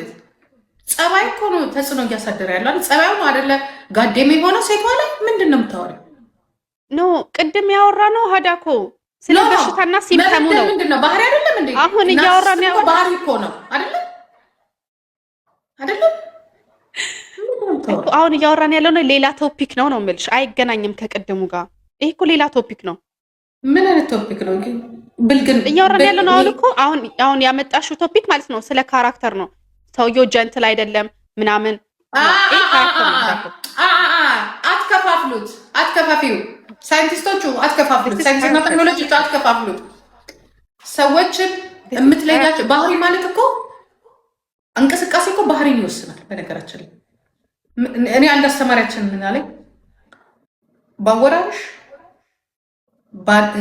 ጸባይ እኮ ነው ተጽዕኖ እያሳደረ ያለው አይደል? ጸባዩ ነው አይደለ? ጋዴም የሆነው ሴቷ ላይ ምንድን ነው የምታወሪው? No፣ ቅድም ያወራ ነው ሀዳኮ ስለ በሽታና symptom ኡ ነው። ምንድን ነው? ባህሪ አይደለም እንዴ? አሁን እያወራን ያው ባህሪ እኮ ነው አይደለም? አይደለም? አሁን እያወራን ያለው ነው ሌላ topic ነው ነው የምልሽ። አይገናኝም ከቅድሙ ጋር። ይሄ እኮ ሌላ topic ነው። ምን አይነት topic ነው? ብልግን እያወራን ያለ ነው። አሁን እኮ አሁን ያመጣሽው topic ማለት ነው ስለ character ነው። ሰውየው gentle አይደለም ምናምን። አትከፋፍሉት፣ አትከፋፊው። ሳይንቲስቶቹ አትከፋፍሉት፣ ሳይንስና ቴክኖሎጂዎቹ አትከፋፍሉት። ሰዎችን የምትለያቸው ባህሪ ማለት እኮ እንቅስቃሴ እኮ ባህሪን ይወስናል። በነገራችን ላይ እኔ አንድ አስተማሪያችን ምን አለኝ፣ ባወራርሽ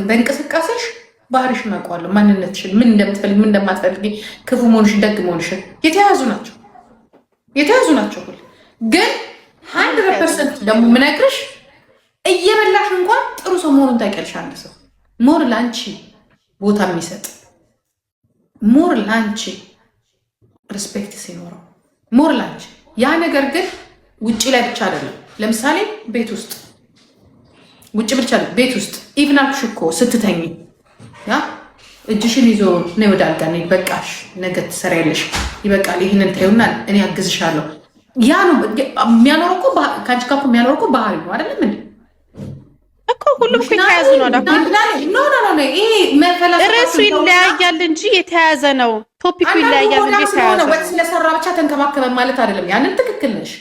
በእንቅስቃሴሽ ባህሪሽን አውቀዋለሁ፣ ማንነትሽን፣ ምን እንደምትፈልግ፣ ምን እንደማትፈልግ፣ ክፉ መሆንሽን፣ ደግ መሆንሽን። የተያያዙ ናቸው፣ የተያዙ ናቸው። ሁሉ ግን 100% ደግሞ የምነግርሽ እየበላሽ እንኳን ጥሩ ሰው መሆኑን ታውቂያለሽ። አንድ ሰው more ለአንቺ ቦታ የሚሰጥ፣ more ለአንቺ respect ሲኖረው፣ more ለአንቺ፣ ያ ነገር ግን ውጭ ላይ ብቻ አይደለም። ለምሳሌ ቤት ውስጥ፣ ውጭ ብቻ፣ ቤት ውስጥ even አልኩሽ እኮ፣ ስትተኝ ያ እጅሽን ይዞ ነይ ወደ አልጋ፣ በቃሽ፣ ነገ ትሰሪያለሽ፣ ይበቃል፣ ይህንን ተይውና እኔ አግዝሻለሁ። ያ ነው የሚያኖረው እኮ፣ ከአንቺ ጋር እኮ የሚያኖረው እኮ ባህሪ ነው፣ አይደለም እንዴ? እኮ ሁሉም እኮ የተያያዙ ነው። No, no, no፣ ይሄ ርዕሱ ይለያያል እንጂ የተያያዘ ነው። Topic ኡ ይለያያል እንጂ የተያያዘ ነው። ወጥ ስለሰራ ብቻ ተንከባከበ ማለት አይደለም። ያንን ትክክል ነሽ፣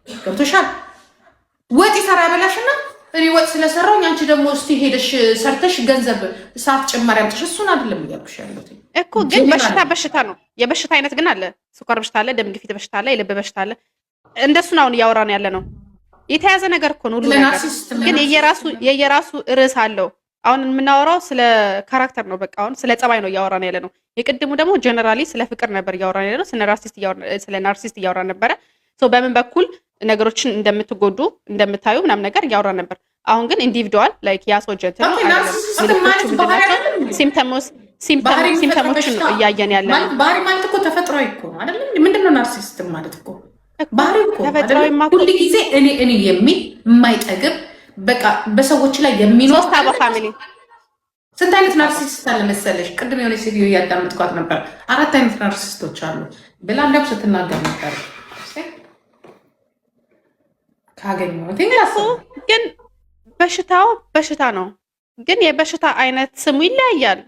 ገብቶሻል። ወጥ ይሰራ ያበላሽና እኔ ወጥ ስለሰራው አንቺ ደግሞ እስቲ ሄደሽ ሰርተሽ ገንዘብ ሰዓት ጭማሪ አምጥተሽ፣ እሱን አይደለም እያልኩሽ ያለሁት። እኮ ግን በሽታ በሽታ ነው። የበሽታ አይነት ግን አለ። ስኳር በሽታ አለ፣ ደም ግፊት በሽታ አለ፣ የልብ በሽታ አለ። እንደሱ ነው አሁን እያወራን ያለ ነው። የተያዘ ነገር እኮ ነው ሁሉ ነገር፣ ግን የየራሱ የየራሱ ርዕስ አለው። አሁን የምናወራው ስለ character ነው። በቃ አሁን ስለ ጸባይ ነው እያወራን ያለ ነው። የቅድሙ ደግሞ generally ስለ ፍቅር ነበር እያወራን ያለ ነው። ስለ narcissist እያወራን ነበረ። በምን በኩል ነገሮችን እንደምትጎዱ እንደምታዩ ምናምን ነገር እያወራን ነበር። አሁን ግን individual like ያ ሰው gentle ነው፣ symptom ኦችን ነው እያየን ያለ ነው። ባህሪ ማለት እኮ ተፈጥሯዊ እኮ ነው አይደለም? ምንድን ነው narcissist ማለት እኮ? ባህሪ እኮ ሁል ጊዜ እኔ እኔ የሚል፣ የማይጠግብ፣ በቃ በሰዎች ላይ የሚኖር። ሶስት አባ family። ስንት አይነት narcissist አለ መሰለሽ? ቅድም የሆነ ሴትዮ እያዳመጥኳት ነበር። አራት አይነት narcissist ኦች አሉ ብላ እንዲያውም ስትናገር ነበር። ካገኘሁት ግን በሽታው በሽታ ነው፣ ግን የበሽታ አይነት ስሙ ይለያያል።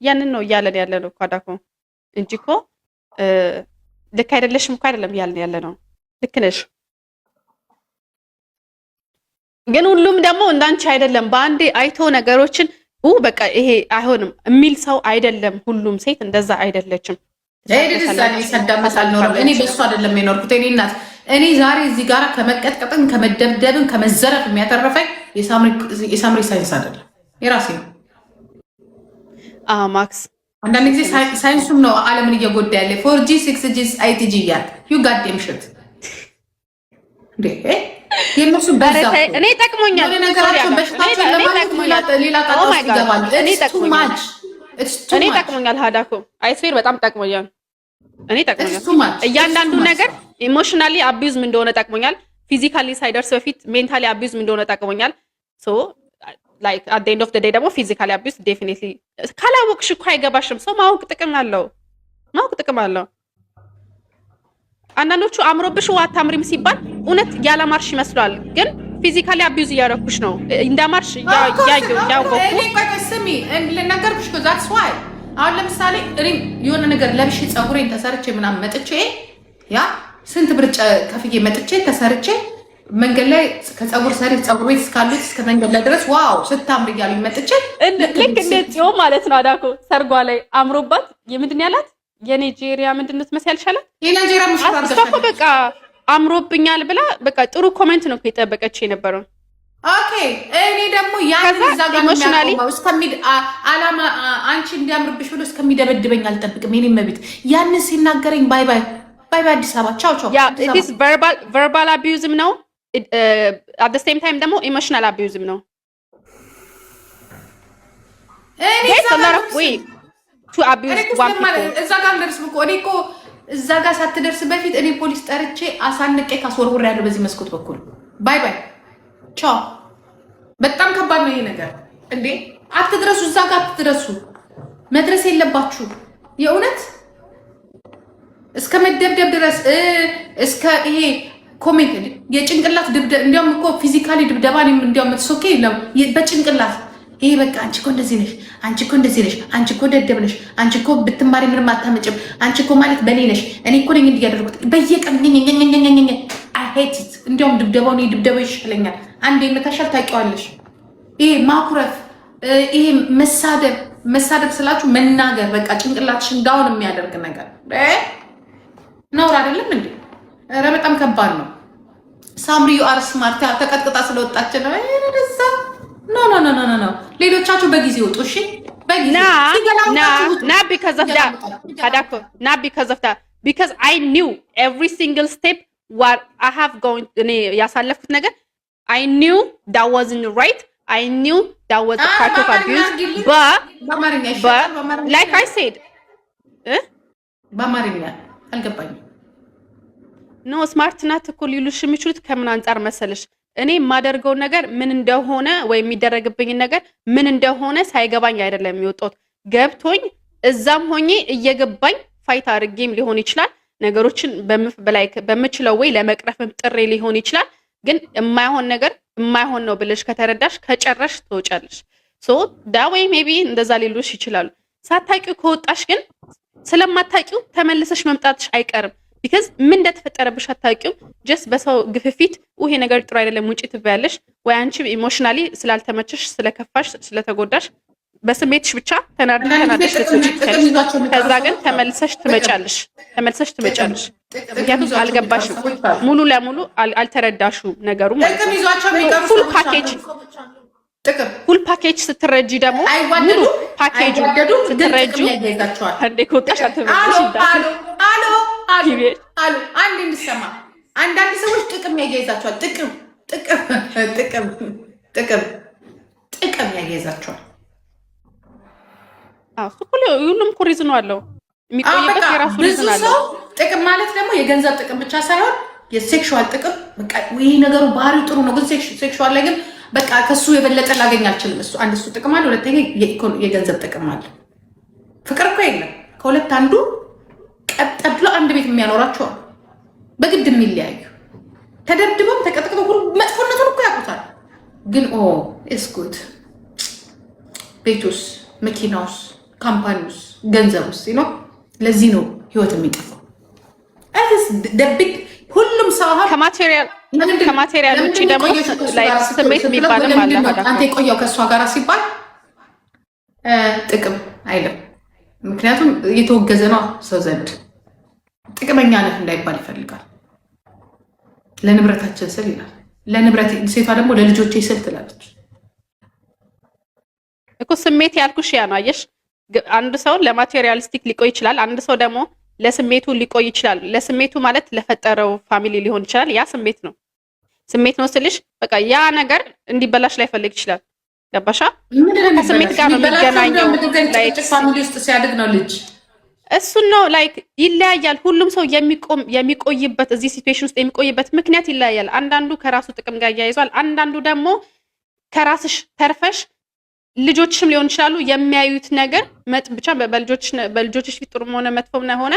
ያንን ነው እያለን ያለ ነው እኮ አዳኮ፣ እንጂ እኮ ልክ አይደለሽም እኮ አይደለም እያለን ያለ ነው። ልክ ነሽ፣ ግን ሁሉም ደግሞ እንዳንቺ አይደለም። በአንዴ አይቶ ነገሮችን በቃ ይሄ አይሆንም የሚል ሰው አይደለም። ሁሉም ሴት እንደዛ አይደለችም። ሳዳመጥ አልኖርም። እኔ በእሱ አይደለም የኖርኩት። እኔ እናት እኔ ዛሬ እዚህ ጋር ከመቀጥቀጥን ከመደብደብን ከመዘረፍ የሚያተረፈኝ የሳምሪ ሳይንስ አይደለም፣ የራሴ ነው። ማክስ። አንዳንድ ጊዜ ሳይንሱም ነው ዓለምን እየጎዳ ያለ። 4G 6G 8G እያል you goddamn shit እንዴ፣ የእነሱ በዛ። እኔ ጠቅሞኛል። ነገራቸው በሽታቸውን ለማለት ሌላ ጣጣ ውስጥ ይገባሉ። እኔ ጠቅሞኛል። ሀዳኮ፣ I swear በጣም ጠቅሞኛል። እኔ ጠቅሞኛል። እያንዳንዱ ነገር emotionally abuse ምን እንደሆነ ጠቅሞኛል። Physically ሳይደርስ በፊት mentally abuse ምን እንደሆነ ጠቅሞኛል። So like at end of the day ደግሞ physically abuse definitely ካላወቅሽ እኮ አይገባሽም። ሰው ማወቅ ጥቅም አለው። ማወቅ ጥቅም አለው። አንዳንዶቹ አምሮብሽ አታምሪም ሲባል እውነት ያላማርሽ ይመስሏል፣ ግን physically abuse እያደረኩሽ ነው። እንዳማርሽ እያወቅኩ። ስሚ፣ ነገርኩሽ እኮ፣ that's why አሁን ለምሳሌ እኔ የሆነ ነገር ለብሼ ፀጉሬን ተሰርቼ ምናምን መጥቼ፣ ያ ስንት ብር ከፍዬ መጥቼ ተሰርቼ መንገድ ላይ ከፀጉር ሰሪ ፀጉር ቤት እስካሉት እስከ መንገድ ላይ ድረስ wow ስታምር እያሉኝ መጥቼ። ልክ እንደ ጽዮን ማለት ነው። አዳኮ ሰርጓ ላይ አምሮባት የምንድን ያላት የናይጄሪያ ምንድን ነው ትመስያለሽ አላት። የናይጄሪያ ሙሽራ። እሷ እኮ በቃ አምሮብኛል ብላ በቃ ጥሩ comment ነው እኮ የጠበቀች የነበረው። Okay፣ እኔ ደግሞ ያንን እዛ ጋር የሚያቆመው አላማ አንቺ እንዲያምርብሽ ብሎ እስከሚደበድበኝ አልጠብቅም። የኔ መቤት ያንን ሲናገረኝ bye bye bye bye፣ አዲስ አበባ ቻው ቻው። Yeah, it's verbal abuse ም ነው፣ at the same time ደግሞ emotional abuse ም ነው። እኔ እዛ ጋር አልደርስም እኮ። እኔ እኮ እዛ ጋር ሳትደርስ በፊት እኔ ፖሊስ ጠርቼ አሳንቄ ካስወርውሬ ያለው በዚህ መስኮት በኩል bye bye ቻው። በጣም ከባድ ነው ይሄ ነገር እንዴ! አትድረሱ፣ እዛ ጋር አትድረሱ። መድረስ የለባችሁ የእውነት እስከ መደብደብ ድረስ፣ እስከ ይሄ comment የጭንቅላት ድብደባ። እንዲያውም እኮ physically ድብደባ እንዲያውም okay፣ በጭንቅላት ይሄ በቃ አንቺ እኮ እንደዚህ ነሽ፣ አንቺ እኮ እንደዚህ ነሽ፣ አንቺ እኮ ደደብ ነሽ፣ አንቺ እኮ ብትማሪ ምንም አታመጭም፣ አንቺ እኮ ማለት በእኔ ነሽ፣ እኔ እኮ ነኝ እንዲህ ያደረጉት በየቀኑ። I hate it። እንዲያውም ድብደባው እኔ ድብደባው ይሻለኛል። አንዴ መታሻል ታውቂዋለሽ። ይሄ ማኩረፍ፣ ይሄ መሳደብ፣ መሳደብ ስላችሁ መናገር፣ በቃ ጭንቅላትሽን down የሚያደርግ ነገር ነውር አይደለም እንዴ? ኧረ በጣም ከባድ ነው። ሳምሪ you are smart። ተቀጥቅጣ ስለወጣች ነው። ደዛ no no no no no። ሌሎቻችሁ በጊዜ ውጡ። እሺ። በጊዜ not because of that ሀዳኮ፣ not because of that, because I knew every single step what I have going። እኔ ያሳለፍኩት ነገር I knew that wasn't right. I knew that was a part of abuse, but like I said በአማርኛ አልገባኝም። No, smart ናት እኮ ሊሉሽ የሚችሉት ከምን አንጻር መሰለሽ? እኔ የማደርገውን ነገር ምን እንደሆነ ወይ የሚደረግብኝን ነገር ምን እንደሆነ ሳይገባኝ አይደለም የሚወጣሁት። ገብቶኝ እዛም ሆኜ እየገባኝ fight አድርጌም ሊሆን ይችላል። ነገሮችን በምችለው ወይ ለመቅረፍም ጥሬ ሊሆን ይችላል። ግን የማይሆን ነገር የማይሆን ነው ብለሽ ከተረዳሽ ከጨረሽ ትወጫለሽ። So that way maybe እንደዛ ሊሉሽ ይችላሉ። ሳታቂው ከወጣሽ ግን ስለማታቂው ተመልሰሽ መምጣትሽ አይቀርም። Because ምን እንደተፈጠረብሽ አታውቂውም። Just በሰው ግፍፊት ይሄ ነገር ጥሩ አይደለም ውጪ ትበያለሽ፣ ወይ አንቺ emotionally ስላልተመቸሽ፣ ስለከፋሽ፣ ስለተጎዳሽ በስሜትሽ ብቻ ተናደሽ ልትወጪ ትችያለሽ። ከዛ ግን ተመልሰሽ ትመጫለሽ፣ ተመልሰሽ ትመጫለሽ። ምክንያቱም አልገባሽም፣ ሙሉ ለሙሉ አልተረዳሽውም ነገሩ ማለት ነው። Full package፣ full package ስትረጂ ደግሞ ሙሉ ፓኬጁ ስትረጂ አንዴ ከወጣሽ አትመለሽ። አሉ አንድ እንድሰማ አንዳንድ ሰዎች ጥቅም ያያይዛቸዋል። ጥቅም ጥቅም ጥቅም ጥቅም ጥቅም ያያይዛቸዋል። እሱ እኮ ሁሉም እኮ reason አለው፣ የሚቆይበት የራሱ ብዙ reason አለው። ሰው ጥቅም ማለት ደግሞ የገንዘብ ጥቅም ብቻ ሳይሆን የ sexual ጥቅም፣ በቃ ይህ ነገሩ ባህሪው ጥሩ ነው፣ ግን sexual ላይ ግን በቃ ከሱ የበለጠ ላገኝ አልችልም። እሱ አንድ እሱ ጥቅም አለ፣ ሁለተኛ የገንዘብ ጥቅም አለ። ፍቅር እኮ የለም። ከሁለት አንዱ ቀጠብሎ አንድ ቤት የሚያኖራቸው በግድ የሚለያዩ ተደብድበውም ተቀጥቅጠው ሁሉ መጥፎነቱን እኮ ያውቁታል። ግን oh, it's good፣ ቤቱስ፣ መኪናውስ፣ company ውስ፣ ገንዘቡስ ነው። ለዚህ ነው ህይወት የሚጠፋው። ደብቅ ሁሉም ሰው አሁን ከ material ውጭ ደግሞ ስሜት የሚባልም አለ። አንተ የቆየው ከእሷ ጋር ሲባል ጥቅም አይልም። ምክንያቱም እየተወገዘ ነው ሰው ዘንድ፣ ጥቅመኛ ነህ እንዳይባል ይፈልጋል። ለንብረታችን ስል ይላል። ለንብረት፣ ሴቷ ደግሞ ለልጆቼ ስል ትላለች። እኮ ስሜት ያልኩሽ ያ ነው። አየሽ፣ አንድ ሰው ለ materialistic ሊቆይ ይችላል። አንድ ሰው ደግሞ ለስሜቱ ሊቆይ ይችላል። ለስሜቱ ማለት ለፈጠረው family ሊሆን ይችላል። ያ ስሜት ነው። ስሜት ነው ስልሽ በቃ ያ ነገር እንዲበላሽ ላይፈልግ ይችላል። ገባሻ? ከስሜት ጋር ነው የሚገናኘው። Family ውስጥ ሲያድግ ነው ልጅ። እሱን ነው፣ like ይለያያል። ሁሉም ሰው የሚቆም የሚቆይበት እዚህ situation ውስጥ የሚቆይበት ምክንያት ይለያያል። አንዳንዱ ከራሱ ጥቅም ጋር ያይዟል። አንዳንዱ ደግሞ ከራስሽ ተርፈሽ ልጆችሽም ሊሆን ይችላሉ፣ የሚያዩት ነገር መጥ ብቻ በልጆችሽ ፊት ጥሩም ሆነ መጥፎም ሆነ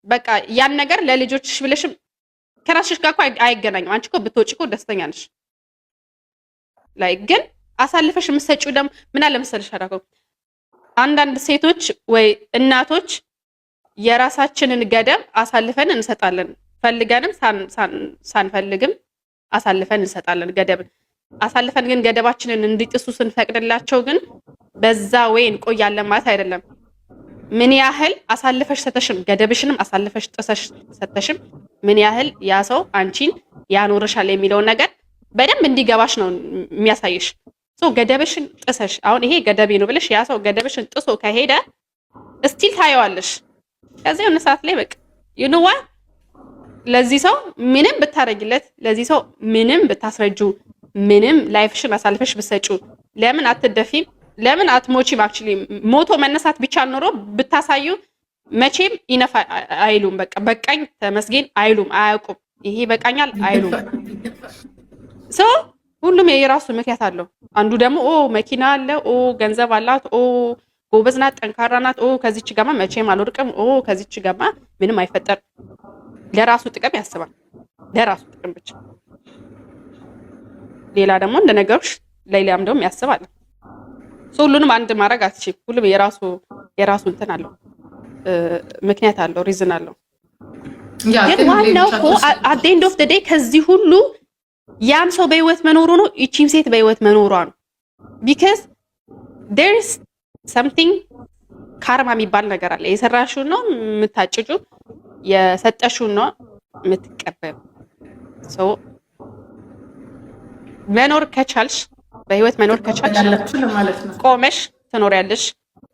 በቃ ያን ነገር ለልጆችሽ ብለሽም ከራስሽ ጋር እኮ አይገናኝም። አንቺ እኮ ብትወጪ እኮ ደስተኛ ነሽ። Like ግን አሳልፈሽ የምትሰጪው ደግሞ ምን አለ መሰለሽ አዳኮ፣ አንዳንድ ሴቶች ወይ እናቶች የራሳችንን ገደብ አሳልፈን እንሰጣለን። ፈልገንም ሳንፈልግም አሳልፈን እንሰጣለን ገደብን። አሳልፈን ግን ገደባችንን እንዲጥሱ ስንፈቅድላቸው ግን በዛ ወይ እንቆያለን ማለት አይደለም። ምን ያህል አሳልፈሽ ሰተሽም ገደብሽንም አሳልፈሽ ጥሰሽ ሰተሽም ምን ያህል ያ ሰው አንቺን ያኖርሻል የሚለውን ነገር በደንብ እንዲገባሽ ነው የሚያሳይሽ። So ገደብሽን ጥሰሽ፣ አሁን ይሄ ገደቤ ነው ብለሽ ያ ሰው ገደብሽን ጥሶ ከሄደ still ታየዋለሽ። ከዚያ የሆነ ሰዓት ላይ በቃ you know what፣ ለዚህ ሰው ምንም ብታረጊለት፣ ለዚህ ሰው ምንም ብታስረጁ፣ ምንም life ሽን አሳልፈሽ ብትሰጪው፣ ለምን አትደፊም? ለምን አትሞቺም? Actually ሞቶ መነሳት ቢቻል ኖሮ ብታሳዩ መቼም enough አይሉም። በቃ በቃኝ ተመስገን አይሉም፣ አያውቁም። ይሄ በቃኛል አይሉም። So ሁሉም የራሱ ምክንያት አለው። አንዱ ደግሞ ኦ መኪና አለ፣ ኦ ገንዘብ አላት፣ ኦ ጎበዝ ናት፣ ጠንካራ ናት፣ ኦ ከዚች ጋማ መቼም አልወድቅም፣ ኦ ከዚች ጋማ ምንም አይፈጠር። ለራሱ ጥቅም ያስባል፣ ለራሱ ጥቅም ብቻ። ሌላ ደግሞ እንደነገሩሽ ሌላም ደግሞ ያስባል። So ሁሉንም አንድ ማድረግ አትችይም። ሁሉም የራሱ የራሱ እንትን አለው፣ ምክንያት አለው፣ reason አለው። ግን ዋናው እኮ at the end of the day ከዚህ ሁሉ ያም ሰው በህይወት መኖሩ ነው፣ ይቺም ሴት በህይወት መኖሯ ነው። Because there's something karma የሚባል ነገር አለ። የሰራሽውን ነው የምታጭጁ፣ የሰጠሽውን ነው የምትቀበሉ። So መኖር ከቻልሽ፣ በህይወት መኖር ከቻልሽ ቆመሽ ትኖሪያለሽ።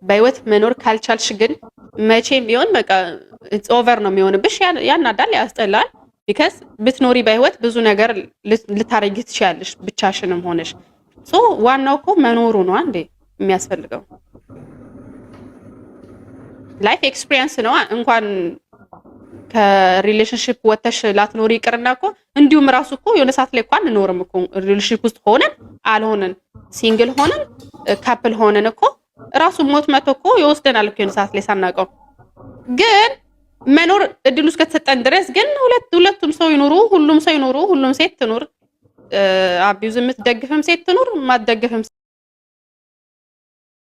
በህይወት መኖር ካልቻልሽ ግን መቼም ቢሆን በቃ over ነው የሚሆንብሽ። ያናዳል፣ ያስጠላል። Because ብትኖሪ በህይወት ብዙ ነገር ልታረጊ ትችያለሽ ብቻሽንም ሆነሽ። So ዋናው እኮ መኖሩ ነው አንዴ የሚያስፈልገው። Life experience ነው። እንኳን ከ relationship ወተሽ ላትኖሪ ይቅርና እኮ እንዲሁም ራሱ እኮ የሆነ ሰዓት ላይ እኮ አንኖርም እኮ። Relationship ውስጥ ሆነን አልሆነን፣ single ሆነን couple ሆነን እኮ ራሱ ሞት መቶ እኮ ይወስደናል እኮ የሆነ ሰዓት ላይ ሳናውቀው። ግን መኖር እድሉ እስከተሰጠን ድረስ ግን ሁለቱም ሰው ይኑሩ፣ ሁሉም ሰው ይኑሩ፣ ሁሉም ሴት ትኑር፣ abuse የምትደግፍም ሴት ትኑር፣ የማትደግፍም